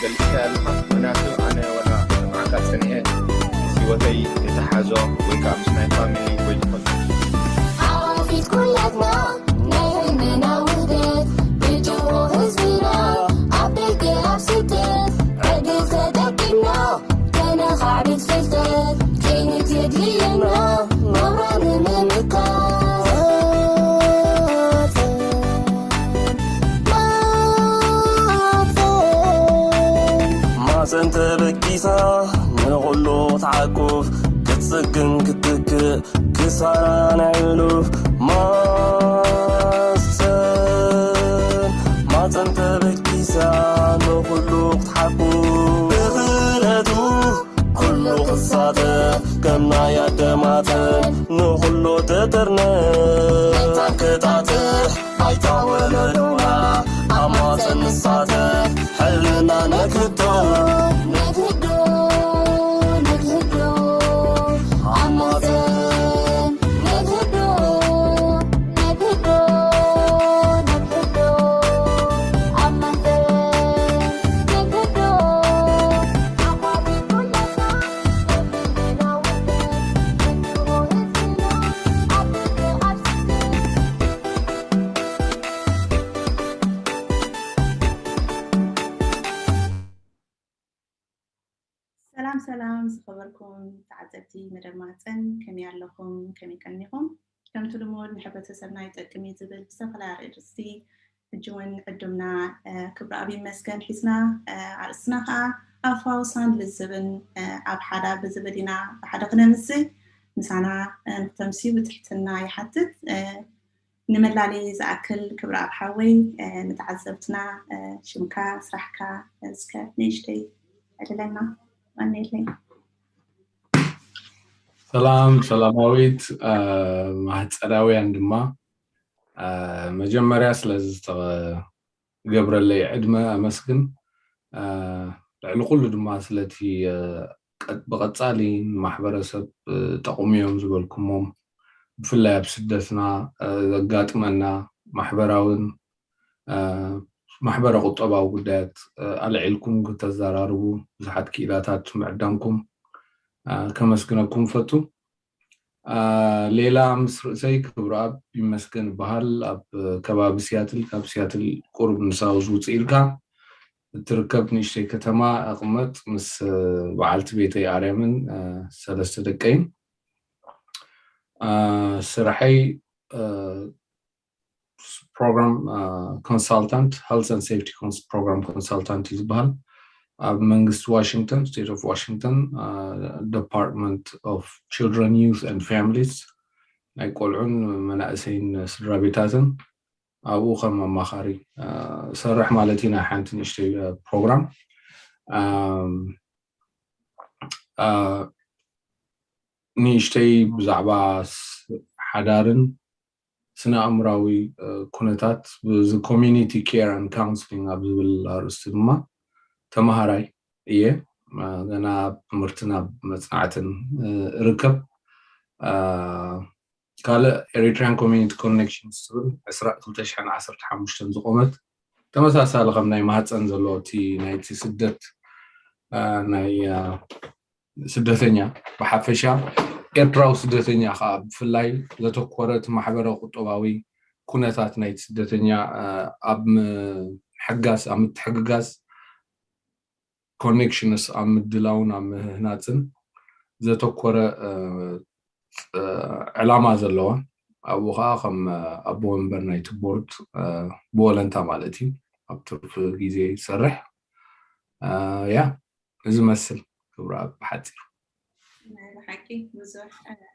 ገሊጽካ ኣለኻ። ምክንያቱ ኣነ ወላ ንዓካ ጸኒሐ ምስ ህይወተይ ዝተሓዞ ወይ ከዓ ምስ ናይ ፋሚሊ ወይ ዝኾነ ሓፊት ኩላትና ናይ ህልምና ውህደት ብጅሆ ህዝብና ኣብ ደገ ኣብ ስደት ዕድል ተጠቂምና ከነኻዕብት ፍልጠት ከይንትድልየና ናብራ ንምምካት ማፀን ተበጊሳ ንኹሉ ክትዓቁፍ ክትፅግን ክትትክእ ክሳራ ናይ ሕሉፍ ማፀን ማፀን ተበጊሳ ንኹሉ ክትሓቁፍ ብኽእለቱ ኩሉ ክሳተፍ ከም ናይ ኣደማተን ንኹሉ ተጠርነፍ ክጣጥሕ ኣይታ ወለዶና ኣብ ማፀን ንሳተፍ ሕልና ነክህዶ ነክህዶ ነክህዶ ኣብ ማፀን ነክህዶ ነክህዶ ነክህዶ ኣብ ማፀን ነክህዶ ሰላም ሰላም ዝኸበርኩም ተዓዘብቲ መደብ ማህፀን፣ ከመይ ኣለኹም? ከመይ ቀኒኹም? ከምቲ ልሙድ ንሕብረተሰብና ይጠቅም እዩ ዝብል ዝተፈላለያ ኣርእስቲ ሕጂ እውን ዕዱምና ክብረኣብ ይመስገን ሒዝና፣ ኣርእስትና ከዓ ኣፋውሳን ልዝብን ኣብ ሓዳር ብዝብል ኢና ብሓደ ክነምስእ። ምሳና ንክተምስዩ ብትሕትና ይሓትት። ንመላለይ ዝኣክል ክብረኣብ ሓወይ፣ ንተዓዘብትና ሽምካ፣ ስራሕካ እስከ ንእሽተይ ዕልለና። ቀንየለይ። ሰላም ሰላማዊት፣ ማህፀናውያን ድማ መጀመርያ ስለዚ ዝተገብረለይ ዕድመ ኣመስግን። ልዕሊ ኩሉ ድማ ስለቲ ብቐፃሊ ንማሕበረሰብ ጠቕሙ እዮም ዝበልኩሞም ብፍላይ ኣብ ስደትና ዘጋጥመና ማሕበራውን ማሕበረ ቁጠባዊ ጉዳያት ኣልዒልኩም ክተዘራርቡ ብዙሓት ክኢላታት ምዕዳምኩም ከመስግነኩም ፈቱ። ሌላ ምስ ርእሰይ ክብረኣብ ይመስገን ይበሃል። ኣብ ከባቢ ሲያትል ካብ ሲያትል ቁሩብ ንሳውዝ ውፅእ ኢልካ እትርከብ ንእሽተይ ከተማ እቕመጥ ምስ በዓልቲ ቤተይ ኣርያምን ሰለስተ ደቀይን። ስራሐይ program consultant health and safety program consultant እዩ ዝበሃል። ኣብ መንግስቲ ዋሽንግተን state of Washington Department of Children, Youth and Families ናይ ቆልዑን መናእሰይን ስድራ ቤታትን ኣብኡ ከም ኣማኻሪ ሰርሕ ማለት እዩ። ናይ ሓንቲ ንእሽተይ ፕሮግራም ንእሽተይ ብዛዕባ ሓዳርን ስነ ኣእምራዊ ኩነታት ብዚ community care and counseling ኣብ ዝብል ኣርእስቲ ድማ ተምሃራይ እየ። ገና ኣብ ትምህርትን ኣብ መፅናዕትን እርከብ። ካልእ Eritrean Community Connections ትብል ዕስራ ክልተ ሽሕን ዓሰርተ ሓሙሽተን ዝቆመት ተመሳሳሊ ከም ናይ ማህፀን ዘሎ እቲ ናይቲ ስደት ናይ ስደተኛ ብሓፈሻ ኤርትራዊ ስደተኛ ከዓ ብፍላይ ዘተኮረ እቲ ማሕበረ ቁጠባዊ ኩነታት ናይቲ ስደተኛ ኣብ ምሕጋዝ ኣብ ምትሕግጋዝ connections ኣብ ምድላውን ኣብ ምህናፅን ዘተኮረ ዕላማ ዘለዋ ኣብኡ ከዓ ከም ኣቦ ወንበር ናይቲ ቦርድ ብወለንታ ማለት እዩ ኣብ ትርፊ ግዜ ይሰርሕ። ያ እዚ መስል ክብረኣብ ብሓፂሩ። ናይ ብሓቂ ብዙሕ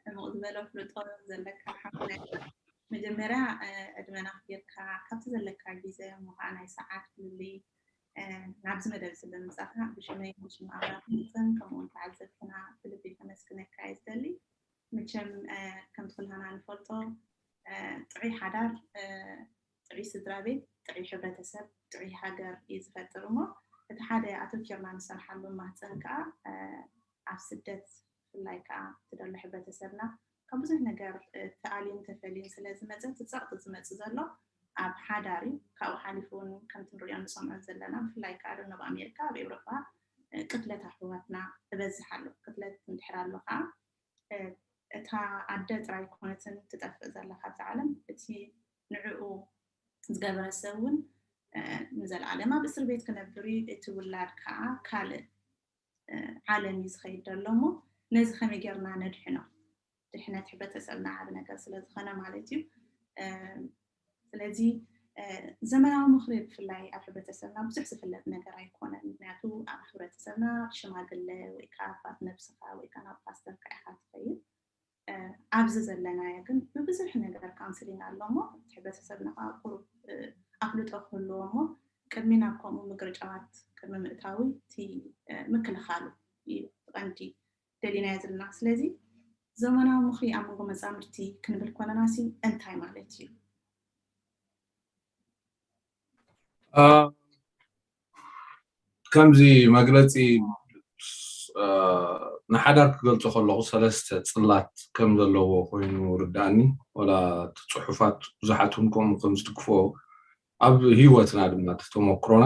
ዕሙቕ ዝበለ ኣፍልጦ ዘለካ ሓፍና ኢኻ። መጀመርያ ዕድመና ኣኽቢርካ ካብቲ ዘለካ ግዜ እሞ ከዓ ናይ ሰዓት ፍልልይ ናብዚ መደብ እዚ ብምምፃእካ ብሽመይ ብሽም ኣባላት ምፅን ከምኡ እውን ተዓዘብትና ብልቢ ከመስግነካ እየ ዝደሊ። መቸም ከምቲ ኩላና ንፈልጦ ጥዑይ ሓዳር ጥዑይ ስድራ ቤት ጥዑይ ሕብረተሰብ ጥዑይ ሃገር እዩ ዝፈጥር እሞ እቲ ሓደ ኣተኪርና ንሰርሓሉ ማህፀን ከዓ ኣብ ስደት ብፍላይ ከዓ እቲ ደሎ ሕብረተሰብና ካብ ብዙሕ ነገር ተኣልዩን ተፈልዩን ስለ ዝመፀ እቲ ፀቕጢ ዝመፅእ ዘሎ ኣብ ሓዳር እዩ። ካብኡ ሓሊፉ እውን ከምቲ ንሪኦ ንሰምዖ ዘለና፣ ብፍላይ ከዓ ደኖብ ኣሜሪካ፣ ኣብ ኤውሮጳ ቅትለት ኣሕዋትና እበዝሕ ኣሎ። ቅትለት እንድሕር ኣሎ ከዓ እታ ኣደ ጥራይ ኮነትን ትጠፍእ ዘላ ካብዛ ዓለም፣ እቲ ንዕኡ ዝገበረ ሰብ እውን ንዘለኣለም ኣብ እስር ቤት ክነብር እዩ። እቲ ውላድ ከዓ ካልእ ዓለም እዩ ዝኸይድ ዘሎ። እሞ ነዚ ከመይ ጌርና ነድሕኖ? ድሕነት ሕብረተሰብና ዓብ ነገር ስለ ዝኾነ ማለት እዩ። ስለዚ ዘመናዊ ምኽሪ ብፍላይ ኣብ ሕብረተሰብና ብዙሕ ዝፍለጥ ነገር ኣይኮነን። ምክንያቱ ኣብ ሕብረተሰብና ሽማግለ ወይ ከዓ ኣባት ነብስኻ ወይ ከዓ ናብ ፓስተር ኢኻ ትኸይድ። ኣብዚ ዘለናዮ ግን ብብዙሕ ነገር ካውንስሊንግ ኣሎ። እሞ እቲ ሕብረተሰብና ከዓ ቁሩብ ኣፍልጦ ክህልዎ፣ እሞ ቅድሚ ናብ ከምኡ ምግርጫዋት ቅድሚ ምእታዊ እቲ ምክልኻሉ እዩ ቀንዲ ደሊናዮ ዘለና። ስለዚ ዘመናዊ ምኽሪ ኣብ መንጎ መፃምድቲ ክንብል ኮለና ሲ እንታይ ማለት እዩ? ከምዚ መግለፂ ንሓዳር ክገልፆ ከለኹ ሰለስተ ፅላት ከም ዘለዎ ኮይኑ ርዳእኒ። ወላ እቲ ፅሑፋት ብዙሓት እውን ከምኡ ከም ዝትክፎ ኣብ ህይወትና ድማ እቲ ተመክሮና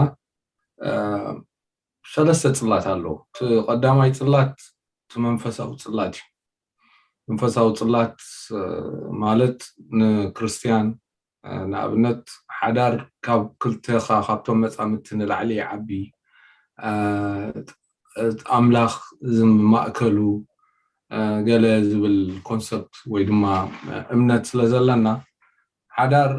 ሰለስተ ፅላት ኣለዉ። እቲ ቀዳማይ ፅላት እቲ መንፈሳዊ ፅላት እዩ። መንፈሳዊ ፅላት ማለት ንክርስትያን ንኣብነት ሓዳር ካብ ክልተኻ ካብቶም መፃምድቲ ንላዕሊ ይዓቢ፣ ኣምላኽ ዝማእከሉ ገለ ዝብል ኮንሰፕት ወይ ድማ እምነት ስለ ዘለና ሓዳር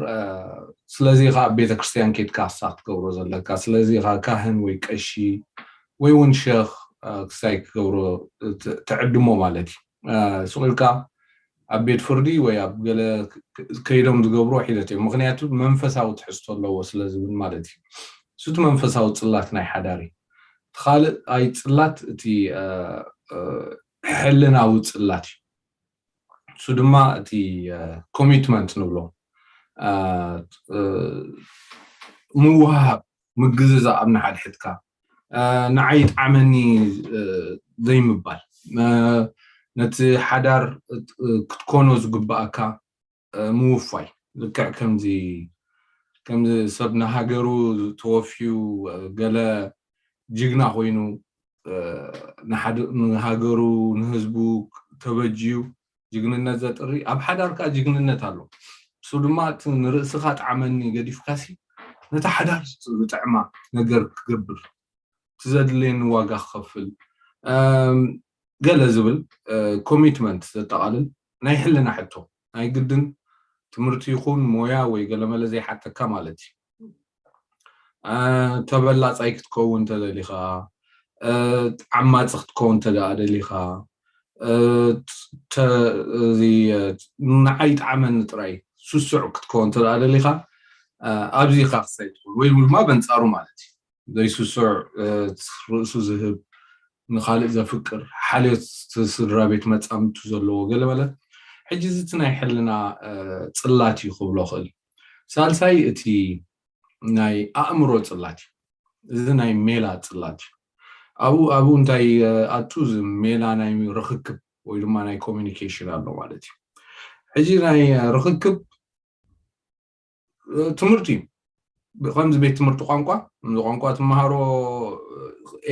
ስለዚ ከዓ ቤተክርስትያን ኬድካ ክሳ ክትገብሮ ዘለካ፣ ስለዚ ከዓ ካህን ወይ ቀሺ ወይ እውን ሸኽ ክሳይ ክገብሮ ትዕድሞ ማለት እዩ። ስቕ ኢልካ ኣብ ቤት ፍርዲ ወይ ኣብ ገለ ከይዶም ዝገብርዎ ሒደት እዮም። ምክንያቱ መንፈሳዊ ትሕዝቶ ኣለዎ ስለ ዝብል ማለት እዩ። እሱ እቲ መንፈሳዊ ፅላት ናይ ሓዳር እዩ። እቲ ካልእ ኣይ ፅላት እቲ ሕልናዊ ፅላት እዩ። እሱ ድማ እቲ ኮሚትመንት ንብሎ ምውሃብ፣ ምግዝዛእ ኣብ ንሓድሕድካ ንዓይ ይጥዓመኒ ዘይምባል፣ ነቲ ሓዳር ክትኮኖ ዝግባኣካ ምውፋይ። ልክዕ ከምዚ ከምዚ ሰብ ንሃገሩ ተወፍዩ ገለ ጅግና ኮይኑ ንሃገሩ ንህዝቡ ተበጅዩ ጅግንነት ዘጥሪ፣ ኣብ ሓዳር ከዓ ጅግንነት ኣሎ። እሱ ድማ እቲ ንርእስኻ ጥዓመኒ ገዲፍካሲ ነታ ሓዳር ዝጥዕማ ነገር ክገብር፣ እቲ ዘድልየኒ ዋጋ ክኸፍል፣ ገለ ዝብል ኮሚትመንት ዘጠቓልል ናይ ሕልና ሕቶ፣ ናይ ግድን ትምህርቲ ይኹን ሞያ ወይ ገለመለ ዘይሓተካ ማለት እዩ። ተበላፃይ ክትከውን ተደሊኻ፣ ዓማፂ ክትከውን ተደኣ ደሊኻ፣ እዚ ንዓይ ጣዕመኒ ጥራይ ስሱዕ ክትከውን ተደኣ ደሊኻ፣ ኣብዚ ኢኻ ክሳይ ትኸውን ወይ ድማ በንፃሩ ማለት እዩ። ዘይስሱዕ ርእሱ ዝህብ፣ ንኻልእ ዘፍቅር፣ ሓልዮት ስድራ ቤት መፃምድቱ ዘለዎ ገለ መለ። ሕጂ እዚ እቲ ናይ ሕልና ፅላት እዩ ክብሎ ክእል። ሳልሳይ እቲ ናይ ኣእምሮ ፅላት እዩ። እዚ ናይ ሜላ ፅላት እዩ። ኣብኡ ኣብኡ እንታይ ኣቱ እዚ ሜላ ናይ ርኽክብ ወይ ድማ ናይ ኮሚኒኬሽን ኣሎ ማለት እዩ። ሕጂ ናይ ርኽክብ ትምህርቲ እዩ። ከምዚ ቤት ትምህርቲ ቋንቋ፣ ቋንቋ ትመሃሮ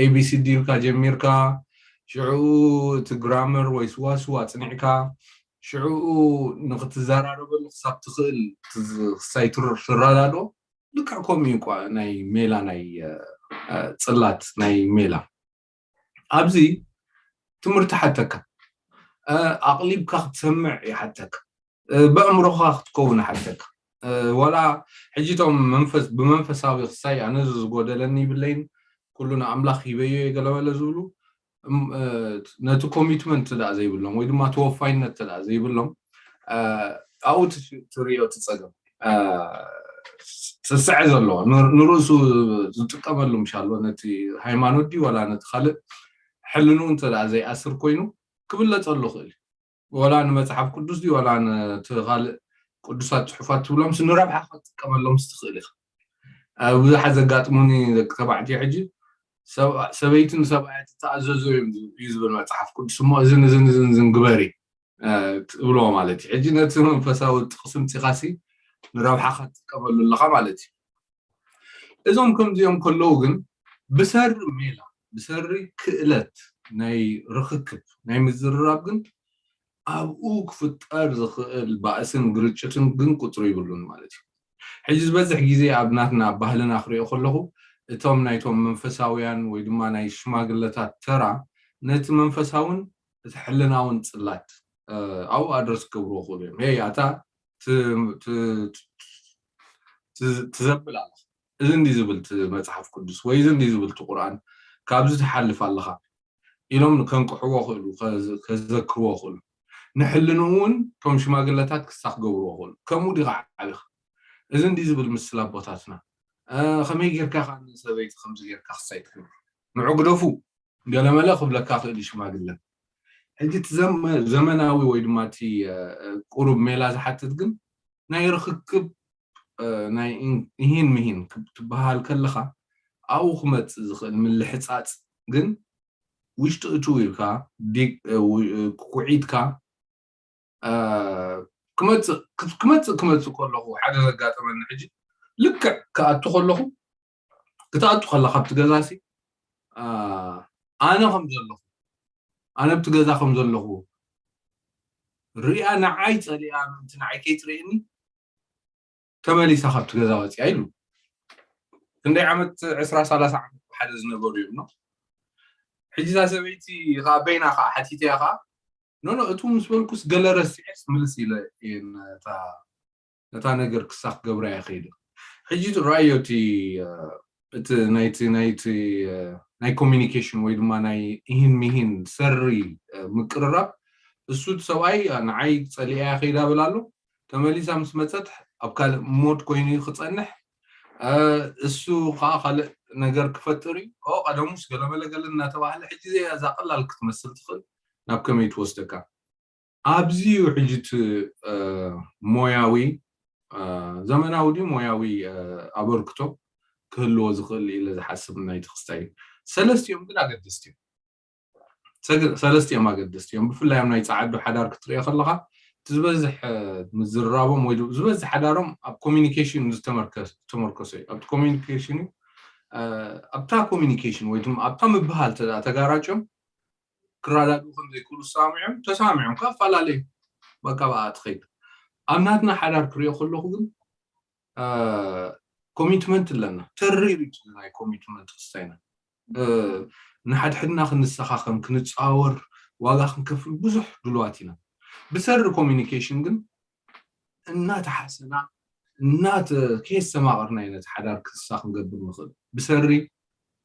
ኤቢሲዲ ኢልካ ጀሚርካ፣ ሽዕኡ እቲ ግራመር ወይ ስዋስው ኣፅኒዕካ፣ ሽዕኡ ንክትዘራረበሉ ክሳብ ትኽእል ክሳይ ትረዳዶ። ልክዕ ከምኡ እዩ ቋ ናይ ሜላ ናይ ፅላት ናይ ሜላ። ኣብዚ ትምህርቲ ሓተካ፣ ኣቕሊብካ ክትሰምዕ ይሓተካ፣ በእምሮኻ ክትከውን ይሓተካ። ዋላ ሕጂ እቶም መንፈስ ብመንፈሳዊ ክሳይ ኣነ ዝጎደለኒ ይብለይን ኩሉ ንኣምላኽ ሂበዮ የገለበለ ዝብሉ ነቲ ኮሚትመንት ደኣ ዘይብሎም ወይ ድማ ተወፋይነት ደኣ ዘይብሎም ኣብኡ ትርእዮ እቲ ፀገም ትስዐ ዘለዎ ንርእሱ ዝጥቀመሉ ምሻሎ ነቲ ሃይማኖት ድዩ ዋላ ነቲ ካልእ ሕልንኡ እንተ ዘይኣስር ኮይኑ ክብለፀሉ ይኽእል። ዋላ ንመፅሓፍ ቅዱስ ድዩ ዋላ ነቲ ካልእ ቅዱሳት ፅሑፋት ትብሎምስ ንረብሓ ክትጥቀመሎምስ ትኽእል ኢኻ። ብዙሓት ዘጋጥሙኒ ደቂ ተባዕትዮ ሕጂ ሰበይቲ ንሰብኣያ ትተኣዘዞ እዮም እዩ ዝብል መፅሓፍ ቅዱስ እሞ እዝን እዝን እዝን ግበሪ ትብሎ ማለት እዩ። ሕጂ ነቲ መንፈሳዊ ጥቕሲ ምፂኻሲ ንረብሓኻ ትጥቀመሉ ኣለኻ ማለት እዩ። እዞም ከምዚኦም ከለዉ ግን ብሰሪ ሜላ፣ ብሰሪ ክእለት ናይ ርኽክብ፣ ናይ ምዝርራብ ግን ኣብኡ ክፍጠር ዝኽእል ባእስን ግርጭትን ግን ቁፅሪ ይብሉን ማለት እዩ። ሕጂ ዝበዝሕ ግዜ ኣብ ናትና ባህልና ክሪኦ ከለኹ እቶም ናይቶም መንፈሳውያን ወይ ድማ ናይ ሽማግለታት ተራ ነቲ መንፈሳውን እቲ ሕልናውን ጽላት ኣብኡ ኣድረስ ክገብርዎ ክእሉ እዮም። ሄይ ኣታ ትዘብል ኣለኻ፣ እዚ እንዲ ዝብል እቲ መጽሓፍ ቅዱስ ወይ እዚ እንዲ ዝብል እቲ ቁርኣን፣ ካብዚ ትሓልፍ ኣለኻ ኢሎም ከንቅሕዎ ክእሉ፣ ከዘክርዎ ክእሉ፣ ንሕልንኡ እውን እቶም ሽማግለታት ክሳ ክገብርዎ ክእሉ። ከምኡ ዲኻ ዓቢኻ? እዚ እንዲ ዝብል ምስላ ኣቦታትና፣ ከመይ ጌርካ ከ ንሰበይቲ ከምዚ ጌርካ ክሳይ ትገብር? ንዑ ግደፉ፣ ገለመለ ክብለካ ክእል ሽማግለ። ሕጂ እቲ ዘመናዊ ወይ ድማ እቲ ቁሩብ ሜላ ዝሓትት ግን ናይ ርክክብ፣ ናይ ኢሂን ምሂን ክትበሃል ከለኻ ኣብኡ ክመፅእ ዝኽእል ምልሕፃፅ ግን ውሽጢ እትው ኢልካ፣ ኩዒትካ ክመፅእ ክመፅእ ከለኹ ሓደ ዘጋጠመኒ። ሕጂ ልክዕ ክኣቱ ከለኹ፣ ክትኣቱ ከለኻ ኣብቲ ገዛሲ ኣነ ከም ዘለኹ፣ ኣነ ኣብቲ ገዛ ከም ዘለኹ ሪኣ፣ ንዓይ ፀሊኣ ምእንቲ ንዓይ ከይትርእየኒ ተመሊሳ ካብቲ ገዛ ወፂኣ ኢሉ። ክንደይ ዓመት፣ ዕስራ ሰላሳ ዓመት ብሓደ ዝነበሩ እዮም። ሕጂ እዛ ሰበይቲ ከዓ በይና ከዓ ሓቲተያ ከዓ፣ ኖኖ፣ እቱ ምስ በልኩስ ገለ ረሲዐስ ምልስ ኢለ እየ ነታ ነገር ክሳ ክገብራ እየ ከይደ። ሕጂ ራእዮ እቲ እቲ ናይቲ ናይቲ ናይ ኮሚኒኬሽን ወይ ድማ ናይ ኢሂን ሚሂን ሰሪ ምቅርራብ፣ እሱ እቲ ሰብኣይ ንዓይ ፀሊኣያ ከይዳ ብል ኣሎ። ተመሊሳ ምስ መፀት ኣብ ካልእ ሞድ ኮይኑ እዩ ክፀንሕ። እሱ ከዓ ካልእ ነገር ክፈጥር እዩ። ቀደሙስ ገለመለ ገለ እናተባህለ፣ ሕጂ እዚኣ እዛ ቀላል ክትመስል ትኽእል፣ ናብ ከመይ ትወስደካ? ኣብዚ እዩ ሕጂ እቲ ሞያዊ፣ ዘመናዊ ድዩ ሞያዊ ኣበርክቶ ክህልዎ ዝኽእል ኢለ ዝሓስብ ናይቲ ክስታይ እዩ። ሰለስቲኦም ግን ኣገደስቲ እዮም። ሰለስቲኦም ኣገደስቲ እዮም። ብፍላይ ኣብ ናይ ፃዓዱ ሓዳር ክትሪኦ ከለኻ፣ እቲ ዝበዝሕ ምዝርራቦም ወይ ዝበዝሕ ሓዳሮም ኣብ ኮሚኒኬሽን ዝተመርኮሰ እዩ። ኣብቲ ኮሚኒኬሽን እዩ። ኣብታ ኮሚኒኬሽን ወይ ድማ ኣብታ ምብሃል ተጋራጮም ክረዳድኡ ከም ዘይክእሉ ሰማሚዖም፣ ተሰማሚዖም ካብ ፈላለዩ በቃ ብኣ ትኸይድ። ኣብ ናትና ሓዳር ክሪኦ ከለኹ ግን ኮሚትመንት ኣለና። ተሪር እዩ ናይ ኮሚትመንት ክስታይና። ንሓድሕድና ክንሰኻኸም፣ ክንፃወር፣ ዋጋ ክንከፍል ብዙሕ ድልዋት ኢና። ብሰሪ ኮሚኒኬሽን ግን እናተሓሰና እናተ ከየስተማቐርና ኢና ነቲ ሓዳር ክስታ ክንገብር ንኽእል። ብሰሪ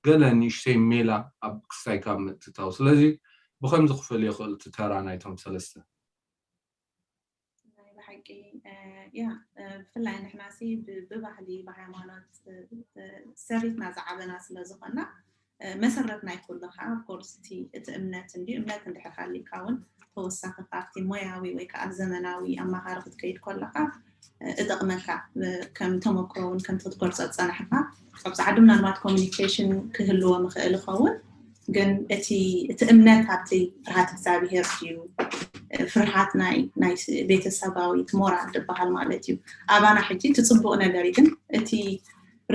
ገለ ንእሽተይ ሜላ ኣብ ክስታይ ካብ ምእትታው። ስለዚ ብኸምዚ ክፈል ይኽእል እቲ ተራ ናይቶም ሰለስተ። ናይ ብሓቂ ያ ብፍላይ ንሕና ሲ ብባህሊ ብሃይማኖት ሰሪትና ዝዓበና ስለ ዝኾና መሰረት ናይ ኩሉ ከዓ ኮርስ እቲ እምነት እንዲ እምነት እንድሕር ሃሊካ እውን ተወሳኺ ካብቲ ሞያዊ ወይ ከዓ ዘመናዊ ኣማኻሪ ክትከይድ ከለካ እጠቕመካ ከም ተመክሮ እውን ከምቲ ክትገልፆ ዝፀናሕካ ኣብዚ ዓዲ ምናልባት ኮሚኒኬሽን ክህልዎ ምኽእል ይኸውን ግን እቲ እቲ እምነት ኣብቲ ፍርሃት እግዚኣብሄር ድዩ ፍርሃት ናይ ናይ ቤተሰባዊ እቲ ሞራል ዝበሃል ማለት እዩ ኣባና ሕጂ እቲ ፅቡቕ ነገር እዩ ግን እቲ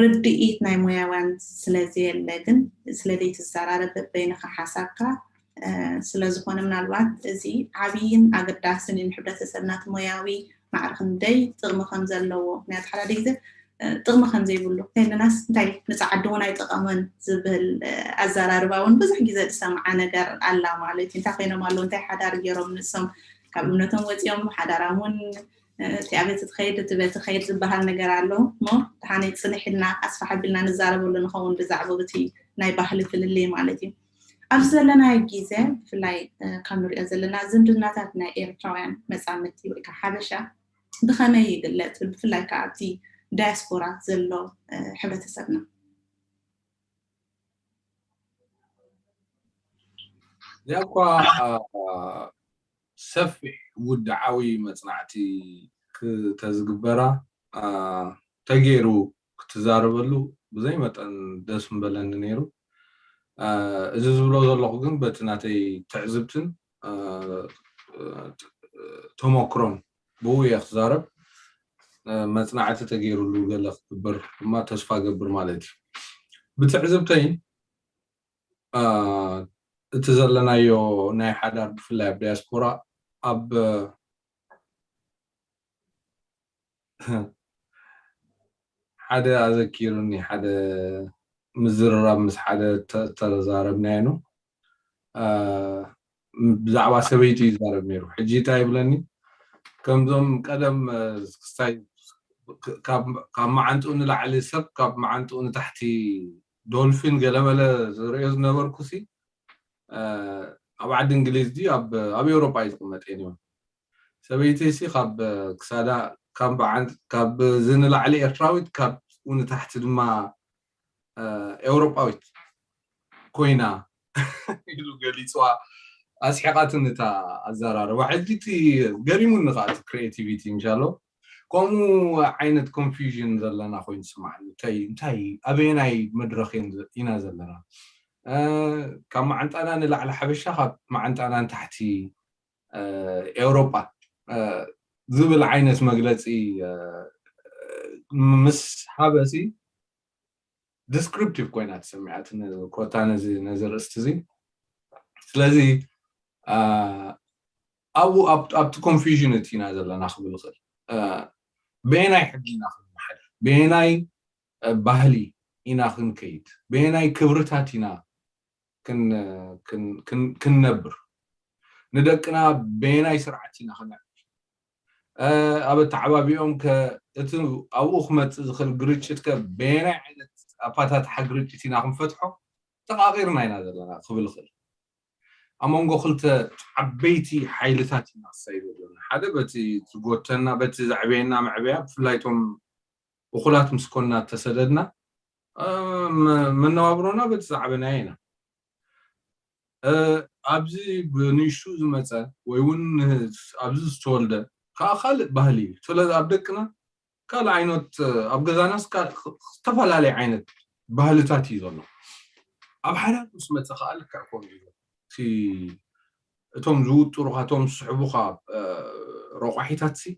ርድኢት ናይ ሞያውያን ስለዘየለ ግን ስለዘይትዘራረብ በበይንኻ ሓሳብካ ስለዝኾነ ምናልባት እዚ ዓብይን ኣገዳስን እዩ ንሕብረተሰብና እቲ ሞያዊ ማዕረ ክንደይ ጥቕሚ ከም ዘለዎ ምክንያቱ ሓደ ግዜ ጥቕሚ ከም ዘይብሉ ከይንናስ እንታይ ንፃዓዲ እውን ኣይጠቐመን ዝብል ኣዘራርባ እውን ብዙሕ ግዜ ዝሰምዓ ነገር ኣላ ማለት እዩ እንታይ ኮይኖም ኣለዉ እንታይ ሓዳር ገይሮም ንሶም ካብ እምነቶም ወፂኦም ሓዳራም እውን እቲ ኣበቲ ትኸይድ እቲ በቲ ኸይድ ዝበሃል ነገር ኣሎ እሞ ድሓነይ ፅንሕ ኢልና ኣስፋሕ ኣቢልና ንዛረበሉ ንኸውን ብዛዕባ እቲ ናይ ባህሊ ፍልልይ ማለት እዩ ኣብዚ ዘለናዮ ግዜ ብፍላይ ከም ንሪኦ ዘለና ዝምድናታት ናይ ኤርትራውያን መፃምድቲ ወይ ከዓ ሓበሻ ብኸመይ ይግለፅ ብፍላይ ከዓ ኣብቲ ዳያስፖራ ዘሎ ሕብረተሰብና እዚኣ እኳ ሰፊሕ ውድዓዊ መፅናዕቲ ክተዝግበራ ተገይሩ ክትዛረበሉ ብዘይ መጠን ደስ ምበለኒ ነይሩ። እዚ ዝብሎ ዘለኹ ግን በቲ ናተይ ትዕዝብትን ተመክሮን ብኡ እየ ክዛረብ። መፅናዕቲ ተገይሩሉ ገለ ክግበር ድማ ተስፋ ገብር ማለት እዩ። ብትዕዝብተይ እቲ ዘለናዮ ናይ ሓዳር ብፍላይ ኣብ ዲያስፖራ ኣብ ሓደ ኣዘኪሩኒ ሓደ ምዝርራብ ምስ ሓደ ተዛረብናዮ ብዛዕባ ሰበይቱ ይዛረብ ነይሩ። ሕጂ እንታይ ይብለኒ ከምዞም ቀደም ክስታይ ካብ መዓንጥኡ ንላዕሊ ሰብ ካብ መዓንጥኡ ንታሕቲ ዶልፊን ገለመለ ዝርእዮ ዝነበርኩ ሲ ኣብ ዓዲ እንግሊዝ ድዩ ኣብ ኤውሮጳ እዩ ዝቕመጥ። Anyway ሰበይተይ ሲ ካብ ክሳዳ ካብ እዚ ንላዕሊ ኤርትራዊት ካብ ንታሕቲ ድማ ኤውሮጳዊት ኮይና ኢሉ ገሊፅዋ። ኣስሒቓትን እታ ኣዘራርባ። ሕጂ እቲ ገሪሙኒ ከዓ እቲ creativity እንሻሎ። ከምኡ ዓይነት confusion ዘለና ኮይኑ ስማዕኒ። እንታይ እንታይ ኣበየናይ መድረኽ ኢና ዘለና? ካብ መዓንጣና ንላዕሊ ሓበሻ ካብ መዓንጣና ንታሕቲ ኤውሮጳ ዝብል ዓይነት መግለፂ ምስ ሃበሲ descriptive ኮይና ተሰሚዓት ኮታ ነዚ ነዚ ርእስቲ እዚ። ስለዚ ኣብኡ ኣብቲ confusion እቲ ኢና ዘለና ክብል ይኽእል። በየናይ ሕጊ ኢና ክንመሓደር? በየናይ ባህሊ ኢና ክንከይድ? በየናይ ክብርታት ኢና ክንነብር? ንደቅና በየናይ ስርዓት ኢና ክነዕቢ? ኣብ ኣተዓባቢኦም ከ እቲ ኣብኡ ክመፅእ ዝኽእል ግርጭት ከ በየናይ ዓይነት ኣፓታትሓ ግርጭት ኢና ክንፈትሖ ተቓቒርና ኢና ዘለና ክብል ይኽእል። ኣብ መንጎ ክልተ ዓበይቲ ሓይልታት ኢና ክሳይዶ ዘለና። ሓደ በቲ ዝጎተና በቲ ዘዕበየና መዕበያ ብፍላይ እቶም እኹላት ምስ ኮንና እተሰደድና መነባብሮና በቲ ዝዓበናዮ ኢና። ኣብዚ ብንሹ ዝመፀ ወይ እውን ኣብዚ ዝተወልደ ከዓ ካልእ ባህሊ እዩ። ስለዚ ኣብ ደቅና ካልእ ዓይነት ኣብ ገዛናስ ዝተፈላለየ ዓይነት ባህልታት እዩ ዘሎ። ኣብ ሓዳር ምስ መፀ ከዓ ልክዕ ከምኡ እዩ። እቶም ዝውጥሩካ እቶም ዝስሕቡካ ረቋሒታት ሲ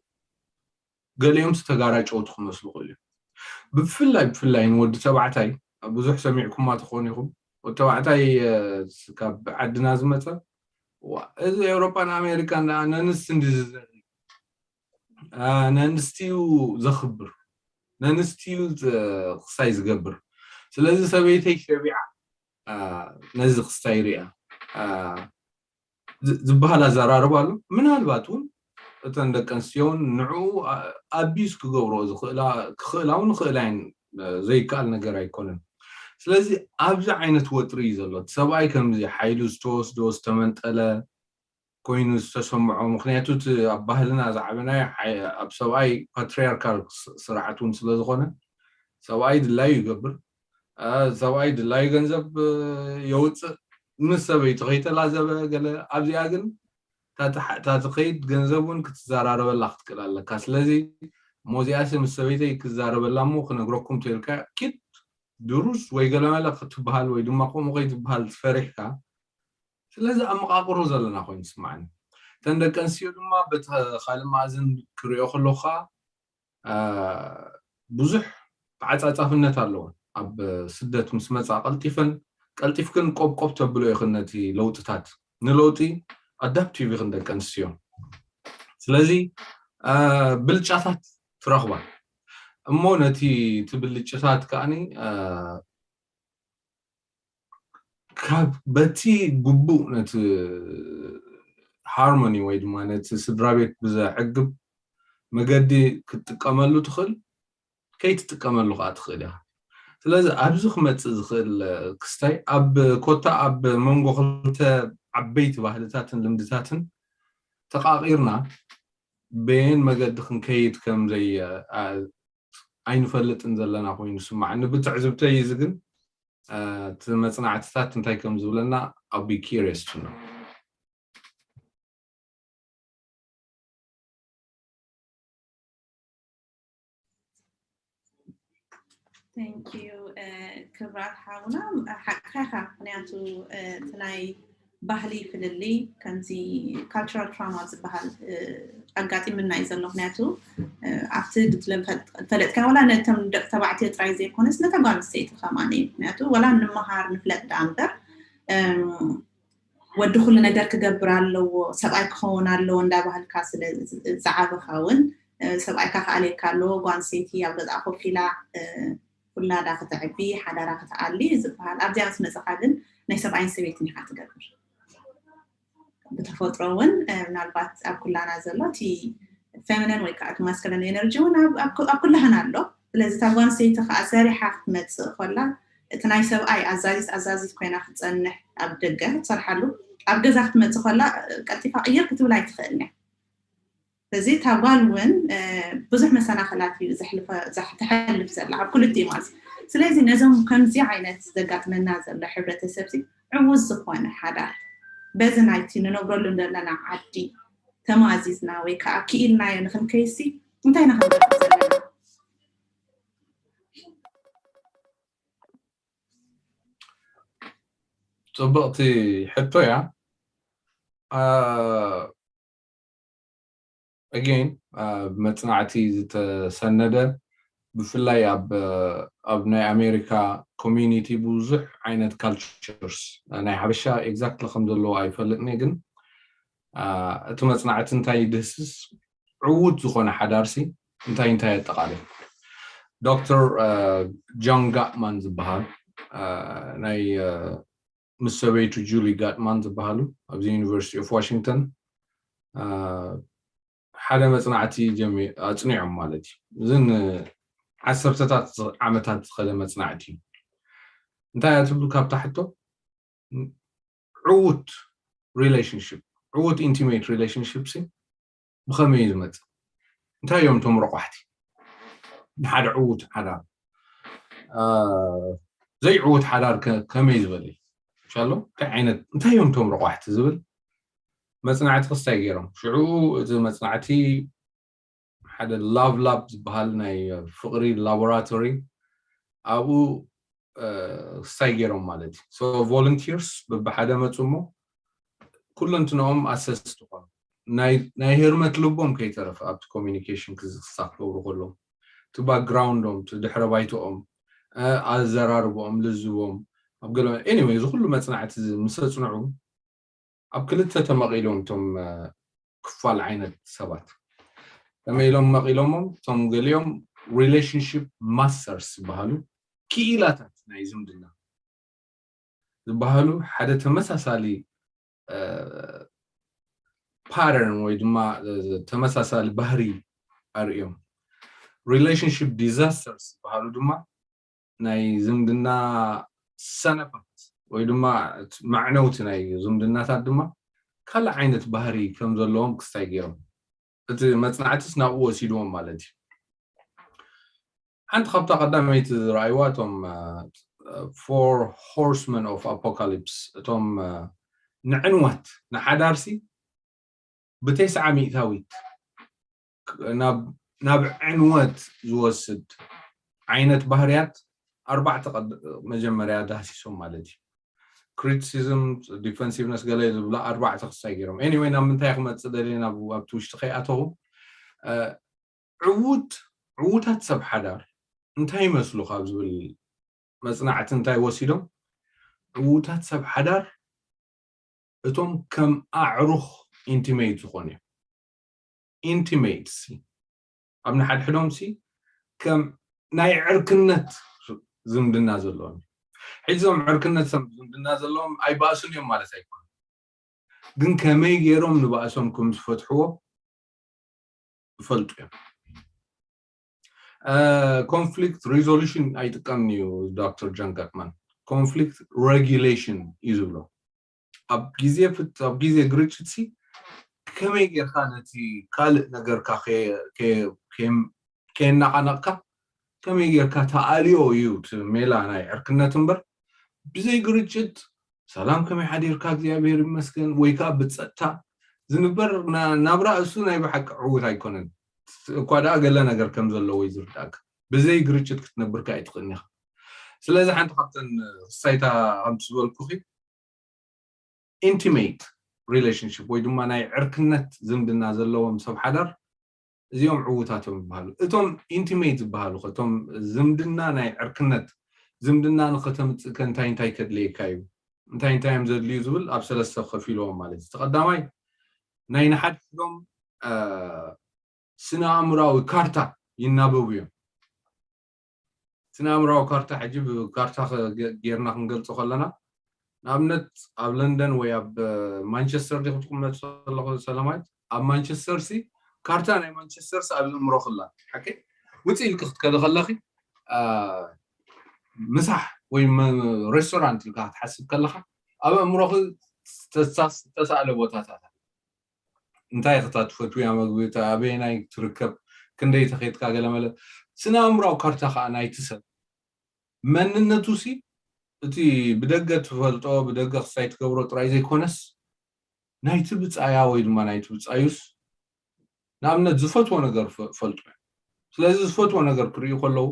ገሊኦም ዝተጋራጨውቲ ክመስሉ ክእሉ እዮም። ብፍላይ ብፍላይ ንወዲ ተባዕታይ ብዙሕ ሰሚዕኩማ ትኾኑ ኢኹም። ወዲ ተባዕታይ ካብ ዓድና ዝመፀ እዚ ኤውሮጳን ኣሜሪካን ደኣ ነንስቲ እንዲ ዝዘሪ ነንስቲዩ ዘኽብር ነንስቲዩ ክሳይ ዝገብር። ስለዚ ሰበይተይ ሸቢዓ ነዚ ክስታይ ሪኣ ዝበሃል ኣዘራርባ ኣሎ። ምናልባት እውን እተን ደቂ ኣንስትዮ እውን ንዕኡ ኣቢዩዝ ክገብርኦ ዝኽእላ ክኽእላ እውን ይኽእላ እየን። ዘይከኣል ነገር ኣይኮነን። ስለዚ ኣብዚ ዓይነት ወጥሪ እዩ ዘሎ። እቲ ሰብኣይ ከምዚ ሓይሉ ዝተወስዶ ዝተመንጠለ ኮይኑ ዝተሰምዖ። ምኽንያቱ እቲ ኣብ ባህልና ዝዓበናዮ ኣብ ሰብኣይ ፓትሪያርካል ስርዓት እውን ስለ ዝኾነ ሰብኣይ ድላዩ ይገብር። ሰብኣይ ድላዩ ገንዘብ የውፅእ ምስ ሰበይቱ ከይተላዘበ ገለ ኣብዚኣ ግን እታ ትኸይድ ገንዘብ እውን ክትዘራረበላ ክትክእል ኣለካ። ስለዚ ሞዚኣሲ ምስ ሰበይተይ ክዛረበላ እሞ ክነግረኩም ተልካ ኪድ ድሩዝ ወይ ገለመለ ክትበሃል ወይ ድማ ከምኡ ከይትበሃል ፈሪሕካ ስለዚ ኣመቃቅሮ ዘለና ኮይኑ ይስማዓኒ። እተን ደቂ ኣንስትዮ ድማ በቲ ካልእ መኣዝን ክሪኦ ከለኹ ከዓ ብዙሕ ተዓፃፃፍነት ኣለዎ። ኣብ ስደት ምስ መፃ ቀልጢፈን ቀልጢፍክን ቆብቆብ ተብሎ ኢኽን ነቲ ለውጥታት ንለውጢ ኣዳፕቲቭ ኢኽን ደቂ ኣንስትዮ። ስለዚ ብልጫታት ትረኽባ እሞ ነቲ እቲ ብልጭታት ከዓኒ ካብ በቲ ግቡእ ነቲ ሃርሞኒ ወይ ድማ ነቲ ስድራ ቤት ብዘዕግብ መገዲ ክትጥቀመሉ ትኽእል፣ ከይትጥቀመሉ ከዓ ትኽእል ኢኻ። ስለዚ ኣብዚ ክመፅእ ዝኽእል ክስታይ ኣብ ኮታ ኣብ መንጎ ክልተ ዓበይቲ ባህልታትን ልምድታትን ተቃቂርና በየን መገዲ ክንከይድ ከም ዘይ ኣይንፈልጥን ዘለና ኮይኑ ስማዓኒ። ብትዕዝብተይ እዚ ግን እቲ መፅናዕትታት እንታይ ከም ዝብለና I'll be curious to know። Thank you ክብራት ሓውና ሓቅኻ ኢኻ። ምክንያቱ እቲ ናይ ባህሊ ፍልልይ ከምዚ cultural trauma ዝበሃል ኣጋጢምና እዩ ዘሎ። ምክንያቱ ኣብቲ ፈለጥካ ዋላ ነቶም ደቂ ተባዕትዮ ጥራይ ዘይኮነስ ነታ ጓል ኣንስተይቲ ከማን እዩ። ምክንያቱ ዋላ ንምሃር ንፍለጥ ዳ እምበር ወዲ ኩሉ ነገር ክገብር ኣለዎ፣ ሰብኣይ ክኸውን ኣለዎ እንዳባህልካ ስለ ዝዓበኻ እውን ሰብኣይካ ክኣልየካ ኣለዎ። ጓል ኣንስተይቲ ኣብ ገዛ ኮፍ ኢላ ውላዳ ከተዕቢ ሓዳራ ከተኣሊ ዝበሃል። ኣብዚኣ ምስ መፀኻ ግን ናይ ሰብኣይን ሰበይትን ኢኻ ትገብር። ብተፈጥሮ እውን ምናልባት ኣብ ኩላና ዘሎ እቲ ፌሚኒን ወይ ከዓ እቲ ማስኩሊን ኤነርጂ እውን ኣብ ኩላህና ኣሎ። ስለዚ እታ ጓል ኣንስተይቲ ከዓ ሰሪሓ ክትመፅእ ከላ እቲ ናይ ሰብኣይ ኣዛዚት ኣዛዚት ኮይና ክትፀንሕ ኣብ ደገ ትሰርሓሉ ኣብ ገዛ ክትመፅእ ከላ ቀልጢፋ ቅይር ክትብል ኣይትኽእልን እያ። ስለዚ እታ ጓል እውን ብዙሕ መሰናኸላት እዩ ተሕልፍ ዘላ ኣብ ክልቲኡ ማለት። ስለዚ ነዞም ከምዚ ዓይነት ዘጋጥመና ዘሎ ሕብረተሰብ ዕዉት ዝኾነ ሓዳር በዚ ናይቲ ንነብረሉ ዘለና ዓዲ ተማዚዝና ወይ ከዓ ክኢልናዮ ንክንከይሲ እንታይ ኢና ክንገብር ዘለና? ፅብቕቲ ሕቶ እያ። ኣጌን መፅናዕቲ ዝተሰነደ ብፍላይ ኣብ ናይ ኣሜሪካ ኮሚኒቲ ብዙሕ ዓይነት ካልቸርስ ናይ ሓበሻ ኤግዛክትሊ ከም ዘለዎ ኣይፈልጥን ግን እቲ መፅናዕቲ እንታይ ይድህስስ ዕዉት ዝኾነ ሓዳርሲ እንታይ እንታይ የጠቓልል? ዶክተር ጆን ጋትማን ዝበሃል ናይ ምስ ሰበይቱ ጁሊ ጋትማን ዝበሃሉ ኣብዚ ዩኒቨርሲቲ ኦፍ ዋሽንግተን ሓደ መፅናዕቲ ኣፅኒዖም ማለት እዩ። እዚ ዓሰርተታት ዓመታት ዝኸደ መፅናዕቲ እዩ። እንታይ እያ ትብሉ ካብታ ሕቶ? ዕዉት ሪሌሽንሽፕ ዕዉት ኢንቲሜት ሪሌሽንሽፕ ብኸመይ እዩ ዝመፅእ? እንታይ እዮም እቶም ረቋሕቲ ንሓደ ዕዉት ሓዳር? ዘይዕዉት ሓዳር ከመይ ዝበለ ኣሎ? እንታይ ዓይነት እንታይ እዮም እቶም ረቋሕቲ ዝብል መፅናዕቲ ክስታይ ገይሮም። ሽዑ እቲ መፅናዕቲ ሓደ ላቭ ላብ ዝበሃል ናይ ፍቕሪ ላቦራቶሪ ኣብኡ ክስታይ ገይሮም ማለት እዩ። ቮለንቲርስ በብሓደ መፁ እሞ ኩለንትንኦም ኣሰስ ዝኾኑ ናይ ህርመት ልቦም ከይተረፈ ኣብቲ ኮሚኒኬሽን ክሳብ ክገብሩ ከለዉ እቲ ባክግራውንዶም እቲ ድሕረ ባይቶኦም ኣዘራርቦኦም ልዝቦም ኣብ ገለ ኤኒወይ እዚ ኩሉ መፅናዕቲ ምስ ኣፅንዑ ኣብ ክልተ ተመቒሎም እቶም ክፋል ዓይነት ሰባት ከመይ ኢሎም መቒሎሞም እቶም ገሊኦም ሪሌሽንሽፕ ማስተርስ ዝበሃሉ ክኢላታት ናይ ዝምድና ዝበሃሉ ሓደ ተመሳሳሊ ፓተርን ወይ ድማ ተመሳሳሊ ባህሪ ኣርእዮም። ሪሌሽንሽፕ ዲዛስተርስ ዝበሃሉ ድማ ናይ ዝምድና ሰነፋት ወይ ድማ መዕነውቲ ናይ ዝምድናታት ድማ ካልእ ዓይነት ባህሪ ከም ዘለዎም ክስታይ ገይሮም። እቲ መፅናዕትስ ናብኡ ወሲድዎም ማለት እዩ። ሓንቲ ካብታ ቀዳመይቲ ዝረኣይዋ እቶም ፎር ሆርስመን ኦፍ ኣፖካሊፕስ እቶም ንዕንወት ንሓዳርሲ ብተስዓ ሚእታዊት ናብ ዕንወት ዝወስድ ዓይነት ባህርያት ኣርባዕተ መጀመርያ ዳህሲሶም ማለት እዩ። ክሪቲሲዝም፣ ዲፈንሲቭነስ ገለ ዝብላ ኣርባዕተ ክስታይ ገይሮም። ኤኒወይ ናብ ምንታይ ክመፅእ ደልየ ኣብቲ ውሽጢ ከይኣተኹ ዕዉት ዕዉታት ሰብ ሓዳር እንታይ ይመስሉ ካብ ዝብል መፅናዕቲ እንታይ ወሲዶም ዕዉታት ሰብ ሓዳር እቶም ከም ኣዕሩኽ ኢንቲሜት ዝኾኑ እዮም። ኢንቲሜትስ ኣብ ንሓድሕዶም ሲ ከም ናይ ዕርክነት ዝምድና ዘለዎም ሕጂ እዞም ዕርክነት ዝምድና ዘለዎም ኣይባእሱን እዮም ማለት ኣይኮኑ ግን ከመይ ገይሮም ንባእሶም ከም ዝፈትሕዎ ይፈልጡ እዮም። ኮንፍሊክት ሪዞሉሽን ኣይጥቀምን እዩ ዶክተር ጆን ጋትማን ኮንፍሊክት ሬጉሌሽን እዩ ዝብሎ። ኣብ ግዜ ፍት ኣብ ግዜ ግርጭት ሲ ከመይ ጌርካ ነቲ ካልእ ነገርካ ከየናቃነቅካ ከመይ ጌርካ ተኣልዮ እዩ እቲ ሜላ ናይ ዕርክነት እምበር ብዘይ ግርጭት ሰላም ከመይ ሓዲርካ እግዚኣብሔር ይመስገን ወይ ከዓ ብፀጥታ ዝንበር ናብራ እሱ ናይ ብሓቂ ዕውት ኣይኮነን። እኳ ደኣ ገለ ነገር ከም ዘለዎ ይዝርዳእካ። ብዘይ ግርጭት ክትነብርካ ኣይትኽእልን ኢኻ። ስለዚ ሓንቲ ካብተን ክሳይታ ከምቲ ዝበልኩኺ intimate relationship ወይ ድማ ናይ ዕርክነት ዝምድና ዘለዎም ሰብ ሓዳር እዚኦም ዕዉታት እዮም ዝበሃሉ። እቶም intimate ዝበሃሉ ከ፣ እቶም ዝምድና ናይ ዕርክነት ዝምድና ንኸተምፅእ ከ እንታይ እንታይ ከድልየካ እዩ፣ እንታይ እንታይ እዮም ዘድልዩ ዝብል ኣብ ሰለስተ ከፊልዎም ማለት እዩ። እቲ ቀዳማይ ናይ ንሓድሕዶም ስነ ኣእምራዊ ካርታ ይናበቡ እዮም። ስነ ኣእምራዊ ካርታ ሕጂ ብካርታ ጌርና ክንገልፆ ከለና ንኣብነት ኣብ ለንደን ወይ ኣብ ማንቸስተር ዲ ክትቅመጥ ከለኹ ሰላማዊት ኣብ ማንቸስተር ሲ ካርታ ናይ ማንቸስተር ሲ ኣብ ዝእምሮ ክላ ሓቂ ውፅእ ኢልክ ክትከዲ ከለኺ ምሳሕ ወይ ሬስቶራንት ኢልካ ክትሓስብ ከለካ ኣብ ኣእምሮክ ዝተሳእለ ቦታታት እንታይ ኢኻ ትፈትውያ መግቢ፣ ኣበየናይ ትርከብ፣ ክንደይ ተኸድካ፣ ገለመለ። ስነ ኣእምራዊ ካርታ ከዓ ናይቲ ሰብ መንነቱ ሲ እቲ ብደገ ትፈልጦ ብደገ ክሳይ ትገብሮ ጥራይ ዘይኮነስ ናይቲ ብፃያ ወይ ድማ ናይቲ ብፃዩስ ንኣብነት ዝፈትዎ ነገር ፈልጡ። ስለዚ ዝፈትዎ ነገር ክርእዩ ከለዉ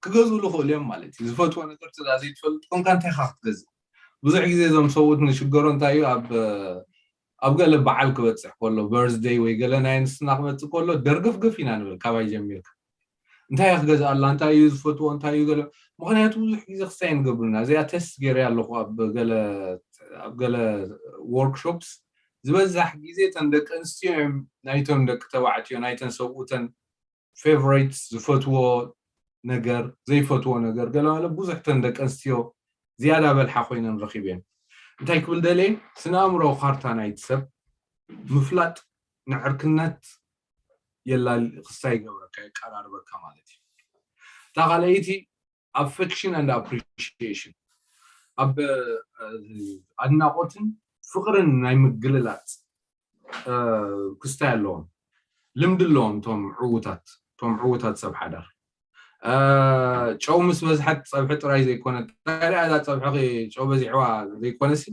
ክገዝእሉ ይኽእሉ እዮም ማለት እዩ። ዝፈትዎ ነገር ትዳ ዘይትፈልጥ ኮንካ እንታይ ኢኻ ክትገዝእ? ብዙሕ ግዜ እዞም ሰብኡት ንሽገሮ እንታይ እዩ ኣብ ኣብ ገለ በዓል ክበፅሕ ከሎ በርዝደይ ወይ ገለ ናይ ንስና ክመፅእ ከሎ ደርገፍገፍ ኢና ንብል ካባይ ጀሚርካ እንታይ እያ ክገዝኣላ እንታይ እዩ ዝፈትዎ እንታይ እዩ ገለ ምክንያቱ ብዙሕ ግዜ ክሳይ ንገብርና እዚኣ ቴስት ገይረ ኣለኹ ኣብ ገለ ኣብ ገለ ወርክሾፕስ ዝበዛሕ ግዜ ተን ደቂ ኣንስትዮ እዮም ናይቶም ደቂ ተባዕትዮ ናይተን ሰብኡተን ፌቨሬት ዝፈትዎ ነገር ዘይፈትዎ ነገር ገለመለ ብዙሕ ተን ደቂ ኣንስትዮ ዝያዳ በልሓ ኮይነን ረኪበን እንታይ ክብል ደልየ ስነ ኣእምሮ ካርታ ናይቲ ሰብ ምፍላጥ ንዕርክነት የላል ክስታ ይገብረካ የቀራርበካ ማለት እዩ እታ ካልኣይቲ affection and appreciation ኣብ ኣድናቆትን ፍቅርን ናይ ምግልላፅ ክስታይ ኣለዎም ልምዲ ኣለዎም እቶም ዕዉታት እቶም ዕዉታት ሰብ ሓዳር ጨው ምስ በዝሐት ፀብሒ ጥራይ ዘይኮነ ታዲያ እዛ ፀብሒ ጨው በዚሕዋ ዘይኮነሲ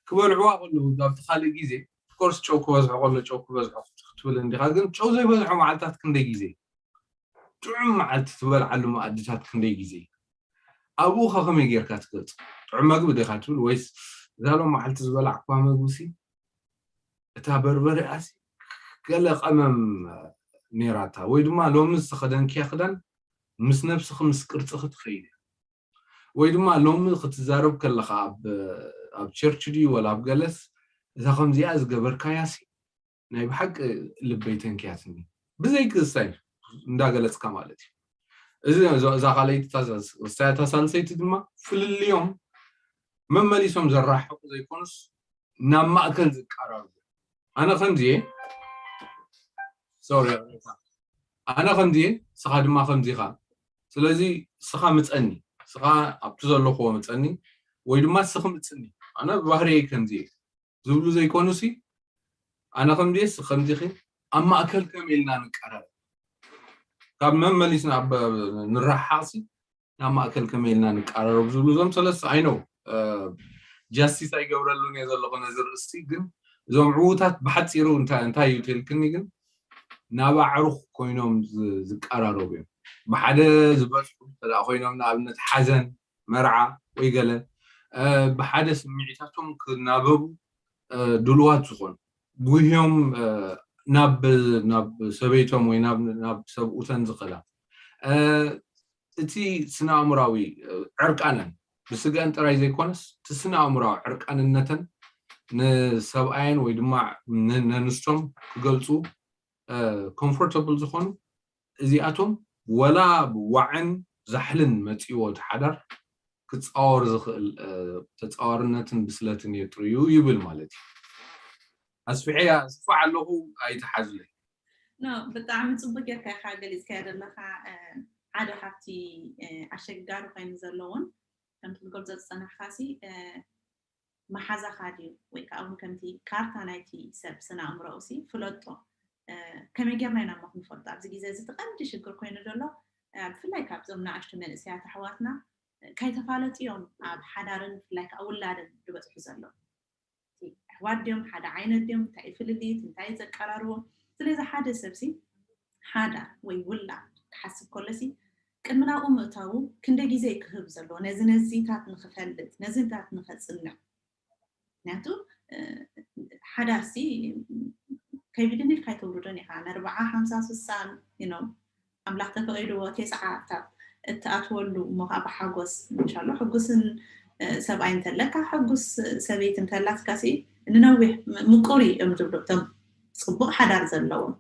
ክበልዕዋ ከለዉ ኣብቲ ካልእ ግዜ ኮርስ ጨው ክበዝሖ ከሎ ጨው ክበዝሖ ክትብል እንዲኻ ግን ጨው ዘይበዝሖ መዓልታት ክንደይ ግዜ ጥዑም መዓልቲ ትበልዓሉ መኣድታት ክንደይ ግዜ ኣብኡ ከ ከመይ ጌርካ ትገልፅ ጥዑም መግቢ ዲኻ ትብል ወይስ እዛ ሎም መዓልቲ ዝበላዕኩዋ መግቢ ሲ እታ በርበሪኣሲ ገለ ቀመም ነይራታ ወይ ድማ ሎሚ ዝተኸደንክያ ክዳን ምስ ነብስኺ ምስ ቅርፅኺ ትኸይድ ወይ ድማ ሎሚ ክትዛረብ ከለኻ ኣብ ቸርች ድዩ ወላ ኣብ ገለስ እዛ ከምዚኣ ዝገበርካያሲ ናይ ብሓቂ ልበይ ተንክያትኒ ብዘይ ክስታይ እንዳገለፅካ ማለት እዩ እዚ እዛ ካልኣይቲ እሳያታ ሳልሰይቲ ድማ ፍልልዮም መመሊሶም ዘራሕቁ ዘይኮኑስ ናብ ማእከል ዝቃረቡ ኣነ ከምዚየ ሶሪ ኣነ ከምዚየ ስኻ ድማ ከምዚኻ ስለዚ ስኻ ምፀኒ ስኻ ኣብቲ ዘለኽዎ ምፀኒ ወይ ድማ ስኺ ምፅኒ ኣነ ባህርየይ ከምዚየ ዝብሉ ዘይኮኑሲ ኣነ ከምዚየ ስኺ ከምዚኺ ኣብ ማእከል ከመይ ኢልና ንቀረብ ካብ መመሊስና ንረሓቕሲ ናብ ማእከል ከመይ ኢልና ንቀራረብ ዝብሉ እዞም ሰለስተ ኣይነው ጃስቲስ ኣይገብረሉን እየ ዘለኹ ነዚ ርእስቲ ግን እዞም ዕዉታት ብሓፂሩ እንታይ እዩ ተልክኒ ግን ናብ ኣዕሩኽ ኮይኖም ዝቀራረቡ እዮም ብሓደ ዝበፅሑ ተዳ ኮይኖም ንኣብነት ሓዘን መርዓ ወይ ገለ ብሓደ ስምዒታቶም ክናበቡ ድልዋት ዝኾኑ ጉህዮም ናብ ናብ ሰበይቶም ወይ ናብ ሰብኡተን ዝኸዳ እቲ ስነ ኣእምራዊ ዕርቃነን ብስገአን ጥራይ ዘይኮነስ እቲ ስነ ኣእምራዊ ዕርቃንነተን ንሰብኣየን ወይ ድማ ነንስቶም ክገልፁ ኮምፎርተብል ዝኾኑ እዚኣቶም ወላ ብዋዕን ዛሕልን መፂዎ እቲ ሓዳር ክፃወር ዝኽእል ተፃዋርነትን ብስለትን የጥርዩ ይብል ማለት እዩ ኣስፍሐ ኣስፋ ኣለኹ ኣይተሓዝለይ ብጣዕሚ ፅቡቅ ጌርካ ኢካ ገሊፅካዮ ዘለካ ሓደ ካብቲ ኣሸጋሪ ኮይኑ ዘለውን ከምቲ ትገልፆ ዝፀናሕካ ሲ መሓዛኻ ድዩ ወይ ከዓ እውን ከምቲ ካርታ ናይቲ ሰብ ስነ ኣእምሮኡ ሲ ፍለጦ ከመይ ጌርና ኢና እሞ ክንፈልጦ ኣብዚ ግዜ እዚ እቲ ቀንዲ ሽግር ኮይኑ ዘሎ ብፍላይ ካብዞም ንኣሽቱ መንእሰያት ኣሕዋትና ካይተፋለጡ እዮም ኣብ ሓዳርን ብፍላይ ከዓ ውላድን ዝበፅሑ ዘለዉ ኣሕዋት ድዮም ሓደ ዓይነት ድዮም እንታይ ፍልልይት እንታይ ዘቀራርቦም ስለዚ ሓደ ሰብሲ ሓዳር ወይ ውላድ ክሓስብ ከሎሲ ቅድሚ ናብኡ ምእታዉ ክንደይ ግዜ ክህብ ዘለዎ ነዚ ነዚታት ንክፈልጥ ነዚታት ንከፅንዕ ምክንያቱ ሓዳርሲ ከቢድን ኢልካ ኣይተውርዶን ኢኻ። ንኣርባዓ ሓምሳ ስሳ ኣምላኽ ተፈቒድዎ ቴስዓ እትኣትወሉ እሞ ከዓ ብሓጎስ እንሻሎ ሕጉስን ሰብኣይ እንተለካ ሕጉስ ሰበይቲ እንተላትካ ሲ ንነዊሕ ምቁር እዮም ዝብሉ እቶም ፅቡቅ ሓዳር ዘለዎም።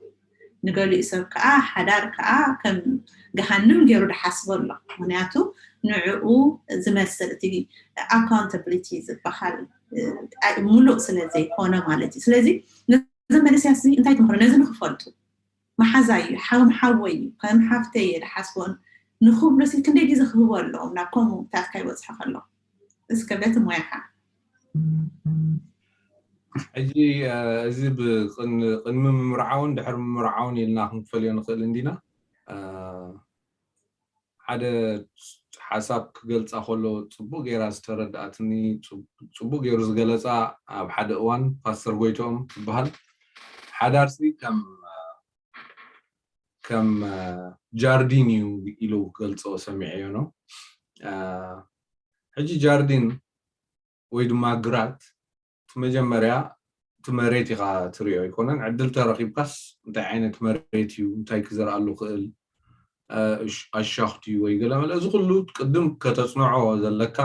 ንገሊኡ ሰብ ከዓ ሓዳር ከዓ ከም ገሃንም ገይሩ ድሓስቦ ኣሎ። ምክንያቱ ንዕኡ ዝመስል እቲ ኣካውንታብሊቲ ዝበሃል ሙሉእ ስለ ዘይኮነ ማለት እዩ። ስለዚ ነዚ መንእሰያት እዚ እንታይ ትምህሮ ነዚ ንክፈልጡ መሓዛ እዩ ከም ሓወይ እዩ ከም ሓፍተይ እየ ድሓስቦን ንክብሉ ሲ ክንደይ ግዜ ክህቦ ኣለዎም ናብ ከምኡ ታትካ ይበፅሑ ከሎ እስከ በቲ ሞያኻ ሕጂ እዚ ቅድሚ ምምርዓውን ድሕሪ ምምርዓውን ኢልና ክንፈልዮ ንኽእል እንዲና ሓደ ሓሳብ ክገልፃ ከሎ ፅቡቅ ገይራ ዝተረድኣትኒ ፅቡቅ ገይሩ ዝገለፃ ኣብ ሓደ እዋን ፓስተር ጎይቶኦም ትበሃል ሓዳርሲ ከም ከም ጃርዲን እዩ ኢሉ ክገልፆ ሰሚዐዮ ነው ሕጂ ጃርዲን ወይ ድማ ግራት እቲ መጀመርያ እቲ መሬት ኢኻ ትሪኦ ኣይኮነን ዕድል ተረኪብካስ እንታይ ዓይነት መሬት እዩ እንታይ ክዘርኣሉ ክእል ኣሻኽቲ ወይ ገለመለ እዚ ኩሉ ቅድም ከተፅንዖ ዘለካ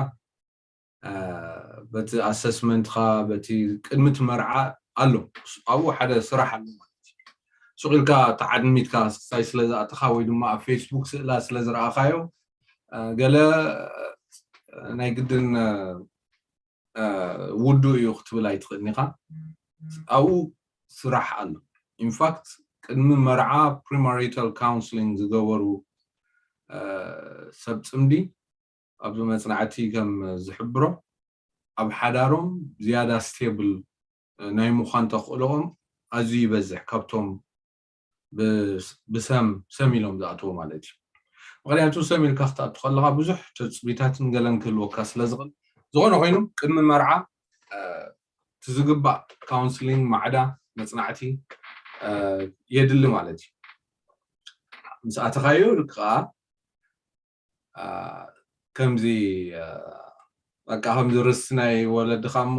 በቲ ኣሰስመንትካ በቲ ቅድሚ እቲ መርዓ ኣሎ ኣብኡ ሓደ ስራሕ ኣሎ ማለት እዩ ሱቅ ኢልካ ተዓድሚትካ ስክሳይ ስለ ዝኣተኻ ወይ ድማ ኣብ ፌስቡክ ስእላ ስለ ዝረኣኻዮ ገለ ናይ ግድን ውዱ እዩ ክትብል ኣይትኽእልን ኢኻ ኣብኡ ስራሕ ኣሎ ኢንፋክት ቅድሚ መርዓ ፕሪማሪታል ካውንስሊንግ ዝገበሩ ሰብ ፅምዲ ኣብዚ መፅናዕቲ ከም ዝሕብሮ ኣብ ሓዳሮም ዝያዳ ስቴብል ናይ ምዃን ተኽእሎኦም ኣዝዩ ይበዝሕ ካብቶም ብሰም ሰም ኢሎም ዝኣተዉ ማለት እዩ ምክንያቱ ሰም ኢልካ ክትኣቱ ከለካ ብዙሕ ተፅቢታትን ገለን ክህልወካ ስለ ዝኽእል ዝኾነ ኮይኑ ቅድሚ መርዓ ትዝግባእ ካውንስሊንግ ማዕዳ መፅናዕቲ የድሊ ማለት እዩ ምስ ኣተኻዮ ከዓ ከምዚ በቃ ከምዚ ርስቲ ናይ ወለድኻ እሞ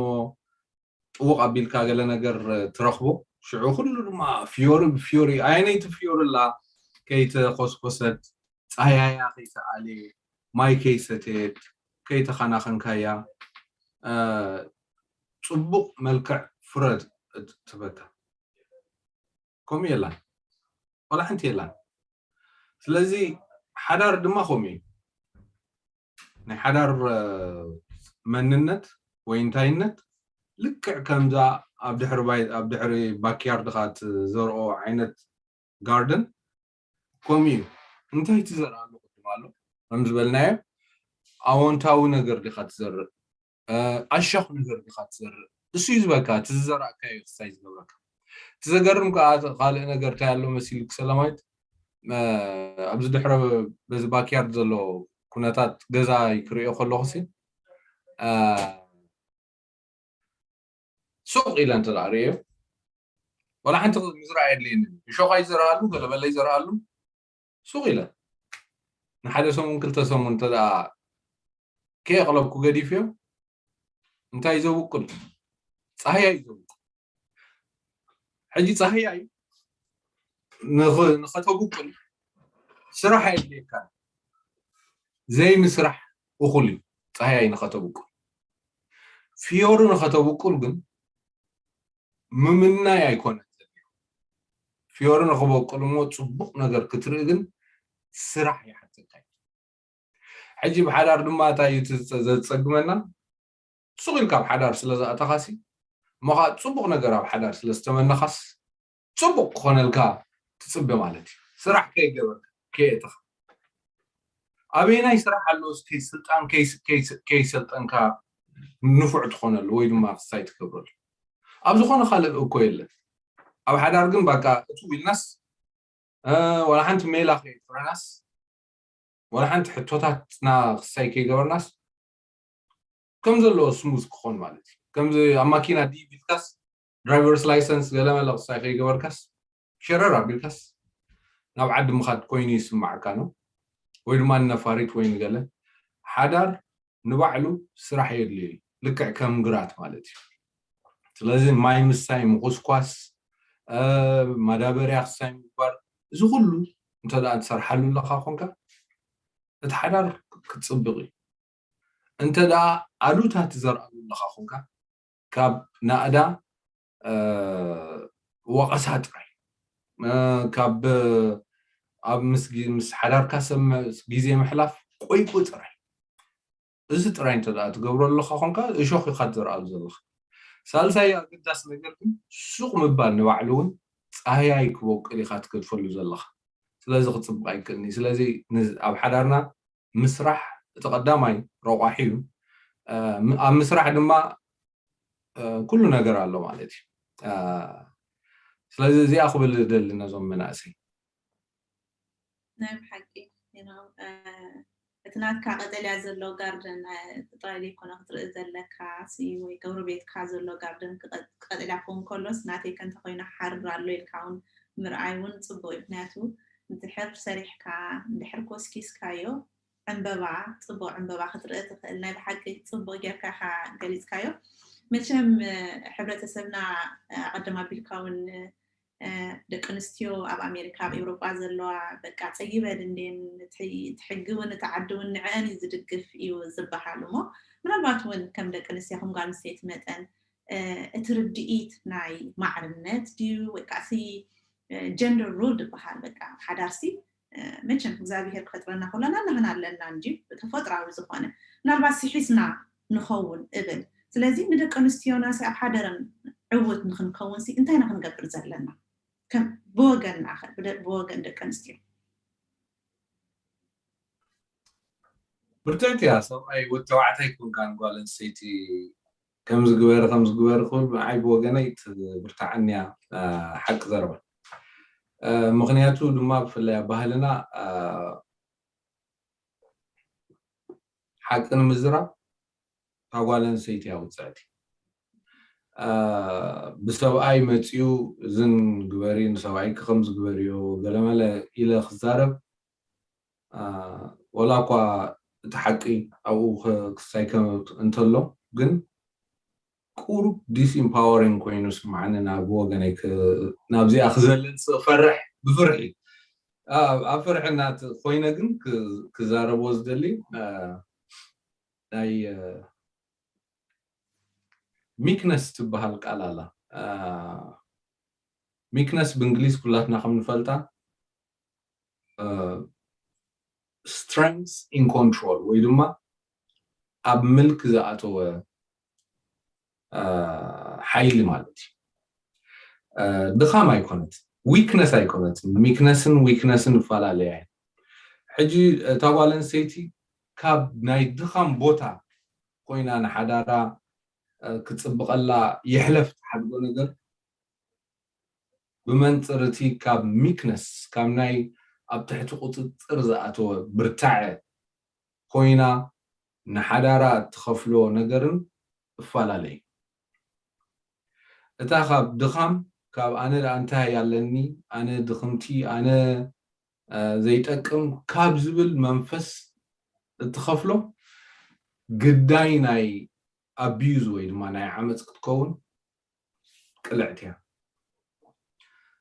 ጥውቕ ኣቢልካ ገለ ነገር ትረኽቦ ሽዑ ኩሉ ድማ ፍዮሪ ብፍዮሪ ኣየነይቲ ፍዮሪ ላ ከይተኾስኮሰት ፃያያ ከይተኣልየ ማይ ከይሰተየት ከይተኸናኸንካያ ፅቡቕ መልክዕ ፍረ ትበካ ከምኡ የላን ቆላ ሓንቲ የላን ስለዚ ሓዳር ድማ ከምኡ እዩ ናይ ሓዳር መንነት ወይ እንታይነት ልክዕ ከምዛ ኣብ ድሕሪ ባይ ኣብ ድሕሪ ባክያርድኻ ትዘርኦ ዓይነት ጋርደን ከምኡ እዩ እንታይ ትዘርኣሉ ቅድም ኣሎ ከም ዝበልናዮ ኣወንታዊ ነገር ዲኻ ትዘርእ ኣሻኽ ነገር ዲኻ ትዘርእ እሱ እዩ ዝበካ እቲ ዝዘራእካዮ ክሳይ ዝገብረካ እቲ ዘገርም ከዓ ካልእ ነገር እንታይ ኣሎ መሲሉ ክሰላማዊት ኣብዚ ድሕረ በዚ ባክያርድ ዘሎ ኩነታት ገዛ ክሪኦ ከለኹ ሲ ሱቕ ኢለ እንተ ርእዮ ወላ ሓንቲ ምዝራእ የድልየኒ እሾኻ ይዘርኣሉ ገለበለ ይዘርኣሉ ሱቕ ኢለ ንሓደ ሰሙን ክልተ ሰሙን እንተ ከየቕለብኩ ገዲፍዮ እንታይ ዘብቁል ፀሃያ እዩ ዘብቁል ሕጂ ፀሃያ እዩ ንኸተብቁል ስራሕ የድልየካ ዘይምስራሕ እኹል እዩ ፀሃያ እዩ ንኸተብቁል ፍዮሪ ንኸተብቁል ግን ምምናይ ኣይኮነን ዘድልዮ ፍዮሪ ንኽበቁል እሞ ፅቡቕ ነገር ክትርኢ ግን ስራሕ ይሓተካ እዩ ሕጂ ብሓዳር ድማ እንታይ እዩ ዘፀግመና ሱቕ ኢልካ ኣብ ሓዳር ስለ ዝኣተኻሲ እሞ ከዓ ፅቡቕ ነገር ኣብ ሓዳር ስለ ዝተመነኻስ ፅቡቕ ክኾነልካ ትፅበ ማለት እዩ ስራሕ ከይገበርካ ከየእተኻ ኣበየናይ ስራሕ ኣለዎስ ከይስልጣን ከይሰልጠንካ ንፉዕ ትኾነሉ ወይ ድማ ክሳይ ትገብረሉ ኣብ ዝኾነ ካልእ እኮ የለን ኣብ ሓዳር ግን ባቃ እቱ ኢልናስ ወላ ሓንቲ ሜላ ከየጥረናስ ወላ ሓንቲ ሕቶታትና ክሳይ ከይገበርናስ ከም ዘለዎ ስሙዝ ክኾን ማለት እዩ ከምዚ ኣብ ማኪና ዲቪልካስ ድራይቨርስ ላይሰንስ ገለመለ ክሳይ ከይገበርካስ ሸረር ኣቢልካስ ናብ ዓዲ ምኻድ ኮይኑ ይስማዓካ ነው ወይ ድማ ንነፋሪት ወይ ንገለ ሓዳር ንባዕሉ ስራሕ የድልዮ እዩ ልክዕ ከም ግራት ማለት እዩ ስለዚ ማይ ምስታይ፣ ምኹስኳስ፣ ማዳበርያ ክሳይ ምግባር፣ እዚ ኩሉ እንተ ትሰርሓሉ ኣለካ ኮንካ እቲ ሓዳር ክትፅብቕ እዩ። እንተ ኣሉታ ትዘርኣሉ ኣለካ ኮንካ ካብ ናእዳ ወቐሳ ጥራይ፣ ካብ ኣብ ምስ ሓዳርካ ሰብ ግዜ ምሕላፍ ቆይቁ ጥራይ። እዚ ጥራይ እንተ ትገብሮ ኣለካ ኮንካ እሾኽ ኢካ ትዘርኣሉ ዘለካ። ሳልሳይ ኣገዳሲ ነገር ግን ሱቕ ምባል ንባዕሉ እውን ፃህያይ ክበቁል ኢካ ትገድፈሉ ዘለካ። ስለዚ ክፅብቕ ኣይክእልኒ። ስለዚ ኣብ ሓዳርና ምስራሕ እቲ ቀዳማይ ረቋሒ እዩ። ኣብ ምስራሕ ድማ ኩሉ ነገር ኣሎ ማለት እዩ። ስለዚ እዚኣ ክብል ደሊ ነዞም መናእሰይ። ናይ ብሓቂ እቲ ናትካ ቀጠልያ ዘሎ ጋርደን ጥራይ ዘይኮነ ክትርኢ ዘለካ፣ ወይ ገብሪ ቤትካ ዘሎ ጋርደን ቀጠልያ ክኸውን ከሎስ ናተይ ከንተ ኮይኑ ሓርር ኣሎ ኢልካ እውን ምርኣይ እውን ፅቡቅ እዩ። ምክንያቱ እንድሕር ሰሪሕካ እንድሕር ኮስኪስካዮ ዕንበባ፣ ፅቡቅ ዕንበባ ክትርኢ ትኽእል። ናይ ብሓቂ ፅቡቅ ጌርካ ኢኻ ገሊፅካዮ። መቸም ሕብረተሰብና ኣቐድም ኣቢልካ እውን ደቂ ኣንስትዮ ኣብ ኣሜሪካ ኣብ ኤውሮጳ ዘለዋ በቃ ፀጊበን እንዴን እቲ ሕጊ እውን እቲ ዓዲ እውን ንዕአን እዩ ዝድግፍ እዩ ዝበሃል። እሞ ምናልባት እውን ከም ደቂ ኣንስትዮ ከም ጓል ኣንስተይቲ መጠን እቲ ርድኢት ናይ ማዕርነት ድዩ ወይ ከዓ ጀንደር ሩል ዝበሃል በቃ ሓዳርሲ መቸም እግዚኣብሔር ክፈጥረና ኩለና ንህና ኣለና እንጂ ተፈጥራዊ ዝኾነ ምናልባት ሲሒስና ንኸውን እብል። ስለዚ ንደቂ ኣንስትዮና ኣብ ሓደረን ዕውት ንክንከውን እንታይ ኢና ክንገብር ዘለና? ከም ብወገንና ብወገን ደቂ ኣንስትዮ ብርትዕቲ እያ። ሰብኣይ ወዲ ተባዕታይ ኮንካን ጓል ኣንስተይቲ ከምዚ ግበሪ ከምዚ ግበሪ ክብል ንዓይ ብወገነይ ትብርትዓኒ እያ። ሓቂ ዘረባ። ምክንያቱ ድማ ብፍላይ ኣብ ባህልና ሓቂ ንምዝራብ እታ ጓል ኣንስተይቲ እያ ውፅዕቲ። ብሰብኣይ መፂኡ እዝን ግበሪ ንሰብኣይኪ ከምዚ ግበሪዮ ገለመለ ኢለ ክዛረብ፣ ወላ እኳ እቲ ሓቂ ኣብኡ ክሳይ እንተሎ፣ ግን ቁሩብ ዲስኢምፓወሪንግ ኮይኑ ስምዓኒ። ናብ ወገነይ ናብዚኣ ክዘልል ፈርሕ ብፍርሒ ኣብ ፍርሒ እናት ኮይነ ግን ክዛረቦ ዝደሊ ናይ ሚክነስ ትበሃል ቃል ኣላ። ሚክነስ ብእንግሊዝ ኩላትና ከም ንፈልጣ ስትረንግስ ኢን ኮንትሮል ወይ ድማ ኣብ ምልክ ዝኣተወ ሓይሊ ማለት እዩ። ድኻም ኣይኮነት፣ ዊክነስ ኣይኮነት። ሚክነስን ዊክነስን ይፈላለያ እየን። ሕጂ እታ ጓል ኣንስተይቲ ካብ ናይ ድኻም ቦታ ኮይና ንሓዳራ ክፅብቐላ ይሕለፍ ትሓድጎ ነገር ብመንፅር እቲ ካብ ሚክነስ ካብ ናይ ኣብ ትሕቲ ቁፅፅር ዝኣተወ ብርታዐ ኮይና ንሓዳራ እትኸፍሎ ነገርን እፈላለ እዩ። እታ ካብ ድኻም ካብ ኣነ ደኣ እንታይ ኣለኒ ኣነ ድኽምቲ ኣነ ዘይጠቅም ካብ ዝብል መንፈስ እትኸፍሎ ግዳይ ናይ ኣቢዩዝ ወይ ድማ ናይ ዓመፅ ክትከውን ቅልዕቲ እያ።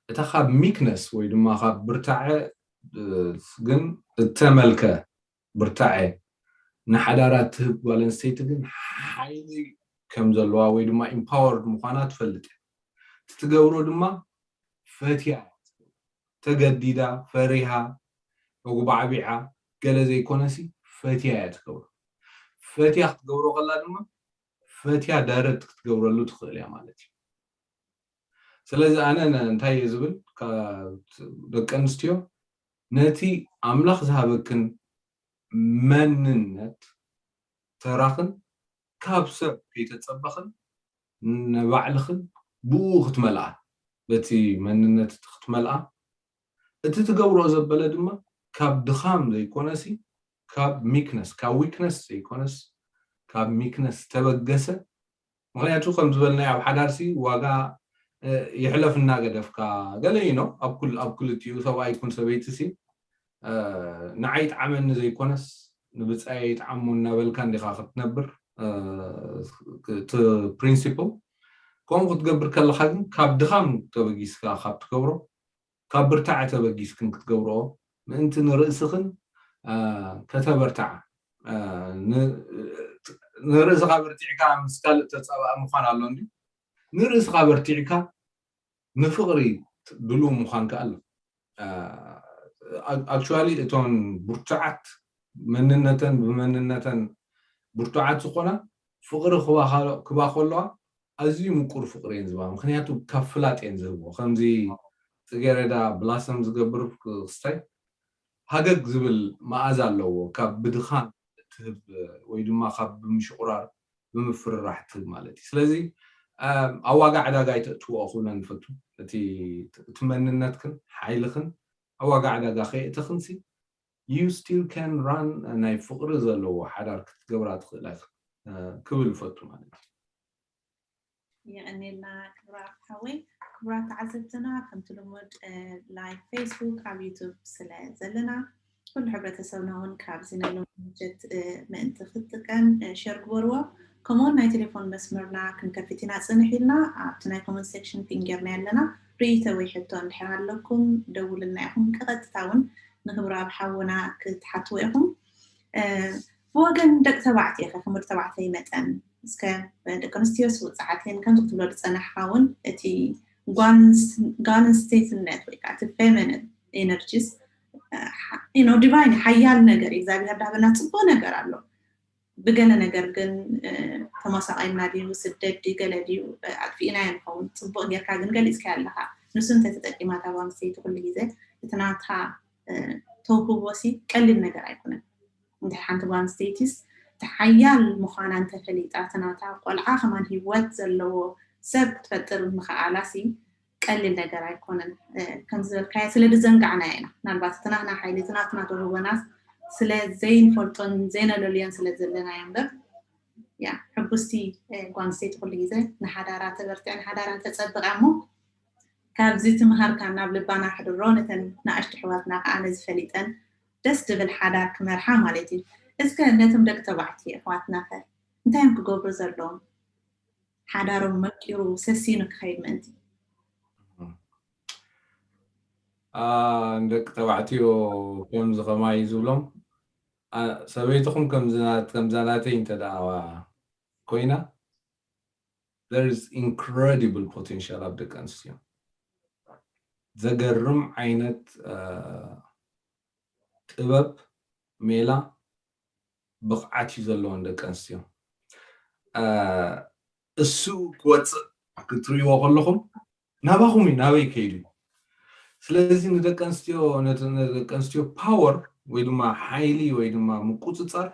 እታ ካብ ሚክነስ ወይ ድማ ካብ ብርታዐ ግን እተመልከ ብርታዐ ንሓዳራ ትህብ ጓል ኣንስተይቲ ግን ሓይሊ ከም ዘለዋ ወይ ድማ ኢምፓወርድ ምዃና ትፈልጥ እያ። እቲ ትገብሮ ድማ ፈትያ እያ። ተገዲዳ፣ ፈሪሃ፣ መጉባዕቢዓ ገለ ዘይኮነሲ ፈትያ እያ ትገብሮ። ፈትያ ክትገብሮ ከላ ድማ ፈትያ ዳይረክት ክትገብረሉ ትኽእል እያ ማለት እዩ። ስለዚ ኣነ እንታይ እየ ዝብል ደቂ ኣንስትዮ ነቲ ኣምላኽ ዝሃበክን መንነት ተራኽን ካብ ሰብ ከይተፀበኽን ንባዕልኽን ብኡ ክትመልኣ በቲ መንነት ክትመልኣ እቲ ትገብሮ ዘበለ ድማ ካብ ድኻም ዘይኮነሲ ካብ ሚክነስ ካብ ዊክነስ ዘይኮነስ ካብ ሚክነስ ተበገሰ ምክንያቱ ከም ዝበልናዮ ኣብ ሓዳርሲ ዋጋ ይሕለፍ እናገደፍካ ገለ እዩ ነው ኣብ ኩል ኣብ ክልቲኡ ሰብኣይ ይኩን ሰበይቲ ሲ ንዓይ ይጥዓመኒ ዘይኮነስ ንብፃየ ይጥዓሞ እናበልካ እንዲካ ክትነብር እቲ ፕሪንሲፕል ከምኡ ክትገብር ከለኻ ግን ካብ ድኻም ተበጊስካ ካብ ትገብሮ፣ ካብ ብርታዐ ተበጊስክን ክትገብርኦ ምእንቲ ንርእስኽን ከተበርትዓ፣ ንርእስኻ በርቲዕካ ምስ ካልእ ተፃባኢ ምዃን ኣሎ እንዲ፣ ንርእስኻ በርቲዕካ ንፍቕሪ ድሉው ምዃን ከኣ ኣሎ። ኣክቹዋሊ እቶን ብርቱዓት መንነተን ብመንነተን ብርቱዓት ዝኾና ፍቕሪ ክባ ከለዋ ኣዝዩ ምቁር ፍቕሪ እየን ዝባ። ምክንያቱ ካብ ፍላጥ እየን ዝህብዎ። ከምዚ ፅጌረዳ ብላሰም ዝገብር ክስታይ ሃገግ ዝብል መኣዛ ኣለዎ። ካብ ብድኻም እትህብ ወይ ድማ ካብ ብምሽቁራር ብምፍርራሕ ትህብ ማለት እዩ። ስለዚ ኣብ ዋጋ ዕዳጋ ኣይተእትዎ ክብለን ንፈቱ። እቲ መንነትክን ሓይልኽን ኣብ ዋጋ ዕዳጋ ከየእተኽንሲ you still can run ናይ ፍቕሪ ዘለዎ ሓዳር ክትገብራ ትኽእላ ኢኻ ክብል እፈቱ ማለት እዩ። የቐኔልና ክብራ ሓወይ። ክቡራት ተዓዘብትና፣ ከምቲ ልሙድ ላይቭ ፌስቡክ ኣብ ዩቱብ ስለ ዘለና ኩሉ ሕብረተሰብና እውን ካብዚ ናይ ሎሚ ምሸት ምእንቲ ክትጥቀም ሸር ግበርዎ። ከምኡውን ናይ ቴሌፎን መስመርና ክንከፍት ኢና ፅንሕ ኢልና ኣብቲ ናይ ኮመንት ሴክሽን ፒን ጌርና ኣለና። ርእይቶ ወይ ሕቶ እንድሕር ኣለኩም ደውልና ኢኹም። ቀጥታ እውን ንክብራብ ሓውና ክትሓትዎ ኢኹም። ብወገን ደቂ ተባዕትዮ ከ ከም ወዲ ተባዕታይ መጠን እስከ ደቂ ኣንስትዮ ስውፅዓት እየን ከምዚ ክትብሎ ዝፀናሕካ እውን እቲ ጓል ኣንስተይትነት ወይ ከዓ እቲ ፌሚኒን ኤነርጂስ ዲቫይን ሓያል ነገር እዩ። እግዚኣብሔር ዳበና ፅቡቅ ነገር ኣሎ። ብገለ ነገር ግን ተመሳቂልና ድዩ ስደት ድዩ ገለ ድዩ ኣጥፊእናዮ ንኸውን። ፅቡቅ ጌርካ ግን ገሊፅካዮ ኣለካ። ንሱ እንተተጠቂማ እታ ጓል ኣንስተይቲ ኩሉ ግዜ እቲ ናታ ተውህቦ ሲ ቀሊል ነገር ኣይኮነን። እንድሕር ሓንቲ ጓል ኣንስተይቲስ እቲ ሓያል ምዃና እንተፈሊጣ እቲ ናታ ቆልዓ ከማን ህይወት ዘለዎ ሰብ ክትፈጥር ምኽኣላ ሲ ቀሊል ነገር ኣይኮነን። ከም ዝበልካዮ ስለ ዝዘንጋዕናዮ ኢና። ምናልባት እቲ ናትና ሓይሊ እቲ ናትና ተውህቦናስ ስለ ዘይንፈልጦን ዘይነለልዮን ስለ ዘለናዮ እምበር ያ ሕጉስቲ ጓል ኣንስተይቲ ኩሉ ግዜ ንሓዳራ ተበርትዕ ንሓዳራ ተፀብቃ እሞ ካብዚ ትምሃርካ ናብ ልባና ሕድሮ ነተን ንኣሽቱ ኣሕዋትና ከዓ ነዚ ፈሊጠን ደስ ዝብል ሓዳር ክመርሓ ማለት እዩ። እስከ ነቶም ደቂ ተባዕትዮ ኣሕዋትና ከ እንታይ እዮም ክገብሩ ዘለዎም ሓዳሮም መቂሩ ሰሲኑ ክኸይድ ምእንቲ? ንደቂ ተባዕትዮ ከምዚ ከማይ ዝብሎም ሰበይትኹም ከምዛ ናተይ እንተ ደኣ ኮይና there is incredible potential ኣብ ደቂ ኣንስትዮ። ዘገርም ዓይነት ጥበብ፣ ሜላ፣ ብቕዓት እዩ ዘለወን ደቂ ኣንስትዮ። እሱ ክወፅእ ክትርእይዎ ከለኹም ናባኹም እዩ፣ ናበይ ከይዱ እዩ። ስለዚ ንደቂ ኣንስትዮ ነቲ ንደቂ ኣንስትዮ ፓወር ወይ ድማ ሓይሊ ወይ ድማ ምቁፅፃር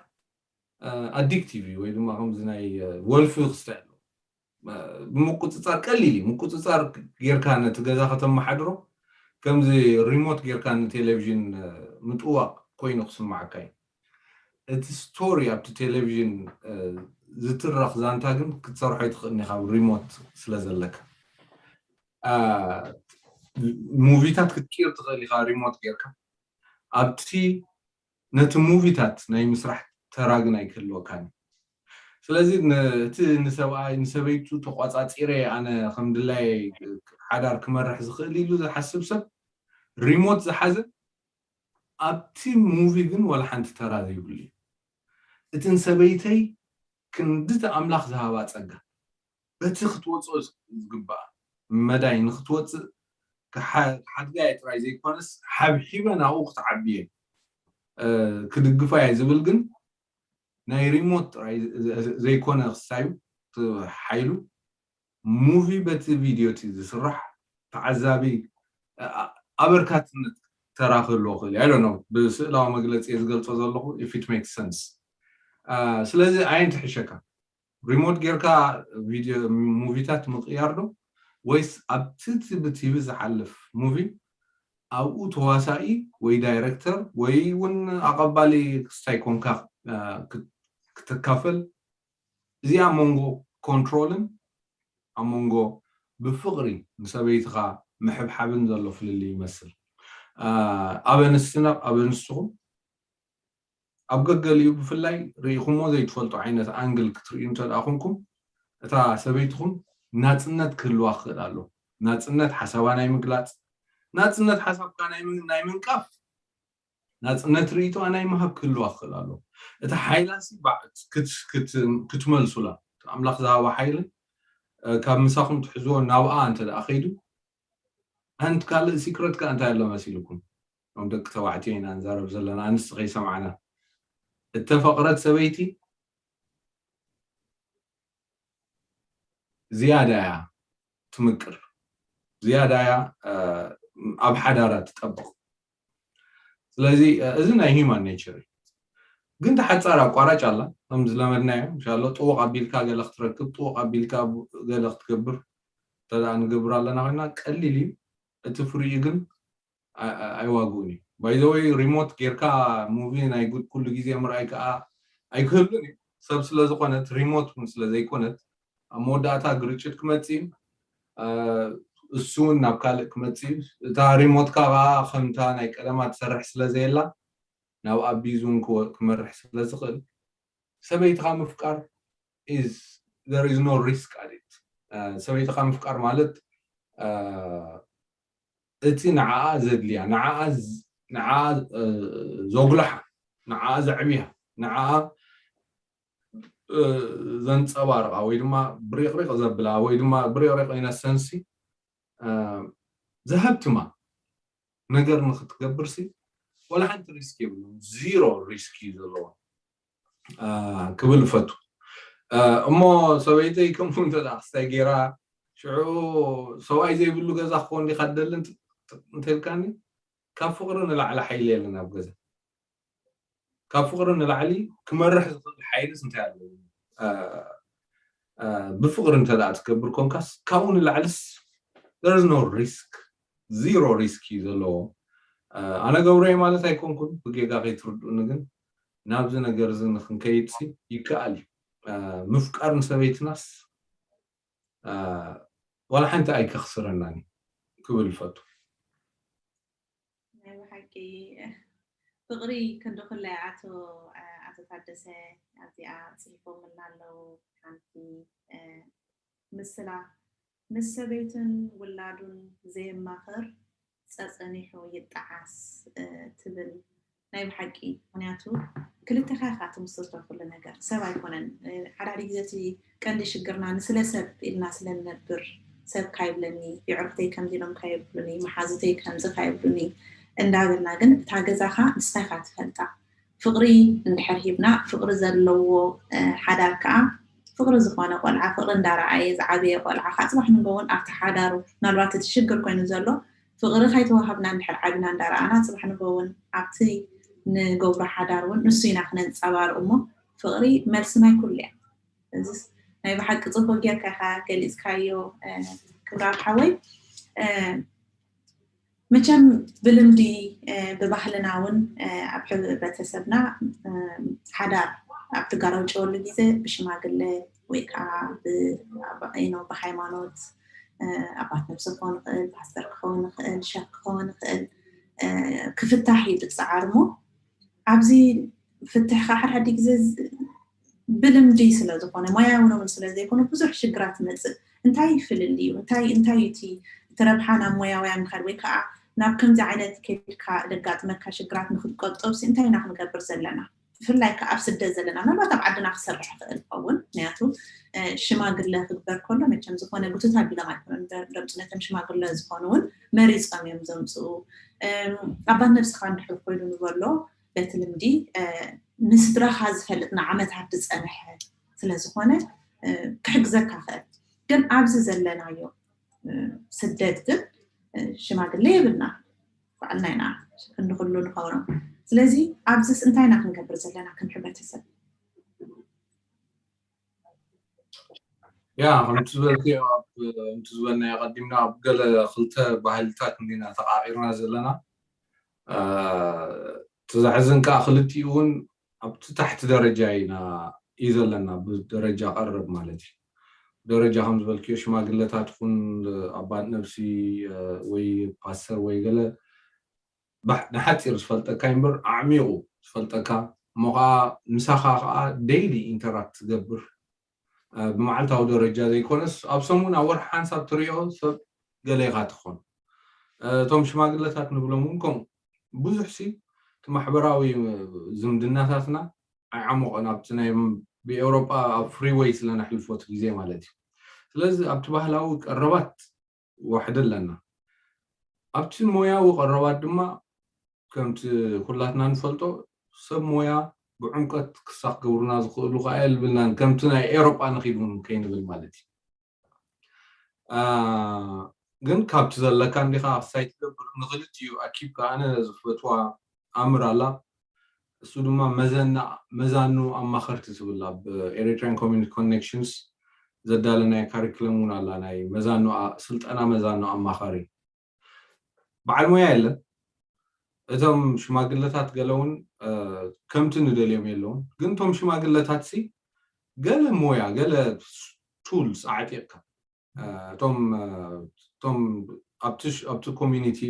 ኣዲክቲቭ እዩ ወይ ድማ ከምዚ ናይ ወልፊ ክስታይ ኣሎ። ብምቁፅፃር ቀሊል እዩ። ምቁፅፃር ጌርካ ነቲ ገዛ ከተመሓድሮ ከምዚ ሪሞት ጌርካ ንቴሌቪዥን ምጥዋቕ ኮይኑ ክስማዓካ እዩ። እቲ ስቶሪ ኣብቲ ቴሌቪዥን ዝትረኽ ዛንታ ግን ክትሰርሖ ኣይትኽእልን ኢኻ ሪሞት ስለ ዘለካ። ሙቪታት ክትቅይር ትኽእል ኢኻ ሪሞት ጌርካ። ኣብቲ ነቲ ሙቪታት ናይ ምስራሕ ተራ ግን ኣይክህልወካን እዩ። ስለዚ እቲ ንሰብኣይ ንሰበይቱ ተቋፃፂረ ኣነ ከም ድላይ ሓዳር ክመርሕ ዝኽእል ኢሉ ዝሓስብ ሰብ ሪሞት ዝሓዘ ኣብቲ ሙቪ ግን ዋላ ሓንቲ ተራ ዘይብሉ እዩ። እቲ ንሰበይተይ ክንድቲ ኣምላኽ ዝሃባ ፀጋ በቲ ክትወፅኦ ዝግባኣ መዳይ ንክትወፅእ ክሓድጋየ ጥራይ ዘይኮነስ ሓብሒበ ናብኡ ክትዓብየ ክድግፋየ ዝብል ግን ናይ ሪሞት ጥራይ ዘይኮነ ክሳዩ ሓይሉ ሙቪ በቲ ቪድዮ እቲ ዝስራሕ ተዓዛቢ ኣበርካትነት ተራ ክህልዎ ክእል I don't know ብስእላዊ መግለፂ ዝገልፆ ዘለኹ if it makes sense። ስለዚ ኣየን ትሕሸካ ሪሞት ጌርካ ቪድዮ ሙቪታት ምቅያር ዶ ወይስ ኣብቲ ብቲቪ ዝሓልፍ ሙቪ ኣብኡ ተዋሳኢ ወይ ዳይረክተር ወይ እውን ኣቐባሊ ክስታይ ኮንካ ክትካፈል እዚኣ መንጎ ኮንትሮልን ኣብ መንጎ ብፍቕሪ ንሰበይትኻ ምሕብሓብን ዘሎ ፍልልይ ይመስል። ኣብ ኣንስትና ኣብ ኣንስትኹም ኣብ ገገሊኡ ብፍላይ ርኢኹሞ ዘይትፈልጡ ዓይነት ኣንግል ክትርእዩ እንተ ደኣ ኮንኩም እታ ሰበይትኹም ናፅነት ክህልዋ ክኽእል ኣሎ። ናፅነት ሓሳባ ናይ ምግላፅ፣ ናፅነት ሓሳብካ ናይ ምን- ናይ ምንቃፍ፣ ናፅነት ርእይቶኣ ናይ ምሃብ ክህልዋ ክኽእል ኣሎ። እቲ ሓይላሲ ክትመልሱላ ኣምላኽ ዝሃባ ሓይሊ ካብ ምሳኹም ትሕዝዎ ናብኣ እንተ ደኣ ከይዱ፣ ኣንት ካልእ ሲክረት ከኣ እንታይ ኣሎ መሲልኩም? ም ደቂ ተባዕትዮ ኢና ንዛረብ ዘለና፣ ኣንስቲ ከይሰማዕና። እተፈቕረት ሰበይቲ ዝያዳ እያ ትምቅር፣ ዝያዳ እያ ኣብ ሓዳራ ትጠብቕ። ስለዚ እዚ ናይ ሂማን ኔቸር እዩ። ግን ተሓፃር ኣቋራጭ ኣላ። ከም ዝለመድናዮ እንሻሎ ጥውቕ ኣቢልካ ገለ ክትረክብ፣ ጥውቕ ኣቢልካ ገለ ክትገብር እንተደኣ ንገብር ኣለና ኮይና ቀሊል እዩ። እቲ ፍሪኡ ግን ኣይዋግኡን እዩ። ባይዘወይ ሪሞት ጌርካ ሙቪ ናይ ጉድ ኩሉ ግዜ ምርኣይ ከዓ ኣይክህሉን እዩ። ሰብ ስለዝኾነት ሪሞት እውን ስለዘይኮነት ኣብ መወዳእታ ግርጭት ክመፅእ እዩ። እሱ እውን ናብ ካልእ ክመፅእ እዩ። እታ ሪሞትካ ከዓ ከምታ ናይ ቀደማ ትሰርሕ ስለዘየላ ናብ ኣቢዝ እውን ክመርሕ ስለዝኽእል ሰበይትኻ ምፍቃር is there is no risk at it። ሰበይትኻ ምፍቃር ማለት እቲ ንዓኣ ዘድልያ፣ ንዓኣ ዘጉልሓ፣ ንዓኣ ዘዕብያ፣ ንዓኣ ዘንፀባርቓ ወይ ድማ ብሪቕሪቕ ዘብላ ወይ ድማ ብሪቕሪቕ ኢነሰንሲ ዘሀብትማ ነገር ንክትገብርሲ ወላ ሓንቲ ሪስክ የብሉን። ዚሮ ሪስክ እዩ ዘለዎ ክብል እፈቱ። እሞ ሰበይተይ ከምኡ እንተ ክስታይ ገይራ ሽዑ ሰብኣይ ዘይብሉ ገዛ ክኸውን ዲካ ደሊ እንተልካኒ ካብ ፍቅሪ ንላዕሊ ሓይሊ የለን ኣብ ገዛ። ካብ ፍቅሪ ንላዕሊ ክመርሕ ዝኽእል ሓይልስ እንታይ ኣለዎ? ብፍቅሪ እንተ ትገብር ኮንካስ ካብኡ ንላዕልስ there is no risk፣ ዚሮ ሪስክ እዩ ዘለዎ። ኣነ ገብረየ ማለት ኣይኮንኩን፣ ብጌጋ ከይትርድኡኒ ግን ናብዚ ነገር እዚ ንክንከይድሲ ይከኣል እዩ። ምፍቃር ንሰበይትናስ ዋላ ሓንቲ ኣይከኽስረናን እዩ ክብል ይፈቱ። ናይ ብሓቂ ፍቅሪ ክንዲ ኩለ ኣቶ ኣቶ ታደሰ ኣብዚኣ ፅሒፎምልና ኣለዉ። ሓንቲ ምስላ ምስ ሰበይቱን ውላዱን ዘየማኽር ፀፀኒሑ ይጠዓስ ትብል ናይ ብሓቂ። ምክንያቱ ክልተኻ ኢኻ ትምስርቶ ኩሉ ነገር፣ ሰብ ኣይኮነን። ሓዳሪ ግዜ እቲ ቀንዲ ሽግርና ንስለ ሰብ ኢልና ስለ ንነብር፣ ሰብ ካይብለኒ፣ የዕርክተይ ከምዚ ኢሎም ካይብሉኒ፣ መሓዙተይ ከምዚ ካይብሉኒ እንዳበልና፣ ግን እታ ገዛኻ ንስኻ ኢኻ ትፈልጣ። ፍቅሪ እንድሕር ሂብና፣ ፍቅሪ ዘለዎ ሓዳር ከዓ ፍቅሪ ዝኾነ ቆልዓ፣ ፍቅሪ እንዳረኣየ ዝዓበየ ቆልዓ ከዓ ፅባሕ ንጎ እውን ኣብቲ ሓዳሩ፣ ምናልባት እቲ ሽግር ኮይኑ ዘሎ ፍቅሪ ከይተዋሃብና እንድሕር ዓቢና እንዳረኣና፣ ፅባሕ ንጎ እውን ኣብቲ ንገብሮ ሓዳር እውን ንሱ ኢና ክነንፀባርቕ እሞ ፍቅሪ መልሲ ናይ ኩሉ እያ። እዚስ ናይ ብሓቂ ፅቡቅ ጌርካ ኢኻ ገሊፅካዮ ክብራብ ሓወይ። መቸም ብልምዲ ብባህልና እውን ኣብ ሕብረተሰብና ሓዳር ኣብ ትጋራውጨወሉ ግዜ ብሽማግለ ወይ ከዓ ብሃይማኖት ኣባት ነብሲ ክኸውን ይኽእል፣ ፓስተር ክኸውን ይኽእል፣ ሸክ ክኸውን ይኽእል ክፍታሕ እዩ ዝፀዓር እሞ ኣብዚ ፍትሕ ከዓ ሓድሓዲ ግዜ ብልምዲ ስለ ዝኾነ ሞያውነ እውን ስለ ዘይኮነ ብዙሕ ሽግራት ትመፅእ። እንታይ ፍልል እዩ? እንታይ እንታይ እቲ እቲ ረብሓ ናብ ሞያውያን ምኻድ ወይ ከዓ ናብ ከምዚ ዓይነት ከድካ ደጋጥመካ ሽግራት ንክትቀጦብሲ እንታይ ኢና ክንገብር ዘለና? ብፍላይ ከዓ ኣብ ስደት ዘለና ምናልባት ኣብ ዓድና ክሰርሕ ይኽእል ይኸውን። ምክንያቱ ሽማግለ ክግበር ከሎ መቸም ዝኾነ ጉትት ኣቢሎም ኣይኮነን ዘምፁ። ነቶም ሽማግለ ዝኾኑ እውን መሪፆም እዮም ዘምፅኡ። ኣባት ነብስኻ እንድሕር ኮይኑ ንበሎ በቲ ልምዲ ንስድራኻ ዝፈልጥ ንዓመታት ዝፀንሐ ስለዝኾነ ክሕግዘካ ክእል። ግን ኣብዚ ዘለናዮ ስደት ግን ሽማግለ የብልና፣ ባዕልና ኢና ክንዲ ኩሉ ንኸውኖ። ስለዚ ኣብዚስ እንታይ ኢና ክንገብር ዘለና ከም ሕብረተሰብ? ያ ከምቲ ዝበልክዮ ከምቲ ዝበልናዮ ቀዲምና ኣብ ገለ ክልተ ባህልታት እንዲና ተቃቂርና ዘለና። እቲ ዘሕዝን ከዓ ክልቲኡ እውን ኣብቲ ታሕቲ ደረጃ ኢና እዩ ዘለና፣ ብደረጃ ቀረብ ማለት እዩ። ደረጃ ከም ዝበልክዮ ሽማግለታት ይኹን ኣባት ነብሲ ወይ ፓስተር ወይ ገለ ንሓፂር ዝፈልጠካ እምበር ኣዕሚቑ ዝፈልጠካ እሞ ከዓ ምሳኻ ከዓ ዴይሊ ኢንተራክት ዝገብር ብመዓልታዊ ደረጃ ዘይኮነስ ኣብ ሰሙን ኣብ ወርሒ ሓንሳብ ትሪኦ ሰብ ገለ ኢኻ ትኾን። እቶም ሽማግለታት ንብሎም እውን ከምኡ ብዙሕ ሲ እቲ ማሕበራዊ ዝምድናታትና ኣይዓሞቐን ኣብቲ ናይ ብኤውሮጳ ኣብ ፍሪወይ ስለነሕልፎ እቲ ግዜ ማለት እዩ። ስለዚ ኣብቲ ባህላዊ ቀረባት ዋሕዲ ኣለና። ኣብቲ ሞያዊ ቀረባት ድማ ከምቲ ኩላትና ንፈልጦ ሰብ ሞያ ብዕምቀት ክሳክ ገብሩና ዝኽእሉ ከዓ የልብልናን ከምቲ ናይ ኤሮጳ ንኺድ እውን ከይንብል ማለት እዩ። ግን ካብቲ ዘለካ እንዲኻ ክሳይ ትገብር ንኽልቲኡ ኣኪብካ ኣነ ዝፈትዋ ኣምር ኣላ። እሱ ድማ መዘና መዛኑ ኣማኸርቲ ትብል ኣብ ኤሪትራን ኮሚኒቲ ኮኔክሽንስ ዘዳለናይ ካሪክለም እውን ኣላ ናይ መዛኑ ስልጠና መዛኑ ኣማኻሪ። በዓል ሞያ የለን። እቶም ሽማግለታት ገለ እውን ከምቲ ንደልዮም የለውን። ግን እቶም ሽማግለታት ሲ ገለ ሞያ ገለ ቱልስ ኣዕጢቕካ እቶም እቶም ኣብቲ ኮሚኒቲ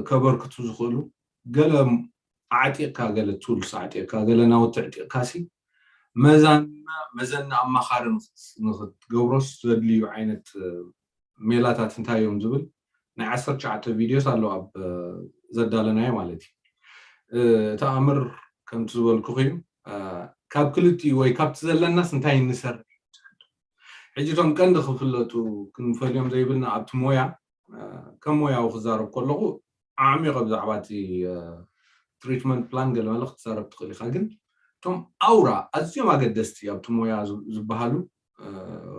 ከበርክቱ ዝኽእሉ ገለ ኣዕጢቕካ ገለ ቱልስ ኣዕጢቕካ ገለ ናውቲ ኣዕጢቕካ ሲ መዛና መዘና ኣማኻሪ ንክትገብሮስ ዘድልዩ ዓይነት ሜላታት እንታይ እዮም ዝብል ናይ ዓሰርተ ትሽዓተ ቪድዮስ ኣሎ ኣብ ዘዳለናዮ ማለት እዩ። እቲ ኣምር ከምቲ ዝበልኩ እዩ ካብ ክልቲኡ ወይ ካብቲ ዘለናስ እንታይ ንሰር ሕጂ እቶም ቀንዲ ክፍለጡ ክንፈልዮም ዘይብልና ኣብቲ ሞያ ከም ሞያዊ ክዛረብ ከለኹ ዓሚቐ ብዛዕባ እቲ ትሪትመንት ፕላን ገለመለ ክትዛረብ ትኽእል ኢኻ። ግን እቶም ኣውራ ኣዝዮም ኣገደስቲ ኣብቲ ሞያ ዝበሃሉ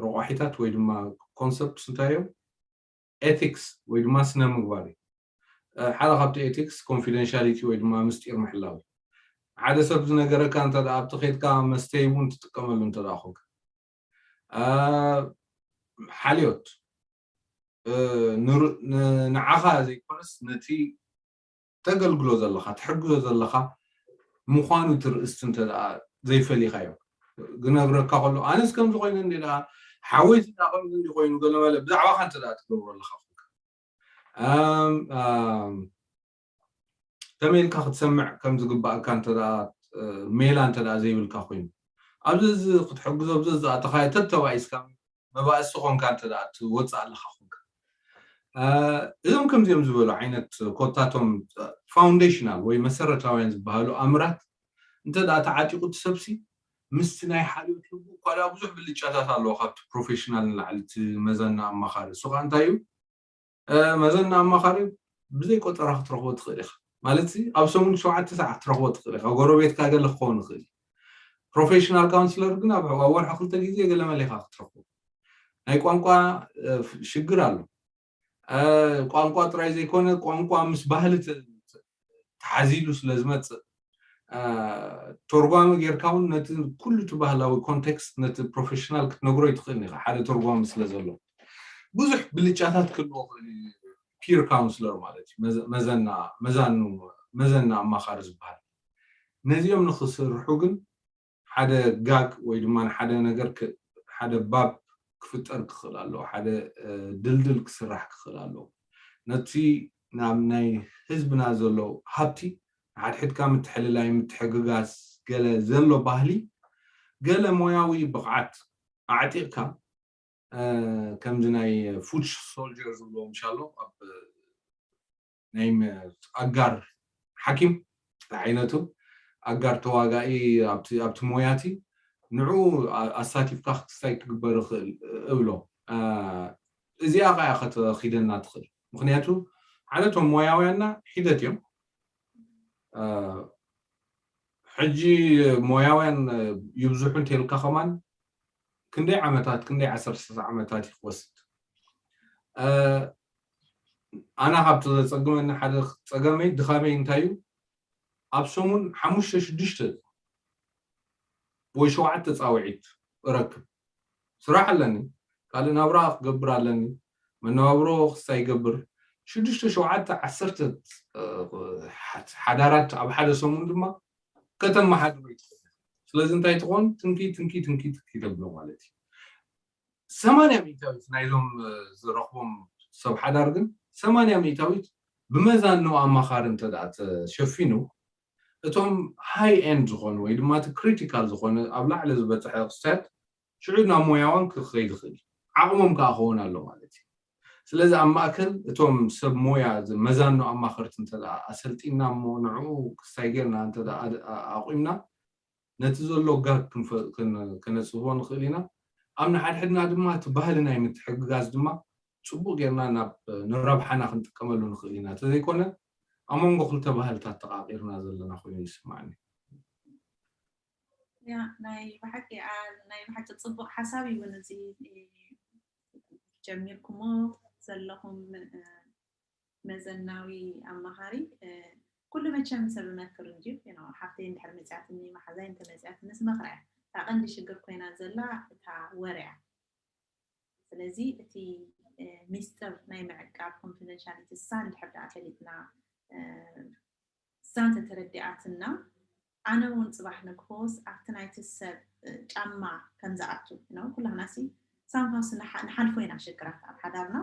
ረቋሒታት ወይ ድማ ኮንሰፕት እንታይ እዮም? ኤቲክስ ወይ ድማ ስነ ምግባር እዩ። ሓደ ካብቲ ኤቲክስ ኮንፊደንሻሊቲ ወይ ድማ ምስጢር ምሕላው እዩ። ሓደ ሰብ ዝነገረካ እንተ ኣብቲ ከድካ መስተይ እውን ትጥቀመሉ እንተ ኮንካ ሓልዮት ንዓኻ ዘይኮነስ ነቲ ተገልግሎ ዘለኻ ትሕግዞ ዘለኻ ምዃኑ ትርእስቲ እንተ ዘይፈሊኻዮ ግነግረካ ከሎ ኣነስ ከምዚ ኮይኑ እንዲ ሓወይስ ዳ ከምዚ እንዲ ኮይኑ ገለመለ ብዛዕባኻ እንተ ትገብሮ ኣለኻ ተመይልካ ክትሰምዕ ከም ዝግባእካ እንተ ሜላ እንተ ዘይብልካ ኮይኑ ኣብዚ እዚ ክትሕግዞ ኣብዚ ዝኣተኻዮ ተተባኢስካ መባእሲ ኮንካ እንተ ትወፅእ ኣለካ ኮንካ እዞም ከምዚኦም ዝበሉ ዓይነት ኮታቶም ፋውንዴሽናል ወይ መሰረታውያን ዝበሃሉ ኣምራት እንተ ተዓጢቁ እቲ ሰብሲ ምስቲ ናይ ሓልዮት ልቡ እኳ ብዙሕ ብልጫታት ኣለዎ ካብቲ ፕሮፌሽናል ንላዕሊ እቲ መዘና ኣማኻሪ እሱ ከዓ እንታይ እዩ መዘና ኣማኻሪ ብዘይ ቆፀራ ክትረኽቦ ትኽእል ኢኻ ማለት ኣብ ሰሙን ሸውዓተ ሰዓት ክትረኽቦ ትኽእል ኢኻ ጎረቤትካ ገለ ክኸውን ይኽእል ፕሮፌሽናል ካውንስለር ግን ኣብ ወርሒ ክልተ ግዜ ገለ መለ ኢኻ ክትረኽቦ ናይ ቋንቋ ሽግር ኣሎ ቋንቋ ጥራይ ዘይኮነ ቋንቋ ምስ ባህሊ ተሓዚሉ ስለ ዝመፅእ ተርጓሚ ጌርካ እውን ነቲ ኩሉ እቲ ባህላዊ ኮንቴክስት ነቲ ፕሮፌሽናል ክትነግሮ ይትኽእል ኢኻ ሓደ ተርጓሚ ስለ ዘሎ ብዙሕ ብልጫታት ክህልዎ ክእል ፒር ካውንስለር ማለት እዩ መዘና መዛኑ መዘና ኣማኻሪ ዝበሃል ነዚኦም ንክስርሑ ግን ሓደ ጋግ ወይ ድማ ሓደ ነገር ሓደ ባብ ክፍጠር ክኽእል ኣለዎ ሓደ ድልድል ክስራሕ ክኽእል ኣለዎ ነቲ ናብ ናይ ህዝብና ዘሎ ሃብቲ ንሓድሕድካ ምትሕልላይ ምትሕግጋዝ ገለ ዘሎ ባህሊ ገለ ሞያዊ ብቕዓት ኣዕጢቕካ ከምዚ ናይ ፉድ ሶልጀር ዝብልዎ ምሻሎ ኣብ ናይ ኣጋር ሓኪም ዓይነት ኣጋር ተዋጋኢ ኣብቲ ሞያቲ ንዑ ኣሳቲፍካ ክስታይ ክግበር ይኽእል እብሎ እዚኣ ከያ ከተኺደና ትኽእል ምክንያቱ ሓደቶም ሞያውያንና ሒደት እዮም ሕጂ ሞያውያን ይብዝሑ እንተልካ ከማን ክንደይ ዓመታት ክንደይ ዓሰርተ ዓመታት እዩ ክወስድ ኣና ካብቲ ዘፀግመኒ ሓደ ፀገመይ ድኻመይ እንታይ እዩ ኣብ ሰሙን ሓሙሽተ ሽዱሽተ ወይ ሸውዓተ ፃውዒት እረክብ ስራሕ ኣለኒ ካልእ ናብራ ክገብር ኣለኒ መነባብሮ ክሳ ይገብር ሽዱሽተ ሸውዓተ ዓሰርተ ሓዳራት ኣብ ሓደ ሰሙን ድማ ከተመሓድሮ ይትኽእል ስለዚ እንታይ ትኾን ትንኪ ትንኪ ትንኪ ትንኪ ተብሎ ማለት እዩ ሰማንያ ሚእታዊት ናይዞም ዝረኽቦም ሰብ ሓዳር ግን ሰማንያ ሚእታዊት ብመዛኖ ኣማኻሪ እንተ ተሸፊኑ እቶም ሃይ ኤንድ ዝኾኑ ወይ ድማ እቲ ክሪቲካል ዝኾነ ኣብ ላዕሊ ዝበፅሐ ክስተት ሽዑ ናብ ሞያዋን ክኸይድ ይኽእል እዩ። ዓቕሞም ከዓ ክኸውን ኣሎ ማለት እዩ። ስለዚ ኣብ ማእከል እቶም ሰብ ሞያ፣ እዚ መዛኖ ኣማኸርቲ እንተ ደኣ ኣሰልጢና እሞ ንዕኡ ክስታይ ጌርና እንተ ደኣ ኣድ-፣ ኣ-፣ ኣቑምና፣ ነቲ ዘሎ ጋግ ክንፈ-፣ ክን-፣ ከነጽብቦ ንኽእል ኢና። ኣብ ንሓድሕድና ድማ እቲ ባህሊ ናይ ምትሕግጋዝ ድማ ጽቡቕ ጌርና ናብ ንረብሓና ክንጥቀመሉ ንኽእል ኢና። እንተዘይኮነ ኣብ መንጎ ክልተ ባህልታት ተቓቒርና ዘለና ኮይኑ ይስማዓኒ። ያ ናይ ብሓቂ ኣ-፣ ናይ ብሓቂ ጽቡቕ ሓሳብ እዩ እውን እዚ ጀሚርኩሞ ዘለኹም እ፣ መዘናዊ ኣማኻሪ እ፣ ኩሉ መቸም ሰብ መክር እንጂ you know፣ ሓፍተይ እንድሕር መፅያትኒ መሓዛይ እንተመፅያትኒ ስመክራ እያ። እታ ቀንዲ ሽግር ኮይና ዘላ እታ ወረ እያ። ስለዚ እቲ እ፣ ሚስጥር ናይ ምዕቃብ ኮንፊደንሻሊቲ እሳ እንድሕር ደኣ ፈሊጥና እ፣ እሳ እንተተረዲኣትና ኣነ እውን ፅባሕ ንግሆስ ኣብቲ ናይቲ ሰብ እ፣ ጫማ ከም ዝኣቱ ነው። ኩላህናሲ ሳምሃውስ ንሓልፎ ኢና ሽግራት ኣብ ሓዳርና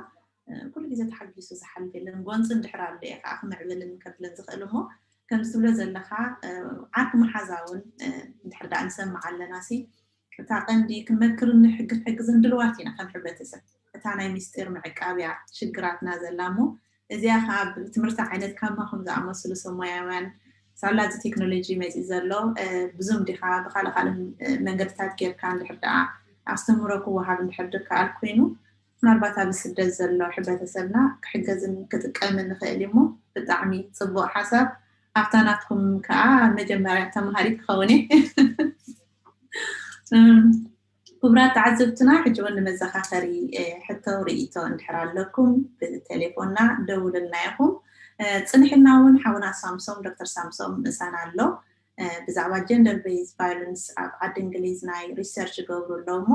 እ፣ ኩሉ ግዜ ተሓጊሱ ዝሓልፍ የለን። ጎንፂ እንድሕር ኣሎ እየ ከዓ ክምዕብልን ከብልን ዝኽእል እሞ ከምዚ ትብሎ ዘለካ እ፣ ዓርኪ መሓዛ እውን እ፣ እንድሕር ደኣ ንሰምዕ ኣለና ሲ እታ ቀንዲ ክንመክርን ንሕግዝ ሕግዝን ድልዋት ኢና ከም ሕብረተሰብ። እታ ናይ ምስጢር መዕቃብያ ሽግራትና ዘላ እሞ እዚኣ ከዓ ብትምህርቲ ዓይነት ካማኹም ዝኣመስሉ ሰሞያውያን ሳላ እዚ ቴክኖሎጂ መፂ ዘሎ እ፣ ብዙም ዲኻ ብካልእ ካልእ እ፣ መንገድታት ጌርካ እንድሕር ደኣ ኣስተምህሮ ክወሃብ እንድሕር ድከኣል ኮይኑ ምናልባት ኣብ ስደት ዘሎ ሕብረተሰብና ክሕገዝን ክጥቀምን ንኽእል እዩ እሞ ብጣዕሚ ፅቡቅ ሓሳብ ኣብታ ናትኩም ከዓ መጀመርያ ተምሃሪት ክኸውን እየ እም፣ ክቡራት ተዓዘብትና ሕጂ እውን ንመዘኻኸሪ እ፣ ሕቶ ርእይቶ እንድሕር ኣለኩም ብቴሌፎንና ደውልልና ኢኹም እ፣ ፅንሕና እውን ሓውና ሳምሶም ዶክተር ሳምሶም ምሳና ኣሎ እ፣ ብዛዕባ ጀንደር ቤዝ ቫዮለንስ ኣብ ዓዲ እንግሊዝ ናይ ሪሰርች ይገብሩ ኣለዉ እሞ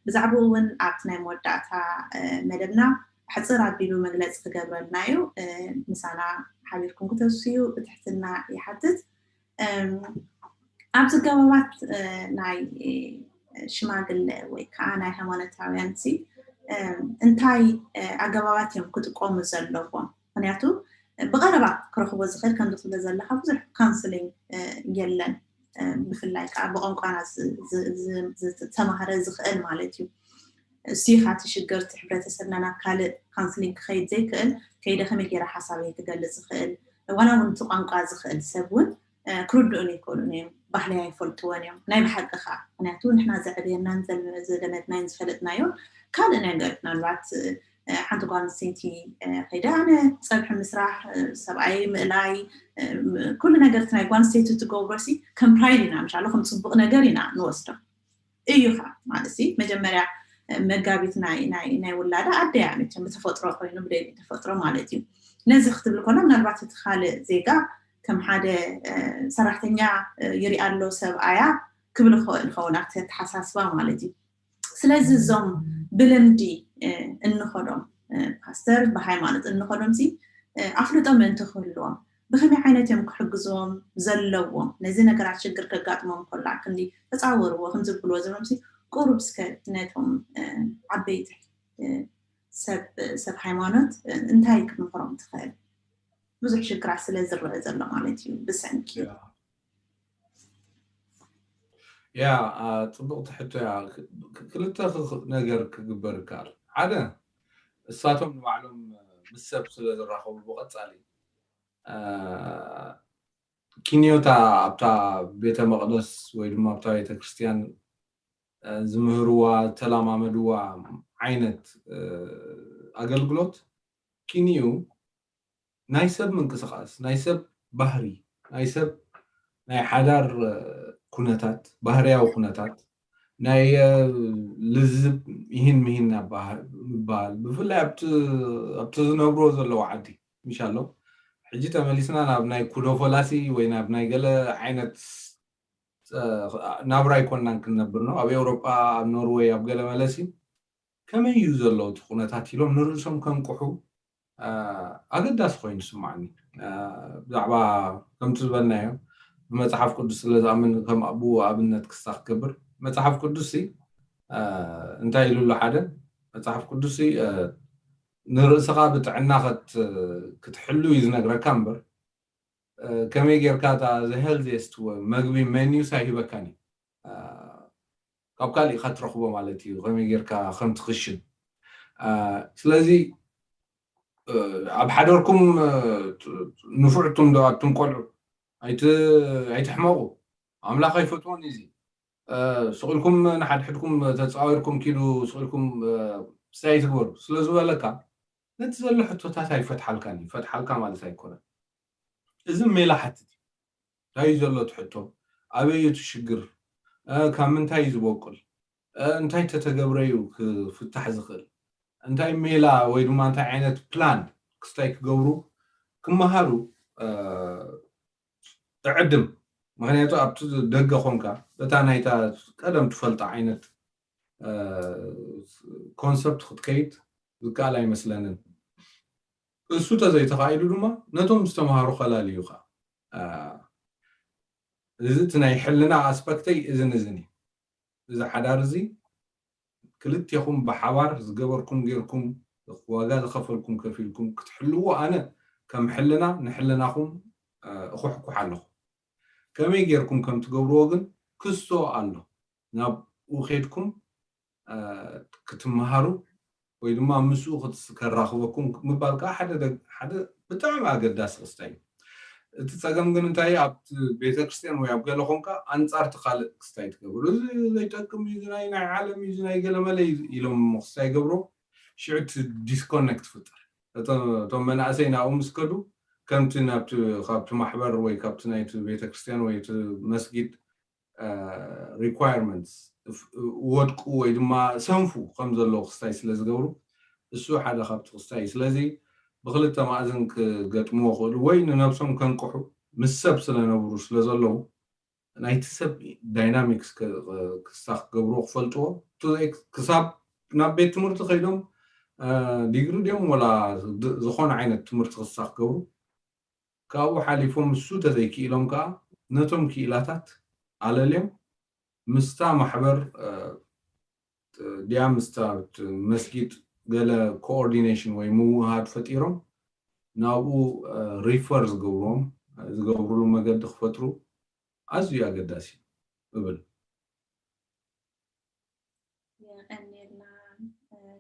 ብዛዕባኡ እውን ኣብቲ ናይ መወዳእታ እ፣ መደብና ሕፅር ኣቢሉ መግለፂ ክገብረልና እዩ እ፣ ምሳና ሓቢርኩም ክተስዩ ብትሕትና ይሓትት እም፣ ኣብዚ ገባባት እ፣ ናይ እ፣ ሽማግለ ወይ ከዓ ናይ ሃይማኖታውያን ሲ እ፣ እንታይ እ፣ ኣገባባት እዮም ክጥቀሙ ዘለዎም ምክንያቱ ብቐረባ ክረኽቦ ዝኽእል ከምዚ ትብሎ ዘለካ ብዙሕ ካውንስሊንግ የለን ብፍላይ ከዓ ብቋንቋና ዝተማሃረ ዝኽእል ማለት እዩ እሱ ኢኻ እቲ ሽግር እቲ ሕብረተሰብና ናብ ካልእ ካውንስሊንግ ክኸይድ ዘይክእል ከይደ ከመይ ገይረ ሓሳበይ ክገልፅ ይኽእል ዋላ እውን እቲ ቋንቋ ዝኽእል ሰብ እውን ክርድኡን ይክእሉን እዮም ባህሊ ኣይፈልጥዎን እዮም ናይ ብሓቂ ከዓ ምክንያቱ ንሕና ዘዕብየናን ዘለመድናን ዝፈለጥናዮ ካልእ ነገር ምናልባት ሓንቲ ጓል ኣንስተይቲ ከይደ ኣነ ፀብሒ ምስራሕ ሰብኣይ ምእላይ ኩሉ ነገር ናይ ጓል ኣንስተይቲ ትገብሮ ሲ ከም ፕራይድ ኢና ምሻሎ ከም ፅቡቅ ነገር ኢና ንወስዶ እዩ ካ ማለት መጀመርያ መጋቢት ናይ ናይ ናይ ውላዳ ኣደያ መቸም ብተፈጥሮ ኮይኑ ብደይ ተፈጥሮ ማለት እዩ ነዚ ክትብል ከሎ ምናልባት እቲ ካልእ ዜጋ ከም ሓደ ሰራሕተኛ ይሪኣ ኣሎ ሰብኣያ ክብል ይኽእል ይኸውን ኣብቲ ኣተሓሳስባ ማለት እዩ ስለዚ እዞም ብልምዲ እንኸዶም ፓስተር ብሃይማኖት እንኸዶም ሲ ኣፍልጦ ምእንቲ ክህልዎም ብኸመይ ዓይነት እዮም ክሕግዝዎም ዘለዎም ነዚ ነገራት ሽግር ከጋጥሞም ከሎ ክንዲ ተፃወርዎ ከም ዝብልዎ ዝብሎም ሲ ቁሩብ እስከ ነቶም ዓበይቲ ሰብ ሰብ ሃይማኖት እንታይ ክትምክሮም ትኽእል ብዙሕ ሽግራት ስለ ዝረአ ዘሎ ማለት እዩ ብሰንኪ ያ ፅቡቅ ትሕቶ ያ ክልተ ነገር ክግበር ይከኣል ሓደ እሳቶም ንባዕሎም ምስ ሰብ ስለ ዝራኸቡ ብቐፃሊ ኪንዮታ ኣብታ ቤተ መቅደስ ወይ ድማ ኣብታ ቤተክርስትያን ዝምህርዋ ዝተለማመድዋ ዓይነት ኣገልግሎት ኪንዩ ናይ ሰብ ምንቅስቃስ ናይ ሰብ ባህሪ ናይ ሰብ ናይ ሓዳር ኩነታት ባህርያዊ ኩነታት ናይ ልዝብ ይህን ምሂን ምባል ብፍላይ ኣብቲ ዝነብሮ ዘለዉ ዓዲ ምሻሎ ሕጂ ተመሊስና ናብ ናይ ኩዶፎላሲ ወይ ናብ ናይ ገለ ዓይነት ናብራ ኣይኮናን ክንነብር ነው ኣብ ኤውሮጳ ኣብ ኖርወይ ኣብ ገለ መለሲ ከመይ እዩ ዘሎ እቲ ኩነታት ኢሎም ንርእሶም ከንቅሑ ኣገዳሲ ኮይኑ ዝስማዓኒ ብዛዕባ ከምቲ ዝበልናዮ ብመፅሓፍ ቅዱስ ስለ ዝኣምን ከም ብኡ ኣብነት ክስታ ክትገብር መፅሓፍ ቅዱስ እንታይ ኢሉ ኣሎ ሓደ መፅሓፍ ቅዱስ ንርእስኻ ብጥዕና ክትሕሉ እዩ ዝነግረካ እምበር ከመይ ጌርካ እታ the healthiest መግቢ ሜኒስ ኣይሂበካን እዩ ካብ ካልእ ኢኻ ትረኽቦ ማለት እዩ፣ ከመይ ጌርካ ከም ትኽሽን። ስለዚ ኣብ ሓደርኩም ንፉዕቱም ዶ ኣቱም ቆልዑ ኣይትሕመቑ። ኣምላኽ ኣይፈትዎን እዚ። ስቕ ኢልኩም ንሓድሕድኩም ተፃዊርኩም ኪዱ ስቕ ኢልኩም ስታይ ትግበሩ ስለ ዝበለካ፣ ነቲ ዘሎ ሕቶታት ኣይፈትሓልካን እዩ። ፈትሓልካ ማለት ኣይኮነን። እዚ ሜላ ሓትት እዩ። እንታይ እዩ ዘሎ እቲ ሕቶ? ኣበይ እዩ እቲ ሽግር? ካብ ምንታይ እዩ ዝበቁል? እንታይ ተተገብረ እዩ ክፍታሕ ዝኽእል? እንታይ ሜላ ወይ ድማ እንታይ ዓይነት ፕላን ክስታይ ክገብሩ ክመሃሩ እዕድም። ምክንያቱ ኣብቲ ደገ ኮንካ በታ ናይታ ቀደም ትፈልጣ ዓይነት ኮንሰፕት ክትከይድ ዝከኣል ኣይመስለንን። እሱ ተዘይተኻኢሉ ድማ ነቶም ዝተምሃሩ ከላልዩኻ። እዚ እቲ ናይ ሕልና ኣስፐክተይ እዝን እዝን እዩ። እዚ ሓዳር እዚ ክልቴኹም ብሓባር ዝገበርኩም ጌርኩም ዋጋ ዝኸፈልኩም ከፊልኩም ክትሕልዎ ኣነ ከም ሕልና ንሕልናኹም እኹሕኩሕ ኣለኹ። ከመይ ጌርኩም ከም ትገብርዎ ግን ክስቶ ኣሎ። ናብኡ ኬድኩም ክትመሃሩ ወይ ድማ ምስኡ ከራኽበኩም ምባል ከዓ ሓደ ብጣዕሚ ኣገዳሲ ክስታይ እዩ። እቲ ፀገም ግን እንታይ ኣብቲ ቤተክርስትያን ወይ ኣብ ገለ ኮንካ ኣንፃርቲ ካልእ ክስታይ ትገብሩ፣ እዚ ዘይጠቅም እዩ፣ ናይ ናይ ዓለም እዩ፣ ናይ ገለመለ ኢሎም ክስታይ ገብሮ። ሽዑ እቲ ዲስኮነክት ፍጠር። እቶም መናእሰይ ናብኡ ምስ ከዱ ከምቲ ናብቲ ካብቲ ማሕበር ወይ ካብቲ ናይቲ ቤተክርስትያን ወይ እቲ መስጊድ ሪኳርመንትስ ወድቁ ወይ ድማ ሰንፉ ከም ዘለዉ ክስታይ ስለ ዝገብሩ እሱ ሓደ ካብቲ ክስታይ እዩ። ስለዚ ብክልተ ማእዝን ክገጥምዎ ክእሉ ወይ ንነብሶም ከንቅሑ ምስ ሰብ ስለነብሩ ስለ ዘለዉ ናይቲ ሰብ ዳይናሚክስ ክሳ ክገብርዎ ክፈልጥዎ ክሳብ ናብ ቤት ትምህርቲ ከይዶም ዲግሪ ድዮም ወላ ዝኾነ ዓይነት ትምህርቲ ክሳ ክገብሩ ካብኡ ሓሊፎም እሱ ተዘይክኢሎም ከዓ ነቶም ክኢላታት ኣለልዮም ምስታ ማሕበር ድያ ምስታ መስጊድ ገለ ኮኦርዲኔሽን ወይ ምውሃድ ፈጢሮም ናብኡ ሪፈር ዝገብርዎም ዝገብርሉ መገዲ ክፈጥሩ ኣዝዩ ኣገዳሲ እዩ እብል። የቐንየልና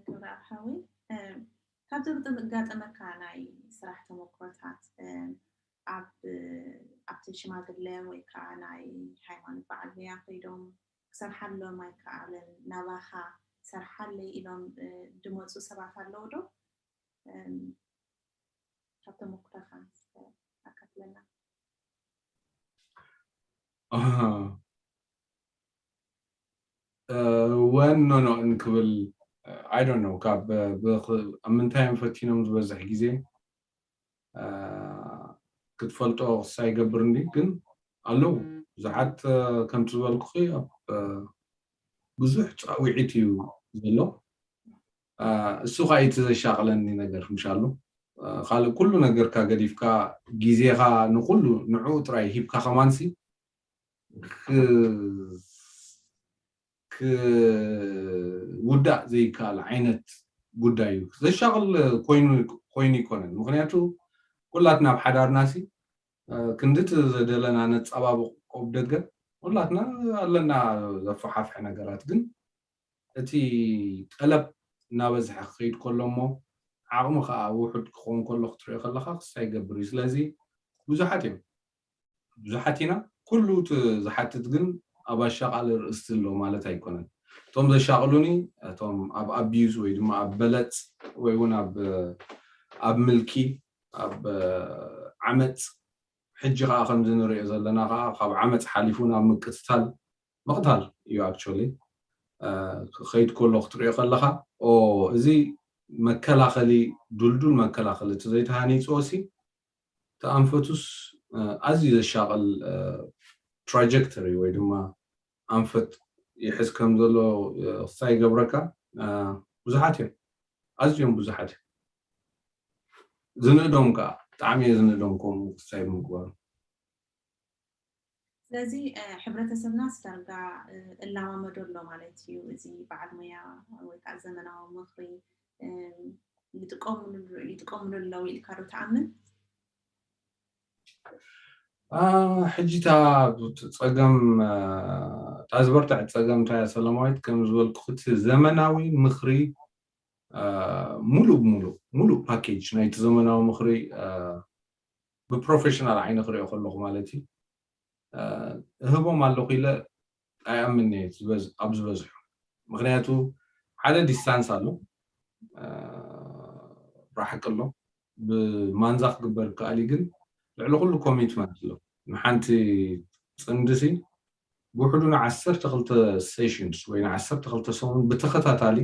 ክብረ ኣብ ሓወይ። ካብቲ ዘጋጠመካ ናይ ስራሕ ተመክሮታት ኣብ ኣብቲ ሽማግለ ወይ ከዓ ናይ ሃይማኖት በዓል ሞያ ከይዶም ክሰርሓሎም ኣይከኣልን፣ ናባኻ ሰርሓለይ ኢሎም ድመፁ ሰባት ኣለዉ ዶ? ካብ ተመኩረኻ ኣካፍለና። ወን ኖ ኖ እንክብል I don't know ካብ ኣብ ምንታይ እዮም ፈቲኖም ዝበዝሕ ግዜ ክትፈልጦ ክሳ ይገብር እንዲ ግን ኣለዉ ብዙሓት ከምቲ ዝበልኩኺ ኣብ ብዙሕ ፃውዒት እዩ ዘሎ እሱ ከዓ እቲ ዘሻቕለኒ ነገር ምሻሉ ካልእ ኩሉ ነገርካ ገዲፍካ ግዜኻ ንኩሉ ንዕኡ ጥራይ ሂብካ ከማንሲ ክውዳእ ዘይከኣል ዓይነት ጉዳይ እዩ ዘሻቕል ኮይኑ ይኮነን ምክንያቱ ኩላትና ኣብ ሓዳርና ሲ ክንድቲ ዘደለና ነፃባብቕ ቆብ ደገ ኩላትና ኣለና ዘፈሓፍሐ ነገራት ግን እቲ ጠለብ እናበዝሐ ክኸይድ ከሎ እሞ ዓቕሚ ከዓ ውሑድ ክኸውን ከሎ ክትሪኦ ከለካ ክሳ ይገብር እዩ ስለዚ ብዙሓት እዮም ብዙሓት ኢና ኩሉ ዝሓትት ግን ኣብ ኣሻቓሊ ርእስቲ ኣሎ ማለት ኣይኮነን እቶም ዘሻቕሉኒ እቶም ኣብ ኣቢዩዝ ወይ ድማ ኣብ በለፅ ወይ እውን ኣብ ኣብ ምልኪ ኣብ ዓመፅ ሕጂ ከዓ ከምዚ ንሪኦ ዘለና ከዓ ካብ ዓመፅ ሓሊፉ ናብ ምቅትታል ምቕታል እዩ actually ክኸይድ ከሎ ክትሪኦ ከለካ እዚ መከላኸሊ ዱልዱል መከላኸሊ እቲ ዘይተሃኒፅዎ ሲ እቲ ኣንፈቱስ ኣዝዩ ዘሻቐል ትራጀክተሪ ወይ ድማ ኣንፈት ይሕዝ ከም ዘሎ ክሳ ይገብረካ ብዙሓት እዮም ኣዝዮም ብዙሓት እዮም ዝንእዶም ከዓ ብጣዕሚ እየ ዝንእዶም ከምኡ ክሳይ ምግባሩ ስለዚ ሕብረተሰብና ስዳርጋ እላማመዶ ኣሎ ማለት እዩ እዚ በዓል ሞያ ወይ ከዓ ዘመናዊ ምክሪ ይጥቀምሉ ኣለዉ ኢልካ ዶ ትኣምን ሕጂ እታ ጸገም እታ ዝበርትዐት ጸገም እንታይ እያ ሰለማዊት? ከም ዝበልኩ እቲ ዘመናዊ ምኽሪ ሙሉእ ብሙሉእ ሙሉእ ፓኬጅ ናይቲ ዘመናዊ ምኽሪ ብፕሮፌሽናል ዓይኒ ክሪኦ ከለኹ ማለት እዩ እህቦም ኣለኹ ኢለ ኣይኣምን እየ ኣብ ዝበዝሑ። ምክንያቱ ሓደ ዲስታንስ ኣሎ፣ ራሕቂ ኣሎ፣ ብማንዛ ክግበር ከኣል ግን ልዕሊ ኩሉ ኮሚትመንት ኣሎ። ንሓንቲ ፅንድሲ ብውሕዱ ንዓሰርተ ክልተ ሴሽንስ ወይ ንዓሰርተ ክልተ ሰሙን ብተኸታታሊ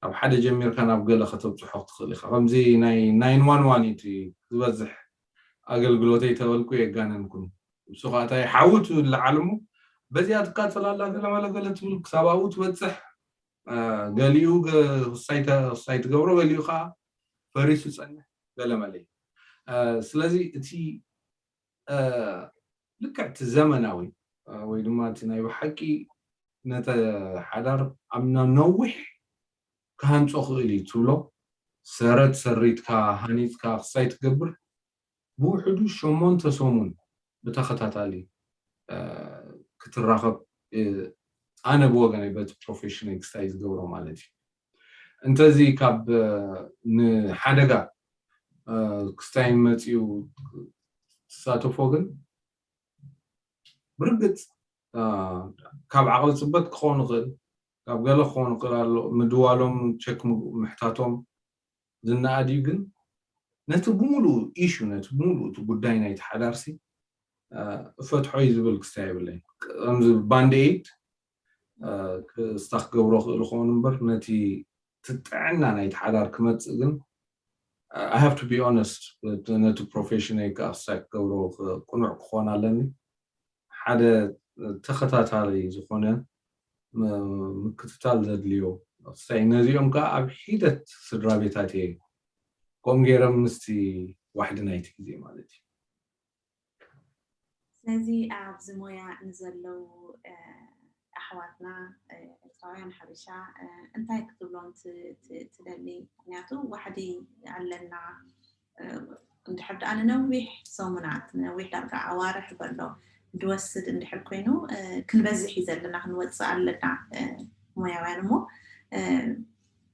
ኣብ ሓደ ጀሚርካ ናብ ገለ ከተብፅሖ ክትኽእል ኢኻ። ከምዚ ናይ ናይን ዋን ዋን እቲ ዝበዝሕ ኣገልግሎተይ ተበልኩ የጋነንኩን። ንሱ ከዓ እንታይ ሓዊ ትብል ለዓል እሞ በዚኣ ትቃፀል ኣላ ገለ መለ ገለ ትብል ክሳብ ኣብኡ ትበፅሕ። ገሊኡ ክሳይ ትገብሮ፣ ገሊኡ ከዓ ፈሪሱ ፀንሕ ገለ መለ። ስለዚ እቲ ልክዕ እቲ ዘመናዊ ወይ ድማ እቲ ናይ ብሓቂ ነተ ሓዳር ኣብ ነዊሕ ክሃንፆ ክእል እዩ ትብሎ ሰረት ሰሪትካ ሃኒፅካ ክሳይ ትገብር ብውሕዱ ሸሞንተ ሰሙን ብተኸታታሊ ክትራኸብ ኣነ ብወገነይ በቲ ፕሮፌሽነይ ክስታይ ዝገብሮ ማለት እዩ። እንተዚ ካብ ንሓደጋ ክስታይ መፅኡ ትሳተፎ ግን ብርግፅ ካብ ዓቕሊ ፅበት ክኸውን ይኽእል፣ ካብ ገለ ክኸውን ይኽእል ኣሎ ምድዋሎም ቸክ ምሕታቶም ዝነኣድ እዩ። ግን ነቲ ብምሉኡ ኢሹ ነቲ ብምሉኡ እቲ ጉዳይ ናይቲ ሓዳርሲ እፈትሖ እዩ ዝብል ክስታይ የብለይ። ከምዚ ባንድ ኤድ ክስታ ክገብሮ ክእል ክኸውን እምበር ነቲ ትጥዕና ናይቲ ሓዳር ክመፅእ ግን I have to be honest ነቲ ፕሮፌሽነይ ከዓ ክስታይ ክገብሮ ቅኑዕ ክኾን ኣለኒ። ሓደ ተኸታታሊ ዝኾነ ምክትታል ዘድልዮ ክስታይ ነዚኦም ከዓ ኣብ ሒደት ስድራ ቤታት እየ ከምኡ ገይረ ምስቲ ዋሕዲ ናይቲ ግዜ ማለት እዩ። ስለዚ ኣብዚ ሞያ ንዘለዉ ኣሕዋትና ኤርትራውያን ሓበሻ እንታይ ክትብሎም ትደሊ? ምክንያቱ ዋሕዲ ኣለና እንድሕር ደኣ ንነዊሕ ሰሙናት ንነዊሕ ዳርጋ ኣዋርሕ በሎ ድወስድ እንድሕር ኮይኑ ክንበዝሕ እዩ ዘለና ክንወፅእ ኣለና ሞያውያን እሞ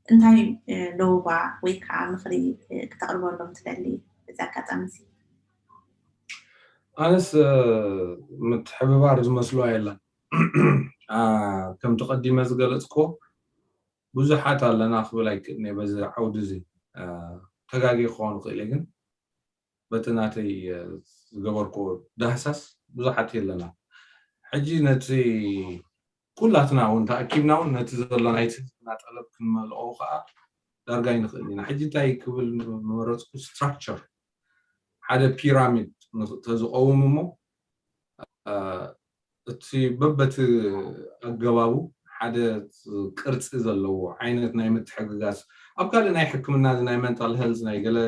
እንታይ ለውባ ወይ ከዓ ምኽሪ ክተቕርበሎም ትደሊ? እዚ ኣጋጣሚ እዚ ኣነስ ምትሕብባር ዝመስሎ የለን። ከምቲ ቀዲመ ዝገለፅኮ ብዙሓት ኣለና ክብል ኣይክእልነ በዚ ዓውዲ እዚ ተጋጊ ክኸውን ክእል ግን በቲ ናተይ ዝገበርኮ ዳህሳስ ብዙሓት የለና። ሕጂ ነቲ ኩላትና እውን ተኣኪብና እውን ነቲ ዘሎ ናይ ትህትና ጠለብ ክንመልኦ ከዓ ዳርጋ ይንኽእል ኢና። ሕጂ እንታይ ክብል መረፅኩ ስትራክቸር ሓደ ፒራሚድ ተዝቀውም እሞ እቲ በበቲ ኣገባቡ ሓደ ቅርፂ ዘለዎ ዓይነት ናይ ምትሕግጋዝ ኣብ ካልእ ናይ ሕክምና ናይ መንታል ሄልዝ ናይ ገለ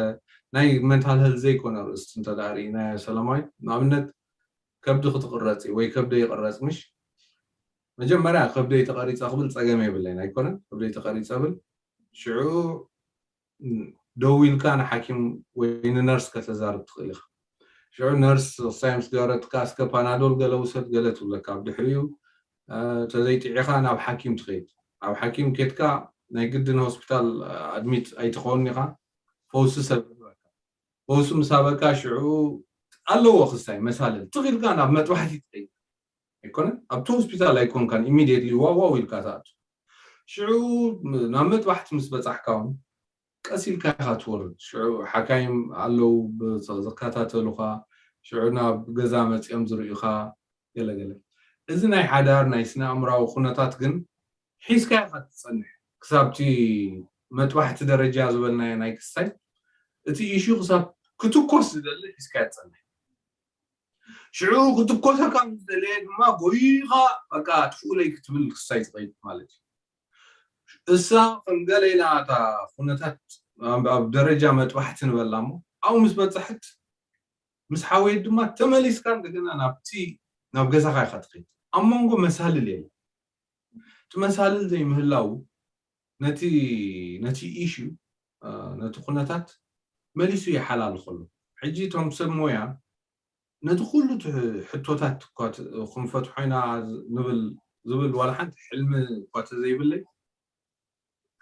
ናይ መንታል ሄልዝ ዘይኮነ ርእስቲ እንተዳርኢ ናይ ሰላማዊ ንኣብነት ከብዲ ክትቅረፂ ወይ ከብደ ይቅረፅ ምሽ መጀመርያ ከብደይ ተቀሪፀ ክብል ፀገም የብለይን ኣይኮነን ከብደይ ተቀሪፀ ብል ሽዑ ደው ኢልካ ንሓኪም ወይ ንነርስ ከተዛርብ ትኽእል ኢኻ። ሽዑ ነርስ ክሳይ ምስ ገበረትካ እስከ ፓናዶል ገለ ውሰድ ገለ ትብለካ። ኣብ ድሕሪኡ ተዘይጥዒኻ ናብ ሓኪም ትኸይድ። ኣብ ሓኪም ኬድካ ናይ ግድን ሆስፒታል ኣድሚት ኣይትኸውን ኢኻ። ፈውሲ ሰብ ፈውሲ ምስ ሃበካ ሽዑ ኣለዎ ክስታይ መሳልል ትኽ ኢልካ ናብ መጥባሕቲ ትኸይድ ኣይኮነን ኣብቲ ሆስፒታል ኣይኮንካን ኢሚድየትሊ ዋዋው ኢልካ ትኣቱ ሽዑ ናብ መጥባሕቲ ምስ በፃሕካ እውን ቀስ ኢልካ ኢኻ ትወርድ ሽዑ ሓካይም ኣለዉ ዝከታተሉኻ ሽዑ ናብ ገዛ መፂኦም ዝርእዩኻ ገለገለ እዚ ናይ ሓዳር ናይ ስነ ኣእምራዊ ኩነታት ግን ሒዝካ ኢኻ ትፀንሕ ክሳብቲ መጥባሕቲ ደረጃ ዝበልናዮ ናይ ክስታይ እቲ ኢሹ ክሳብ ክትኮስ ዝደሊ ሒዝካ ትፀንሕ ሽዑ ክትኮሰካ ምስ ደለየ ድማ ጎይኻ በቃ ትፍኡለይ ክትብል ክስታይ ትኸይድ ማለት እዩ እሳ ከም ገለ ኢላ እታ ኩነታት ኣብ ደረጃ መጥባሕቲ ንበላ እሞ ኣብኡ ምስ በፅሐት ምስ ሓወየት ድማ ተመሊስካ እንደገና ናብቲ ናብ ገዛኻ ኢኻ ትኸይድ ኣብ መንጎ መሳልል የለ እቲ መሳልል ዘይምህላው ነቲ ነቲ ኢሹ ነቲ ኩነታት መሊሱ ይሓላልኸሉ ሕጂ እቶም ሰብ ሞያ ነቲ ኩሉ እቲ ሕቶታት እኳ ት- ክንፈትሖ ኢና ንብል ዝብል ዋላ ሓንቲ ሕልሚ እኳ ተዘይብለይ፣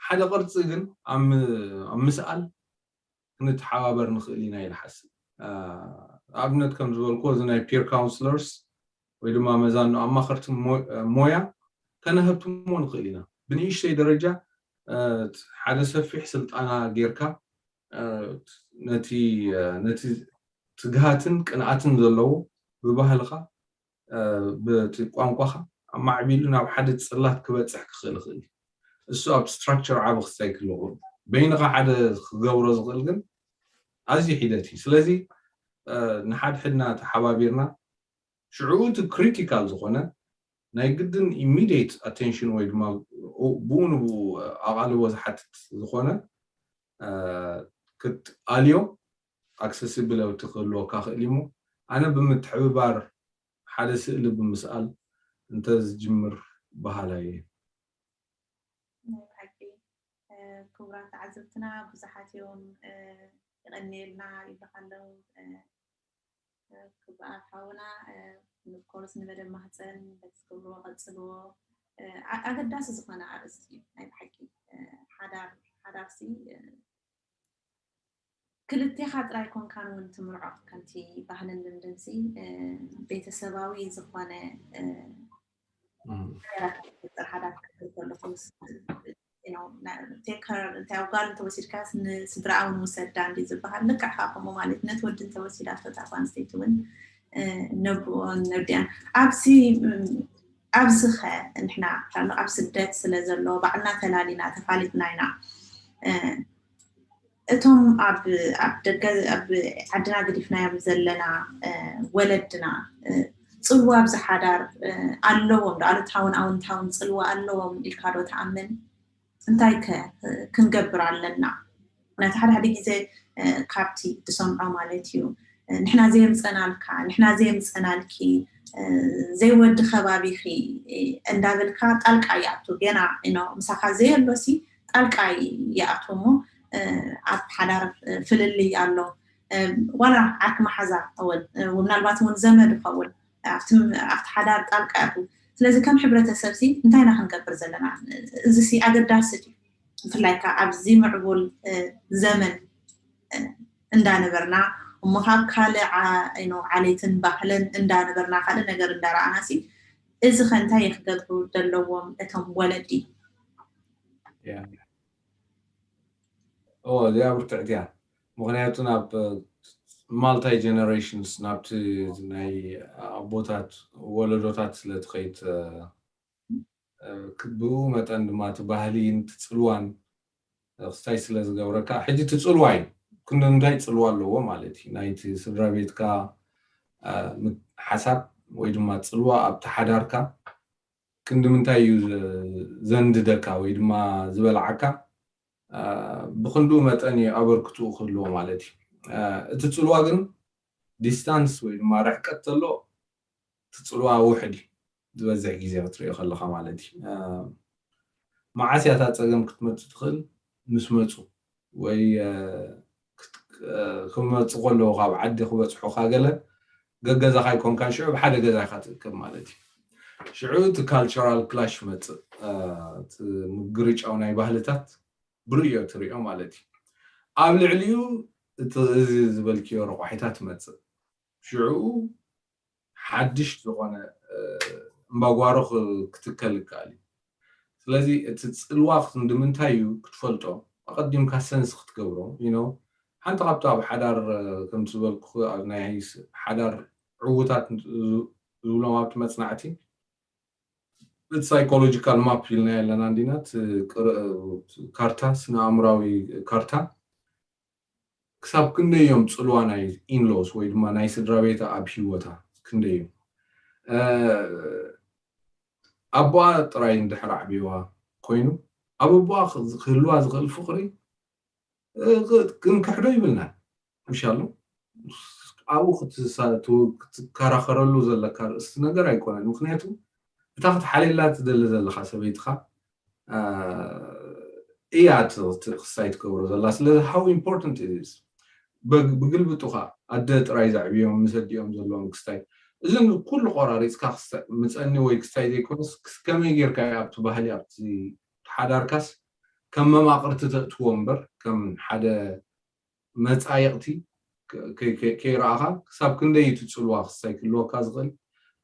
ሓደ ቅርፂ ግን ኣብ ም- ኣብ ምስኣል ክንተሓባበር ንኽእል ኢና ኢለ ሓስብ። ኣብነት ከም ዝበልኩዎ፣ እዚ ናይ ፒር ካውንስለርስ ወይ ድማ መዛኑ ኣማኸርቲ ሞያ ከነሀብትሞ ንኽእል ኢና። ብንእሽተይ ደረጃ ሓደ ሰፊሕ ስልጣና ጌርካ ነቲ ነቲ ትግሃትን ቅንኣትን ዘለዎ ብባህልኻ፣ በቲ ቋንቋኻ ኣማዕቢሉ ናብ ሓደ ጽላት ክበጽሕ ክኽእል ይኽእል እዩ። እሱ ኣብ ስትራክቸር ዓቢ ክስታይ ክህልዎ፣ በይንኻ ሓደ ክገብሮ ዝኽእል ግን ኣዝዩ ሒደት እዩ። ስለዚ ንሓድሕድና ተሓባቢርና፣ ሽዑ እቲ ክሪቲካል ዝኾነ ናይ ግድን ኢሚዲየት ኣቴንሽን ወይ ድማ ብኡ ንብኡ ኣቓልቦ ዝሓትት ዝኾነ ክትኣልዮ ኣክሰሲብሊቲ ክህልወካ ክእል እዩ። ኣነ ብምትሕብባር ሓደ ስእሊ ብምስኣል እንተዝጅምር በሃላይ እየ። ናይ ብሓቂ ክቡራት ተዓዘብትና ብዙሓት እዮም። የቐንየልና ይብለካ ኣለዉ። ክቡራት ሓውና፣ ኦፍኮርስ ንመደብ ማህፀን በቲ ትገብርዎ ቀፅልዎ። ኣገዳሲ ዝኾነ ኣርእስቲ እዩ ናይ ብሓቂ። ሓዳር ሓዳርሲ ክልቴኻ ጥራይ ኮንካን እውን ትምርዖ፣ ከምቲ ባህልን ልምድንሲ ቤተሰባዊ ዝኾነ ነገራት ክፍጥር ሓዳር ክትብል ከለኹ ቴከር እንታይ ኣብ ጓል እንተወሲድካስ ንስድራኣ እውን ውሰዳ እንዲ ዝበሃል፣ ልክዕ ከዓ ከምኡ ማለት ነቲ ወዲ እንተወሲዳቶ እታ ጓል ኣንስተይቲ እውን ነብኦን ነብዲኣን ኣብዚ ኣብዚ ኸ ንሕና ኣብ ስደት ስለ ዘሎ ባዕልና ተላሊና ተፋሊጥና ኢና። እቶም ኣብ ኣብ ደገ ኣብ ዓድና ገዲፍናዮም ዘለና ወለድና ፅልዋ ኣብዚ ሓዳር ኣለዎም ዶ? ኣሉታውን ኣውንታውን ፅልዋ ኣለዎም ኢልካ ዶ ትኣምን? እንታይ ከ ክንገብር ኣለና? ምክንያቱ ሓደ ሓደ ግዜ ካብቲ ትሰምዖ ማለት እዩ፣ ንሕና ዘየምፀናልካ፣ ንሕና ዘየምፀናልኪ፣ ዘይወዲ ከባቢኺ እንዳበልካ ጣልቃ ይኣቱ። ገና ምሳኻ ዘየሎሲ ጣልቃ ይኣቱ እሞ ኣብ ሓዳር ፍልልይ ኣሎ። ዋላ ዓርኪ መሓዛ እውን ምናልባት እውን ዘመድ ይኸውን ኣብቲ ሓዳር ጣልቃ ይኣቱ። ስለዚ ከም ሕብረተሰብ ሲ እንታይ ኢና ክንገብር ዘለና? እዚ ሲ ኣገዳሲ ድዩ? ብፍላይ ከዓ ኣብዚ ምዕቡል ዘመን እንዳነበርና እሞ ካብ ካልእ ዓሌትን ባህልን እንዳነበርና ካልእ ነገር እንዳረኣና ሲ እዚ ከ እንታይ ክገብሩ ዘለዎም እቶም ወለዲ? እወ እዚኣ ብርትዕቲ እያ። ምክንያቱ ናብ ማልታይ ጀነሬሽንስ ናብቲ ናይ ኣቦታት ወለዶታት ስለ ትኸይድ ብኡ መጠን ድማ እቲ ባህሊ እቲ ፅልዋን ክስታይ ስለ ዝገብረካ ሕጂ እቲ ፅልዋ እዩ። ክንዲ እንታይ ፅልዋ ኣለዎ ማለት እዩ ናይቲ ስድራ ቤትካ ሓሳብ ወይ ድማ ፅልዋ ኣብቲ ሓዳርካ ክንዲ ምንታይ እዩ ዘንድደካ ወይ ድማ ዝበልዓካ ብክንድኡ መጠን እዩ ኣበርክትኡ ክህልዎ ማለት እዩ። እቲ ፅልዋ ግን ዲስታንስ ወይ ድማ ርሕቀት ተሎ እቲ ፅልዋ ውሕድ እዩ ዝበዝሕ ግዜ ክትሪኦ ከለካ ማለት እዩ። መዓስ እያ እታ ፀገም ክትመፅእ ትኽእል? ምስ መፁ ወይ ክመፁ ከለዉ ካብ ዓዲ ክበፅሑካ ገለ ገገዛኻ ኣይኮንካን ሽዑ ብሓደ ገዛ ኢኻ ትእከብ ማለት እዩ። ሽዑ እቲ ካልቸራል ክላሽ ይመፅእ፣ ምግርጫው ናይ ባህልታት ብርእዮ ትሪኦ ማለት እዩ። ኣብ ልዕሊኡ እቲ እዚ ዝበልክዮ ረቋሒታት ይመፅእ። ሽዑ ሓድሽ ዝኾነ እምባጓሮ ክትከል ይከኣል እዩ። ስለዚ እቲ ፅልዋ ክንዲ ምንታይ እዩ ክትፈልጦ ኣቐዲምካ ሰንስ ክትገብሮ። ሓንቲ ካብቲ ኣብ ሓዳር ከምቲ ዝበልኩ ኣብ ናይ ሓዳር ዕዉታት ዝብሎም ኣብቲ መፅናዕቲ እቲ ሳይኮሎጂካል ማፕ ኢልና ኣለና እንዲና ካርታ ስነ ኣእምራዊ ካርታ ክሳብ ክንደይ እዮም ፅልዋ ናይ ኢንሎስ ወይ ድማ ናይ ስድራ ቤታ ኣብ ሂወታ ክንደይ እዮም ኣቦኣ ጥራይ እንድሕር ኣዕብዋ ኮይኑ ኣብ ኣቦኣ ክህልዋ ዝኽእል ፍቕሪ ክንክሕዶ ይብልና ምሻሉ ኣብኡ ክትከራኸረሉ ዘለካ ርእስቲ ነገር ኣይኮነን ምክንያቱ እታ ክትሓልየላ ትደሊ ዘለካ ሰበይትኻ እያ ክስታይ ትገብሮ ዘላ ስለዚ how important is ብግልብጡ ከዓ ኣደ ጥራይ ዘዕብዮም፣ ምስ ኣዲኦም ዘለዎም ክስታይ፣ እዚ ኩሉ ቆራሪፅካ ምፀኒ ወይ ክስታይ ዘይኮነስ፣ ከመይ ጌርካ ኣብቲ ባህሊ፣ ኣብቲ ሓዳርካስ ከም መማቕርቲ ተእትዎ እምበር ከም ሓደ መፃየቕቲ ከይረኣኻ ክሳብ ክንደይ እቲ ፅልዋ ክስታይ ክህልወካ ዝኽእል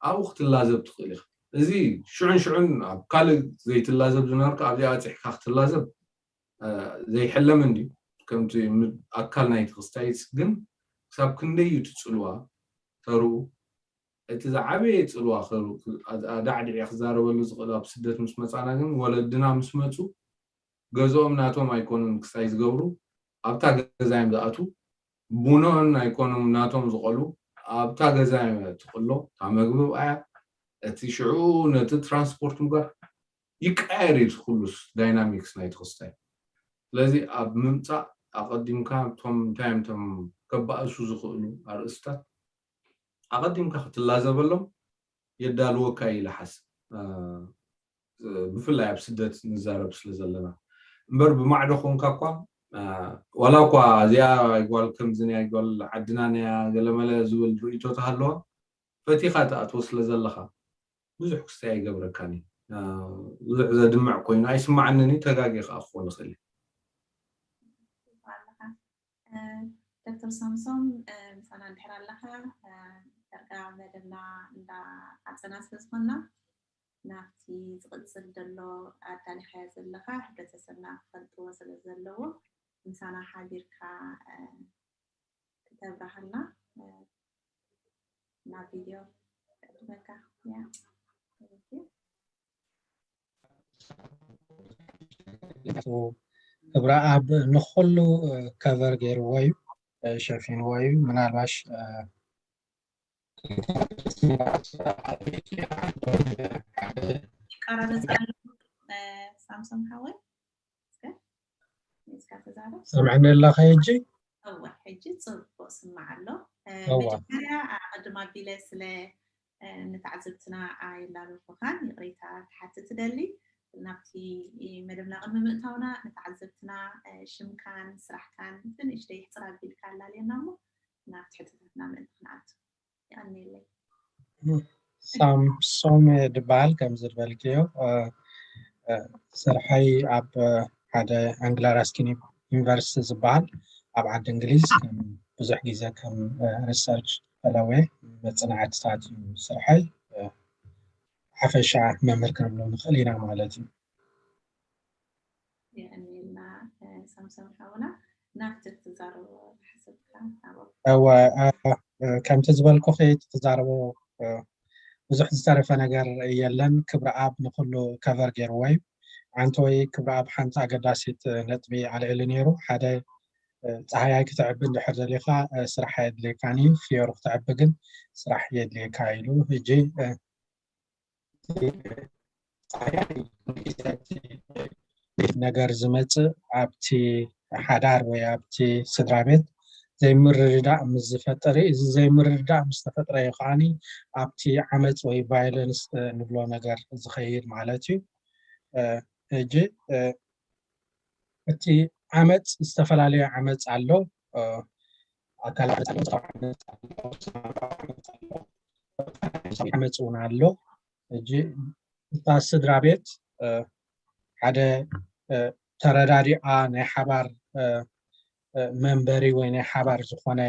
ኣብኡ ክትላዘብ ትኽእል ኢኻ። እዚ ሽዑን ሽዑን ኣብ ካልእ ዘይትላዘብ ዝነበርካ ኣብዚኣ ኣፅሕካ ክትላዘብ ዘይሕለምን ድዩ? ከምቲ ኣካል ናይቲ ክስታይ ግን ክሳብ ክንደይ እዩ እቲ ፅልዋ ተርኡ? እቲ ዝዓበየ ፅልዋ ኣዳዕዲዐ ክዛረበሉ ዝኽእል ኣብ ስደት ምስ መፃና ግን ወለድና ምስ መፁ ገዝኦም ናቶም ኣይኮኑን ክስታይ ዝገብሩ፣ ኣብታ ገዛ እዮም ዝኣትዉ። ቡኖን ኣይኮኑን ናቶም ዝቆሉ፣ ኣብታ ገዛ እዮም ትቕሎ፣ እታ መግቢ ብኣያ፣ እቲ ሽዑ ነቲ ትራንስፖርት ምጓር ይቀየር እዩ። ኩሉስ ዳይናሚክስ ናይቲ ክስታይ። ስለዚ ኣብ ምምፃእ ኣቐዲምካ እቶም እንታይ እዮም እቶም ከባእሱ ዝኽእሉ ኣርእስታት ኣቐዲምካ ክትላዘበሎም የዳልወካ እዩ ኢለ ሓስብ። ብፍላይ ኣብ ስደት ንዛረብ ስለ ዘለና እምበር ብማዕዶ ኮንካ እኳ ዋላ እኳ እዚኣ ጓል ከምዚ ናይ ጓል ዓድና ነያ ገለመለ ዝብል ርእይቶ ተሃለዋ ፈቲኻ ትኣትዎ ስለ ዘለኻ ብዙሕ ክስታይ ኣይገብረካን እዩ። ብዙሕ ዘድምዕ ኮይኑ ኣይስማዓንን እዩ። ተጋጊ ከዓ ክኾን ይኽእል እዩ። ዶክተር ሳምሶም ምሳና እንድሕር ኣለኻ ዳርጋ መደብና እንዳዓፀና ስለ ዝኾንና ናብቲ ዝቕፅል ዘሎ ኣዳሊኻዮ ዘለኻ ሕብረተሰብና ክፈልጥዎ ስለ ዘለዎ ምሳና ሓቢርካ ክተብርሃልና ናብ ቪድዮ ክዕድመካ እያ። ክብረኣብ ንኹሉ ከቨር ገይርዎ እዩ ሸፊንዎ እዩ ምናልባሽ ይቀራረፅ ኣሎ ሳምሶም ሓወይ እስከ እስካ ተዛረብ ሰምዕኒ ኣለኸ ሕጂ እወ ሕጂ ፅቡቅ ስማዕ ኣሎ መጀመርያ ኣቐድም ኣቢለ ስለ ንተዓዘብትና ኣየላበኩኻን ይቕሬታ ክሓትት እደሊ ናብቲ መደብና ቅድሚ ምእታውና ንተዓዘብትና ሽምካን ስራሕካን ብንእሽተይ ሕፅር ኣቢልካ ኣላልየና እሞ ናብቲ ሕቶታትና ምእንቲ ክንኣቱ ይቐንየለይ ሳምሶም ድበሃል ከም ዝበልክዮ ስርሐይ ኣብ ሓደ ኣንግላ ራስኪን ዩኒቨርሲቲ ዝበሃል ኣብ ዓዲ እንግሊዝ ብዙሕ ግዜ ከም ሪሰርች ፈለወ መፅናዕትታት እዩ ስርሐይ ሓፈሻ መምህር ክንብሎ ንኽእል ኢና ማለት እዩ የቀንየልና ሳምሶም ሓውና ናብቲ ትዛረቦ ዝሓሰብካ እወ ከምቲ ዝበልኩኺ ትዛረቦ ብዙሕ ዝተረፈ ነገር የለን ክብሪ ኣብ ንኩሉ ከቨር ገይርዎ እዩ ዓንተወይ ክብሪ ኣብ ሓንቲ ኣገዳሲት ነጥቢ ኣልዒሉ ነይሩ ሓደ ፀሃያይ ክትዕቢ እንድሕር ደሊካ ስራሕ ኣየድልየካን እዩ ፍዮሩ ክትዕቢ ግን ስራሕ የድልየካ ኢሉ ሕጂ ነገር ዝመፅእ ኣብቲ ሓዳር ወይ ኣብቲ ስድራ ቤት ዘይምርድዳእ ምስ ዝፈጠር እዩ። እዚ ዘይምርድዳእ ምስ ተፈጥረ እዩ ከዓኒ ኣብቲ ዓመፅ ወይ ቫዮለንስ ንብሎ ነገር ዝኸይድ ማለት እዩ። ሕጂ እቲ ዓመፅ ዝተፈላለዩ ዓመፅ ኣሎ። ኣካል ዓመፅ ኣሎ፣ ፆታዊ ዓመፅ ኣሎ፣ ስነ ኣእምሮኣዊ ዓመፅ ኣሎ፣ ዓመፅ እውን ኣሎ። ሕጂ እታ ስድራ ቤት ሓደ ተረዳዲኣ ናይ ሓባር መንበሪ ወይ ናይ ሓባር ዝኾነ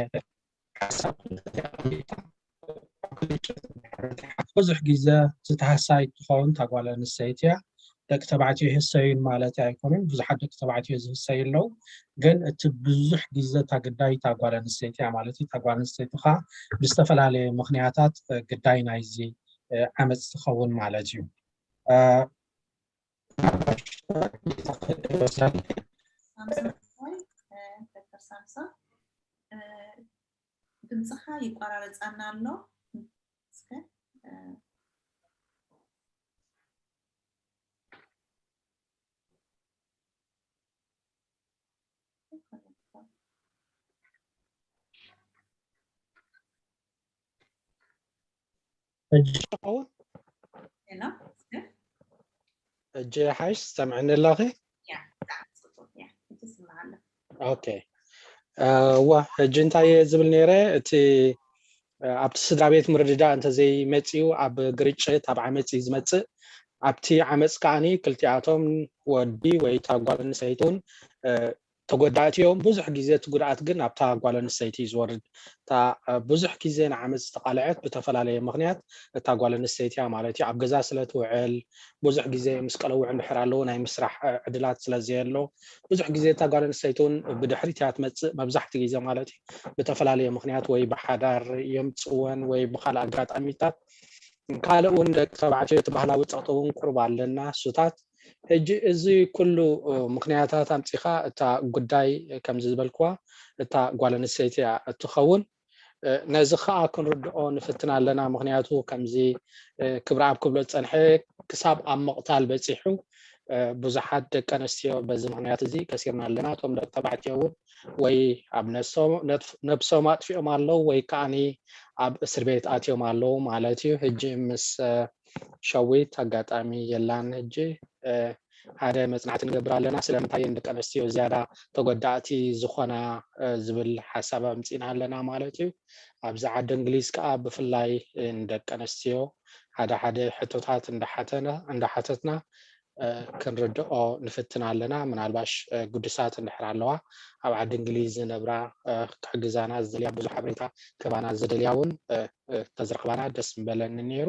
ብዙሕ ግዜ ዝተሃሳይ ትኸውን ታጓል ኣንስተይቲ እያ። ደቂ ተባዕትዮ ይህሰዩን ማለት ኣይኮኑን፣ ብዙሓት ደቂ ተባዕትዮ ዝህሰዩ ኣለዉ። ግን እቲ ብዙሕ ግዜ እታ ግዳይ እታ ጓል ኣንስተይቲ እያ ማለት እዩ። እታ ጓል ኣንስተይቲ ከዓ ብዝተፈላለየ ምኽንያታት ግዳይ ናይዚ ዓመፅ ትኸውን ማለት እዩ። ዶክተር ሳምሶን ድምፅኻ ይቆራረፃና ኣሎ እስከ ሕጂ ይሓይሽ ትሰምዕኒ ኣለኺ? ኦኬ እዋ፣ ሕጂ እንታይ እየ ዝብል ነይረ? እቲ ኣብቲ ስድራ ቤት ምርድዳእ እንተዘይመፅኡ ኣብ ግርጭት፣ ኣብ ዓመፅ እዩ ዝመፅእ። ኣብቲ ዓመፅ ከዓኒ ክልቲኣቶም፣ ወዲ ወይ እታ ጓል ኣንስተይቲ እውን ተጎዳእቲ እዮም። ብዙሕ ግዜ እቲ ጉድኣት ግን ኣብታ ጓል ኣንስተይቲ እዩ ዝወርድ። እታ ብዙሕ ግዜ ንዓመፅ ዝተቃለዐት ብተፈላለየ ምክንያት እታ ጓል ኣንስተይቲ እያ ማለት እዩ። ኣብ ገዛ ስለ ትውዕል፣ ብዙሕ ግዜ ምስ ቀለውዕ እንድሕር ኣለዉ ናይ ምስራሕ ዕድላት ስለ ዘየሎ፣ ብዙሕ ግዜ እታ ጓል ኣንስተይቲ እውን ብድሕሪት እያ ትመፅእ፣ መብዛሕቲ ግዜ ማለት እዩ። ብተፈላለየ ምክንያት ወይ ብሓዳር የምፅወን ወይ ብካልእ ኣጋጣሚታት። ካልእ እውን ደቂ ተባዕትዮ እቲ ባህላዊ ፀቕጢ እውን ቁሩብ ኣለና። እሱታት ሕጂ እዚ ኩሉ ምክንያታት ኣምፂኻ እታ ጉዳይ ከምዚ ዝበልክዋ እታ ጓል ኣንስተይቲ እያ እትኸውን። ነዚ ከዓ ክንርድኦ ንፍትን ኣለና። ምክንያቱ ከምዚ ክብረኣብ ክብሎ ዝፀንሐ ክሳብ ኣብ ምቕታል በፂሑ። ብዙሓት ደቂ ኣንስትዮ በዚ ምክንያት እዚ ከሲርና ኣለና። እቶም ደቂ ተባዕትዮ እውን ወይ ኣብ ነብሶም ኣጥፊኦም ኣለዉ ወይ ከዓኒ ኣብ እስር ቤት ኣትዮም ኣለዉ ማለት እዩ። ሕጂ ምስ ሸዊት ኣጋጣሚ የላን። ሕጂ ሓደ መፅናዕቲ ንገብር ኣለና፣ ስለምንታይ እየን ደቂ ኣንስትዮ ዝያዳ ተጎዳእቲ ዝኾና ዝብል ሓሳብ ኣምፂና ኣለና ማለት እዩ። ኣብዚ ዓዲ እንግሊዝ ከዓ ብፍላይ ንደቂ ኣንስትዮ ሓደ ሓደ ሕቶታት እንዳሓተትና ክንርድኦ ንፍትን ኣለና። ምናልባሽ ግዱሳት እንድሕር ኣለዋ፣ ኣብ ዓዲ እንግሊዝ ዝነብራ፣ ክሕግዛና ዝደልያ፣ ብዙሕ ሓበሬታ ክህባና ዝደልያ እውን ተዝረኽባና ደስ ምበለኒ ነይሩ።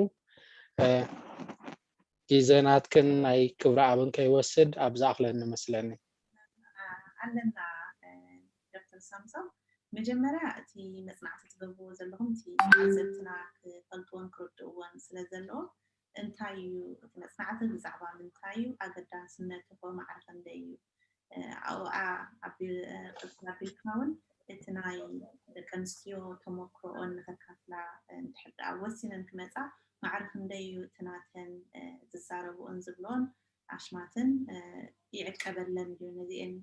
ግዜ ናትክን ናይ ክብረኣብን ከይወስድ ኣብ ዝኣኽለኒ መስለኒ። ኣለና ዶክተር ሳምሶም፣ መጀመርያ እቲ መፅናዕቲ ትገብርዎ ዘለኹም እቲ ተዓዘብትና ክፈልጥዎን ክርድእዎን ስለ ዘለዎ እንታይ እዩ እቲ መፅናዕቲ፣ ብዛዕባ ምንታይ እዩ፣ ኣገዳስነቱ ከ ማዕረ ክንደይ እዩ? ኣብኣ ኣቢልካ እውን እቲ ናይ ደቂ ኣንስትዮ ተመክሮኦን ንከካፍላ እንድሕር ደኣ ወሲነን ክመፃ ማዕረ ክንደይ እዩ እቲ ናተን ዝዛረብኦን ዝብልኦን ኣሽማትን ይዕቀበለን ድዩ? ነዚኤን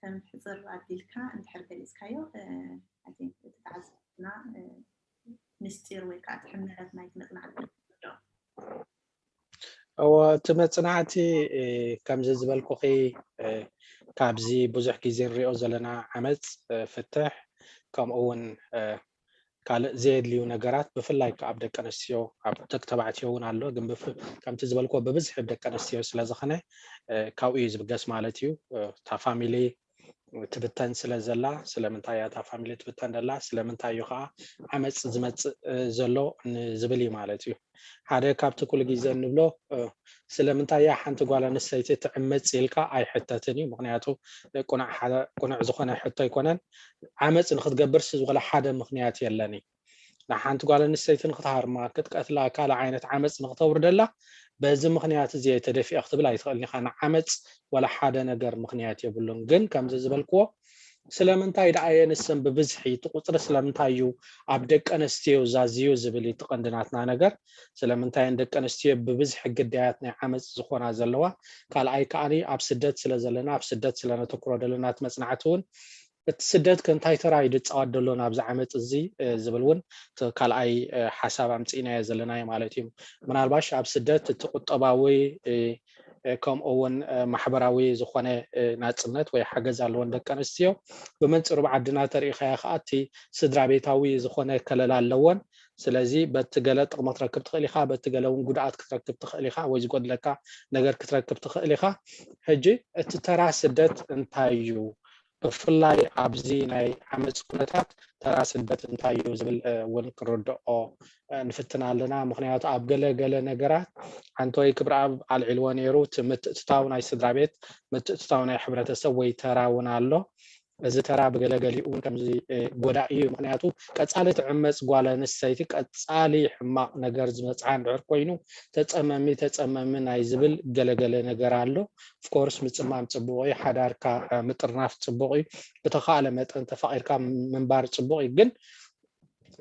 ከም ሕፅር ኣቢልካ እንድሕር ገሊፅካዮ እቲ ተዓዘብትና ምስጢር ወይ ከዓ እቲ ሕመረት ናይቲ መፅናዕቲ ዶ? እወ፣ እቲ መፅናዕቲ ከምዚ ዝበልኩኺ ካብዚ ብዙሕ ግዜ ንሪኦ ዘለና ዓመፅ፣ ፍትሕ፣ ከምኡ እውን ካልእ ዘየድልዩ ነገራት ብፍላይ ከዓ ኣብ ደቂ ኣንስትዮ፣ ኣብ ደቂ ተባዕትዮ እውን ኣሎ፣ ግን ከምቲ ዝበልክዎ ብብዝሒ ደቂ ኣንስትዮ ስለ ዝኾነ ካብኡ እዩ ዝብገስ ማለት እዩ። እታ ፋሚሊ ትብተን ስለ ዘላ፣ ስለምንታይ እያ እታ ፋሚሊ ትብተን ዘላ፣ ስለምንታይ እዩ ከዓ ዓመፅ ዝመፅእ ዘሎ ንዝብል እዩ ማለት እዩ። ሓደ ካብቲ ኩሉ ግዜ እንብሎ ስለምንታይ እያ ሓንቲ ጓል ኣንስተይቲ ትዕመፅ ኢልካ ኣይሕተትን እዩ። ምክንያቱ ቁኑዕ ዝኾነ ሕቶ ኣይኮነን። ዓመፅ ንክትገብርስ ዝኮነ ሓደ ምክንያት የለን እዩ። ንሓንቲ ጓል ኣንስተይቲ ንክትሃርማ፣ ክትቀትላ፣ ካልእ ዓይነት ዓመፅ ንክተውርደላ በዚ ምክንያት እዚ እየ ተደፊአ ክትብል ኣይትኽእልን ኢኻ። ንዓመፅ ዋላ ሓደ ነገር ምክንያት የብሉን። ግን ከምዚ ዝበልክዎ ስለምንታይ ደኣ እየን ንሰን ብብዝሒ፣ እቲ ቁፅሪ ስለምንታይ እዩ ኣብ ደቂ ኣንስትዮ ዛዝዩ ዝብል እዩ እቲ ቀንዲ ናትና ነገር። ስለምንታይ እየን ደቂ ኣንስትዮ ብብዝሒ ግዳያት ናይ ዓመፅ ዝኾና ዘለዋ? ካልኣይ ከዓኒ ኣብ ስደት ስለ ዘለና፣ ኣብ ስደት ስለ ነተኩሮ ዘለና እቲ መፅናዕቲ እውን እቲ ስደት ከ እንታይ ተራ እዩ ዝፃወት ዘሎ ናብዚ ዓመፅ እዚ ዝብል እውን ካልኣይ ሓሳብ ኣምፂእናዮ ዘለናዮ ማለት እዩ። ምናልባሽ ኣብ ስደት እቲ ቁጠባዊ ከምኡ እውን ማሕበራዊ ዝኾነ ናፅነት ወይ ሓገዝ ኣለወን ደቂ ኣንስትዮ። ብመንፅሩ ብዓድና ተሪኢኻዮ ከዓ እቲ ስድራ ቤታዊ ዝኾነ ከለላ ኣለወን። ስለዚ በቲ ገለ ጥቕሚ ክትረክብ ትኽእል ኢኻ፣ በቲ ገለ እውን ጉድኣት ክትረክብ ትኽእል ኢኻ ወይ ዝጎድለካ ነገር ክትረክብ ትኽእል ኢኻ። ሕጂ እቲ ተራ ስደት እንታይ እዩ? ብፍላይ ኣብዚ ናይ ዓመፅ ኩነታት ተራ ስደት እንታይ እዩ ዝብል እውን ክንርድኦ ንፍትን ኣለና። ምክንያቱ ኣብ ገለ ገለ ነገራት ሓንተወይ ክብረኣብ ኣልዒልዎ ነይሩ፣ እቲ ምትእትታው ናይ ስድራ ቤት፣ ምትእትታው ናይ ሕብረተሰብ ወይ ተራ እውን ኣሎ። እዚ ተራ ብገለገሊኡ እውን ከምዚ ጎዳኢ እዩ። ምክንያቱ ቀፃሊ ትዕመፅ ጓል ኣንስተይቲ ቀፃሊ ሕማቕ ነገር ዝበፅሓ እንድሕር ኮይኑ ተፀመሚ ተፀመሚ ናይ ዝብል ገለገለ ነገር ኣሎ። ኦፍኮርስ ምፅማም ፅቡቕ እዩ፣ ሓዳርካ ምጥርናፍ ፅቡቕ እዩ፣ ብተኻእለ መጠን ተፋቒርካ ምንባር ፅቡቕ እዩ። ግን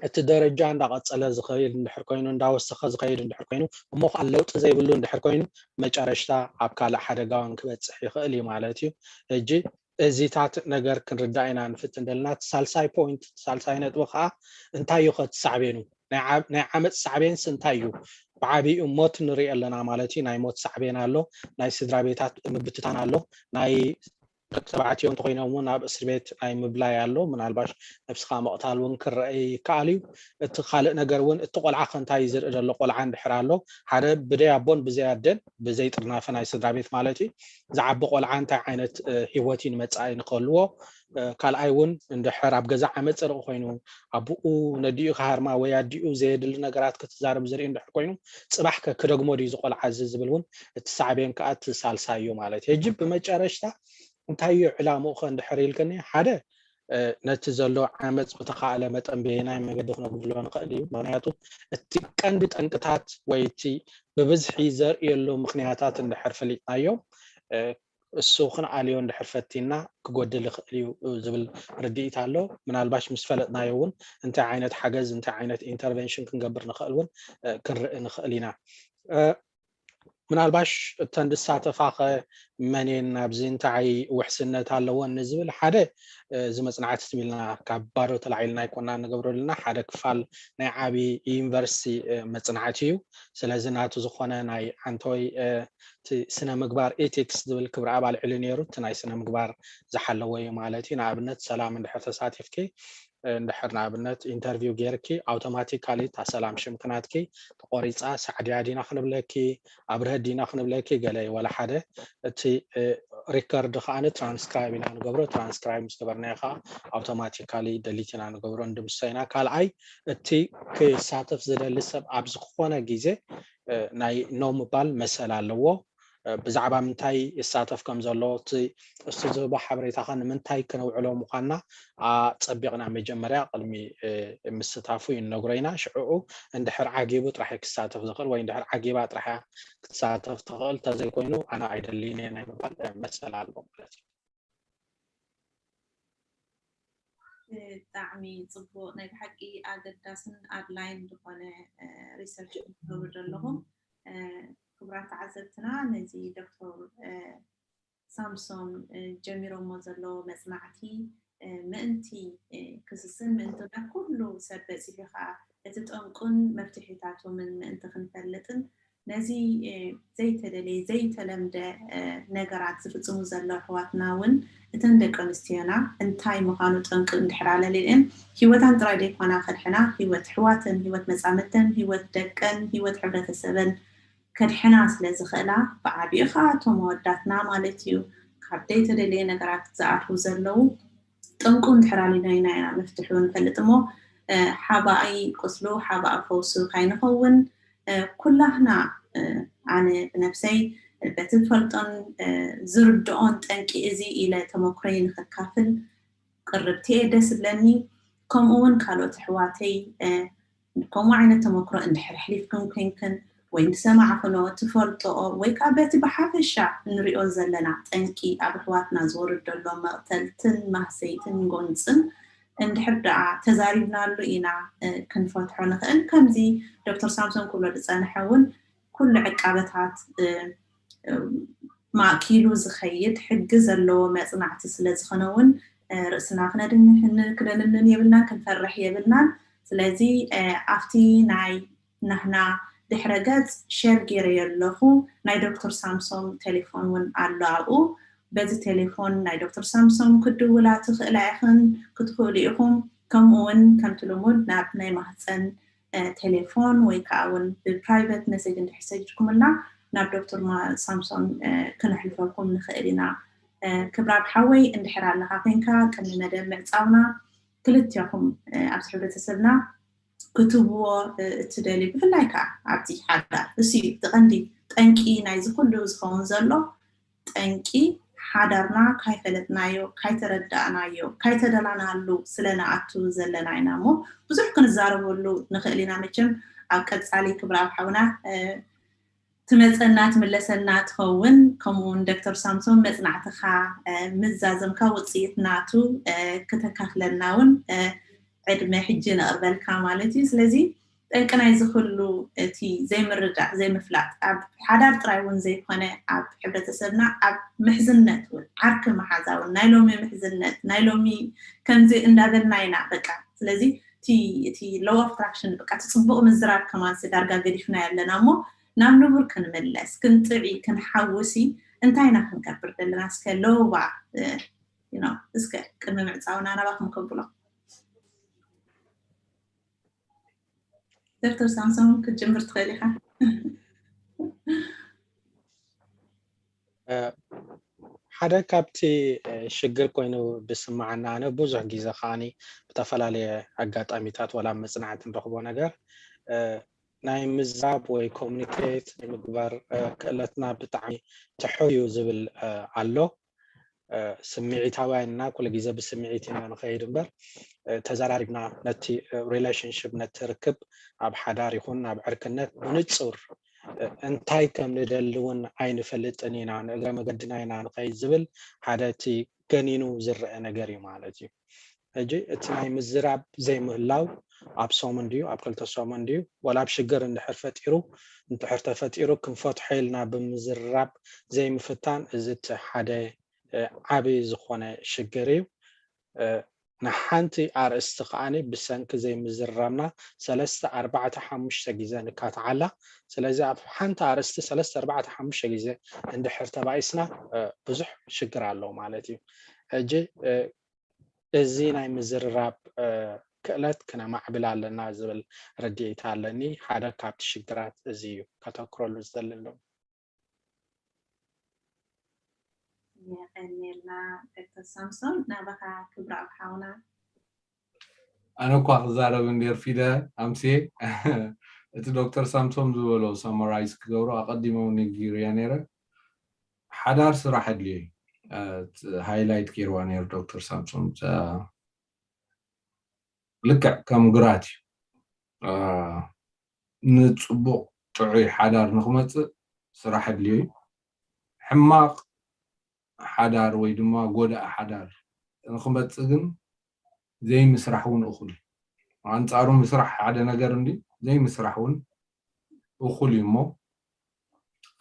እቲ ደረጃ እንዳቐፀለ ዝኸይድ እንድሕር ኮይኑ እንዳወሰኸ ዝኸይድ እንድሕር ኮይኑ እሞ ከዓ ለውጢ ዘይብሉ እንድሕር ኮይኑ መጨረሽታ ኣብ ካልእ ሓደጋ እውን ክበፅሕ ይኽእል እዩ ማለት እዩ። ሕጂ እዚታት ነገር ክንርዳእ ኢና ንፍትን ዘለና። እቲ ሳልሳይ ፖይንት ሳልሳይ ነጥቢ ከዓ እንታይ እዩ ከ እቲ ሳዕቤኑ? ናይ ዓመፅ ሳዕቤንስ እንታይ እዩ? ብዓብይኡ ሞት ንርኢ ኣለና ማለት እዩ። ናይ ሞት ሳዕቤን ኣሎ፣ ናይ ስድራ ቤታት ምብትታን ኣሎ፣ ናይ ደቂ ተባዕትዮ እንተኮይኖም እውን ኣብ እስር ቤት ናይ ምብላይ ኣሎ። ምናልባሽ ነብስኻ ምቕታል እውን ክረአ ይከኣል እዩ። እቲ ካልእ ነገር እውን እቲ ቆልዓ ከ እንታይ እዩ ዝርኢ ዘሎ? ቆልዓ እንድሕር ኣሎ፣ ሓደ ብዘይ ኣቦን ብዘይ ኣደን፣ ብዘይ ጥርናፈ ናይ ስድራ ቤት ማለት እዩ፣ ዝዓቢ ቆልዓ እንታይ ዓይነት ህይወት እዩ ንመጻኢ ንክህልዎ? ካልኣይ እውን እንድሕር ኣብ ገዛ ዓመፅ ርቕ ኮይኑ፣ ኣቡኡ ነዲኡ ክሃርማ ወይ ኣዲኡ ዘየድሊ ነገራት ክትዛረብ ዝርኢ እንድሕር ኮይኑ፣ ፅባሕ ከ ክደግሞ ድዩ ዝቆልዓ እዚ ዝብል እውን እቲ ሳዕቤን ከዓ እቲ ሳልሳይ እዩ ማለት እዩ። ሕጂ ብመጨረሽታ እንታይ እዩ ዕላምኡ ከ እንድሕር ኢልክኒ፣ ሓደ ነቲ ዘሎ ዓመፅ ብተኻእለ መጠን በየናይ መገዲ ክነጉድሎ ንኽእል እዩ። ምክንያቱ እቲ ቀንዲ ጠንቅታት ወይ እቲ ብብዝሒ ዘርእየሉ ምክንያታት እንድሕር ፈሊጥናዮ፣ እሱ ክንኣልዮ እንድሕር ፈቲና ክጎድል ይኽእል እዩ ዝብል ርድኢት ኣሎ። ምናልባሽ ምስ ፈለጥናዮ እውን እንታይ ዓይነት ሓገዝ እንታይ ዓይነት ኢንተርቨንሽን ክንገብር ንኽእል እውን ክንርኢ ንኽእል ኢና። ምናልባሽ እተን ዝሳተፋኸ መን እየን፣ ናብዚ እንታይ ውሕስነት ኣለወን ንዝብል፣ ሓደ እዚ መፅናዕቲ ትም ኢልና ካብ ባዶ ተላዒልና ኣይኮና ንገብሮ ዘለና። ሓደ ክፋል ናይ ዓብዪ ዩኒቨርሲቲ መፅናዕቲ እዩ። ስለዚ ናቱ ዝኾነ ናይ ዓንተወይ እቲ ስነ ምግባር ኤቲክስ ዝብል ክብረ ኣባል ዕሊ ነይሩ። እቲ ናይ ስነ ምግባር ዝሓለዎ እዩ ማለት እዩ። ንኣብነት ሰላም እንድሕር ተሳቲፍኪ፣ እንድሕር ንኣብነት ኢንተርቪው ጌርኪ፣ ኣውቶማቲካሊ እታ ሰላም ሽምኪ ናትኪ ተቆሪፃ። ሳዕድያ ዲና ክንብለኪ፣ ኣብርሀት ዲና ክንብለኪ፣ ገለ ወላ ሓደ። እቲ ሪከርድ ከዓኒ ትራንስክራይብ ኢና ንገብሮ። ትራንስክራይብ ምስ ገበርናዮ ከዓ ኣውቶማቲካሊ ደሊት ኢና ንገብሮ፣ እንድምሶ ኢና። ካልኣይ፣ እቲ ክሳተፍ ዝደሊ ሰብ ኣብ ዝኾነ ግዜ ናይ ኖ ምባል መሰል ኣለዎ። ብዛዕባ ምንታይ ይሳተፍ ከም ዘሎ፣ እቲ እሱ ዝህቦ ሓበሬታ ከ ንምንታይ ክነውዕሎ ምዃንና ኣጸቢቕና መጀመርያ ቅድሚ ምስታፉ ይነግሮ ኢና። ሽዕኡ እንድሕር ዓጊቡ ጥራሕ ክሳተፍ ዝኽእል ወይ እንድሕር ዓጊባ ጥራሕ ክትሳተፍ ትኽእል፣ እንተዘይኮይኑ ኣነ ኣይደልይን እየ ናይ ምባል መሰል ኣሎ ማለት እዩ። ብጣዕሚ ጽቡቕ፣ ናይ ብሓቂ ኣገዳስን ኣድላይን ዝኾነ ሪሰርች ክትገብሩ ዘለኹም። ክቡራት ተዓዘብትና፣ ነዚ ዶክተር ሳምሶን ጀሚሮሞ ዘሎ መጽናዕቲ ምእንቲ ክስስን ምእንቲ ናብ ኩሉ ሰብ በጺሑ ከዓ እቲ ጠንቁን መፍትሒታቶምን ምእንቲ ክንፈልጥን ነዚ ዘይተደለየ ዘይተለምደ ነገራት ዝፍጽሙ ዘለዉ ኣሕዋትና እውን እተን ደቂ ኣንስትዮና እንታይ ምዃኑ ጠንቂ እንድሕር ኣለሊኤን ህይወታን ጥራይ ዘይኮና ከድሕና ህይወት ኣሕዋተን ህይወት መጻምድተን ህይወት ደቀን ህይወት ሕብረተሰበን ከድሕና ስለ ዝኽእላ ብዓቢኡ ከዓ እቶም ኣወዳትና ማለት እዩ ካብ ዘይተደለየ ነገራት ዝኣትዉ ዘለዉ ጠንቁ እንድሕር ኣሊናይና ኢና መፍትሑ ንፈልጥ እሞ ሓባኣይ ቁስሉ ሓባኣ ፈውሱ ካይንኸውን ኩላህና ኣነ ብነብሰይ በቲ ዝፈልጦን ዝርድኦን ጠንቂ እዚ ኢለ ተመክሮይ ንክካፍል ቅርብቲ እየ ደስ ዝብለኒ። ከምኡ እውን ካልኦት ኣሕዋተይ ከምኡ ዓይነት ተመክሮ እንድሕር ኣሕሊፍክን ኮይንክን ወይ እንድሰማዕክንኦ ትፈልጥኦ ወይ ከዓ በቲ ብሓፈሻ እንሪኦ ዘለና ጠንቂ ኣብ ኣሕዋትና ዝወርድ ዘሎ መቕተልትን ማህሰይትን ጎንፅን እንድሕር ደኣ ተዛሪብናሉ ኢና ክንፈትሖ ንኽእል። ከምዚ ዶክተር ሳምሶን ክብሎ ዝፀንሐ እውን ኩሉ ዕቃበታት ማእኪሉ ዝኸይድ ሕጊ ዘለዎ መፅናዕቲ ስለ ዝኾነ እውን ርእስና ክነድንን ክደንንን የብልናን ክንፈርሕ የብልናን። ስለዚ ኣብቲ ናይ ናህና ድሕረ ገፅ ሸር ገይረዮ ኣለኹ። ናይ ዶክተር ሳምሶም ቴሌፎን እውን ኣሎ ኣብኡ። በዚ ቴሌፎን ናይ ዶክተር ሳምሶም ክድውላ ትኽእላ ኢኽን ክትኽእሉ ኢኹም። ከምኡ እውን ከምቲ ልሙድ ናብ ናይ ማህፀን ቴሌፎን ወይ ከዓ እውን ብፕራይቨት መሴጅ እንድሕር ሰዲድኩምልና ናብ ዶክተር ሳምሶን ክነሕልፈልኩም ንኽእል ኢና። ክብራብ ሓወይ እንድሕር ኣለኻ ኮይንካ ቅድሚ መደብ ምዕፃውና ክልቲኹም ኣብዚ ሕብረተሰብና ክትብዎ እትደልዩ ብፍላይ ከዓ ኣብዚ ሓዳር እሱ እዩ እቲ ቀንዲ ጠንቂ ናይዚ ኩሉ ዝኸውን ዘሎ ጠንቂ ሓዳርና ካይፈለጥናዮ ካይተረዳእናዮ ካይተደላናሉ ስለ ንኣቱ ዘለና ኢና እሞ ብዙሕ ክንዛረበሉ ንኽእል ኢና መቸም ኣብ ቀፃሊ ክብራብ ሓውና ትመፀና ትምለሰና ትኸውን ከምኡውን ዶክተር ሳምሶን መፅናዕትኻ ምዛዘምካ ውፅኢት ናቱ ክተካፍለና እውን ዕድመ ሕጂ ነቕርበልካ ማለት እዩ ስለዚ ጠንቂ ናይዚ ኩሉ እቲ ዘይምርዳእ ዘይምፍላጥ ኣብ ሓዳር ጥራይ እውን ዘይኮነ ኣብ ሕብረተሰብና ኣብ ምሕዝነት እውን ዓርኪ መሓዛ እውን ናይ ሎሚ ምሕዝነት ናይ ሎሚ ከምዚ እንዳበልና ኢና በቃ ስለዚ እቲ እቲ low of traction በቃ እቲ ፅቡቅ ምዝራብ ከማን ዳርጋ ገዲፍና ያለና እሞ ናብ ንቡር ክንምለስ ክንጥዒ ክንሓውሲ እንታይ ኢና ክንገብር ዘለና? እስከ ሎባ እስከ ቅድሚ ምዕፃውና ናባኹም ከብሎ። ዶክተር ሳምሶን ክትጅምር ትኽእል ኢኻ። ሓደ ካብቲ ሽግር ኮይኑ ብስማዓና ኣነ ብዙሕ ግዜ ከዓኒ ብተፈላለየ ኣጋጣሚታት ወላ መፅናዕቲ ንረኽቦ ነገር ናይ ምዛብ ወይ ኮሚኒኬት ናይ ምግባር ክእለትና ብጣዕሚ ትሑት እዩ ዝብል ኣሎ። ስምዒታውያን ኢና፣ ኩሉ ግዜ ብስምዒት ኢና ንኸይድ እምበር ተዘራሪብና ነቲ ሪሌሽንሽፕ ነቲ ርክብ ኣብ ሓዳር ይኹን ኣብ ዕርክነት ብንፁር እንታይ ከም ንደሊ እውን ኣይንፈልጥን ኢና፣ ንእግረ መገድና ኢና ንኸይድ ዝብል ሓደ እቲ ገኒኑ ዝረአ ነገር እዩ ማለት እዩ። ሕጂ እቲ ናይ ምዝራብ ዘይምህላው ኣብ ሰሙን ድዩ ኣብ ክልተ ሰሙን ድዩ ወላ ኣብ ሽግር እንድሕር ፈጢሩ እንድሕር ተፈጢሩ ክንፈትሖ ኢልና ብምዝራብ ዘይምፍታን እዚ እቲ ሓደ ዓብዪ ዝኾነ ሽግር እዩ። ንሓንቲ ኣርእስቲ ከዓኒ ብሰንኪ ዘይምዝራብና ሰለስተ ኣርባዕተ ሓሙሽተ ግዜ ንካትዓላ። ስለዚ ኣብ ሓንቲ ኣርእስቲ ሰለስተ ኣርባዕተ ሓሙሽተ ግዜ እንድሕር ተባኢስና ብዙሕ ሽግር ኣለዎ ማለት እዩ። ሕጂ እዚ ናይ ምዝርራብ ክእለት ክነማዕብል ኣለና ዝብል ርድኢት ኣለኒ። ሓደ ካብቲ ሽግራት እዚ እዩ ከተኩረሉ ዝደሊ ኣለዉ። የቐንየልና ዶክተር ሳምሶን። ናባኻ ክብረ ኣብ ሓውና። ኣነ እኳ ክዛረብ እንድየ ኣርፊደ ኣምስየ። እቲ ዶክተር ሳምሶን ዝበሎ ሰመራይዝ ክገብሮ ኣቐዲመ እውን ነጊረያ ነይረ። ሓዳር ስራሕ ኣድልዮ እዩ። ሃይላይት ገይርዋ ነይሩ ዶክተር ሳምሶን። ልክዕ ከም ግራት እዩ። ንፅቡቕ ጥዑይ ሓዳር ንክመፅእ ስራሕ ኣድልዮ እዩ። ሕማቕ ሓዳር ወይ ድማ ጎዳእ ሓዳር ንክመፅእ ግን ዘይምስራሕ እውን እኹል እዩ። ኣንፃሩ ምስራሕ ሓደ ነገር እንዲ ዘይምስራሕ እውን እኹል እዩ እሞ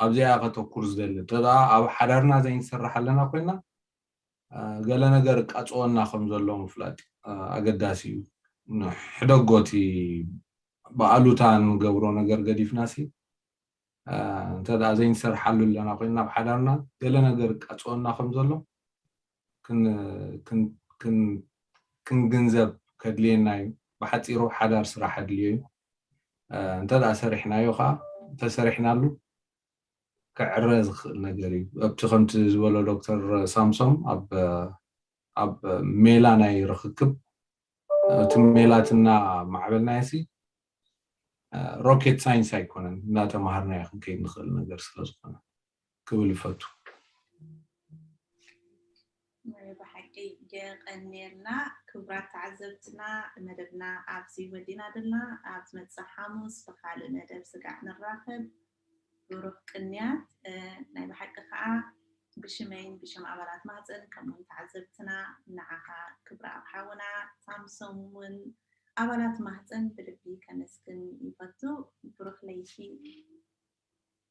ኣብዚኣ ከተኩር ዝደሊ እንተ ኣብ ሓዳርና ዘይንሰርሕ ኣለና ኮይና ገለ ነገር ቃፅወና ከም ዘሎ ምፍላጥ ኣገዳሲ እዩ። ሕደጎቲ ብኣሉታ ንገብሮ ነገር ገዲፍና ሲ እንተ ዘይንሰርሓሉ ኣለና ኮይና ኣብ ሓዳርና ገለ ነገር ቃፅወና ከም ዘሎ ክንግንዘብ ከድልየና እዩ። ብሓፂሩ ሓዳር ስራሕ ኣድልዮ እዩ። እንተ ሰሪሕናዮ ከዓ እንተሰሪሕናሉ ክዕረ ዝኽእል ነገር እዩ። ኣብቲ ከምቲ ዝበሎ ዶክተር ሳምሶም ኣብ ሜላ ናይ ርክክብ እቲ ሜላትና ማዕበልናዮ ሲ ሮኬት ሳይንስ ኣይኮነን፣ እናተማሃርናዮ ክንከይድ ንኽእል ነገር ስለዝኾነ ክብል ይፈቱ። ብሓቂ የቐንየልና ክቡራት ተዓዘብትና፣ መደብና ኣብዚ ወዲና ዘለና። ኣብ ዝመፅእ ሓሙስ ብካልእ መደብ ስጋዕ ንራኸብ። ብሩኽ ቅንያት። ናይ ብሓቂ ከዓ ብሽመይን ብሽም ኣባላት ማህፀን ከምኡውን ተዓዘብትና ንዓኻ ክብረ ኣብ ሓውና ሳምሶም እውን ኣባላት ማህፀን ብልቢ ከመስግን ይፈቱ። ብሩኽ ለይቲ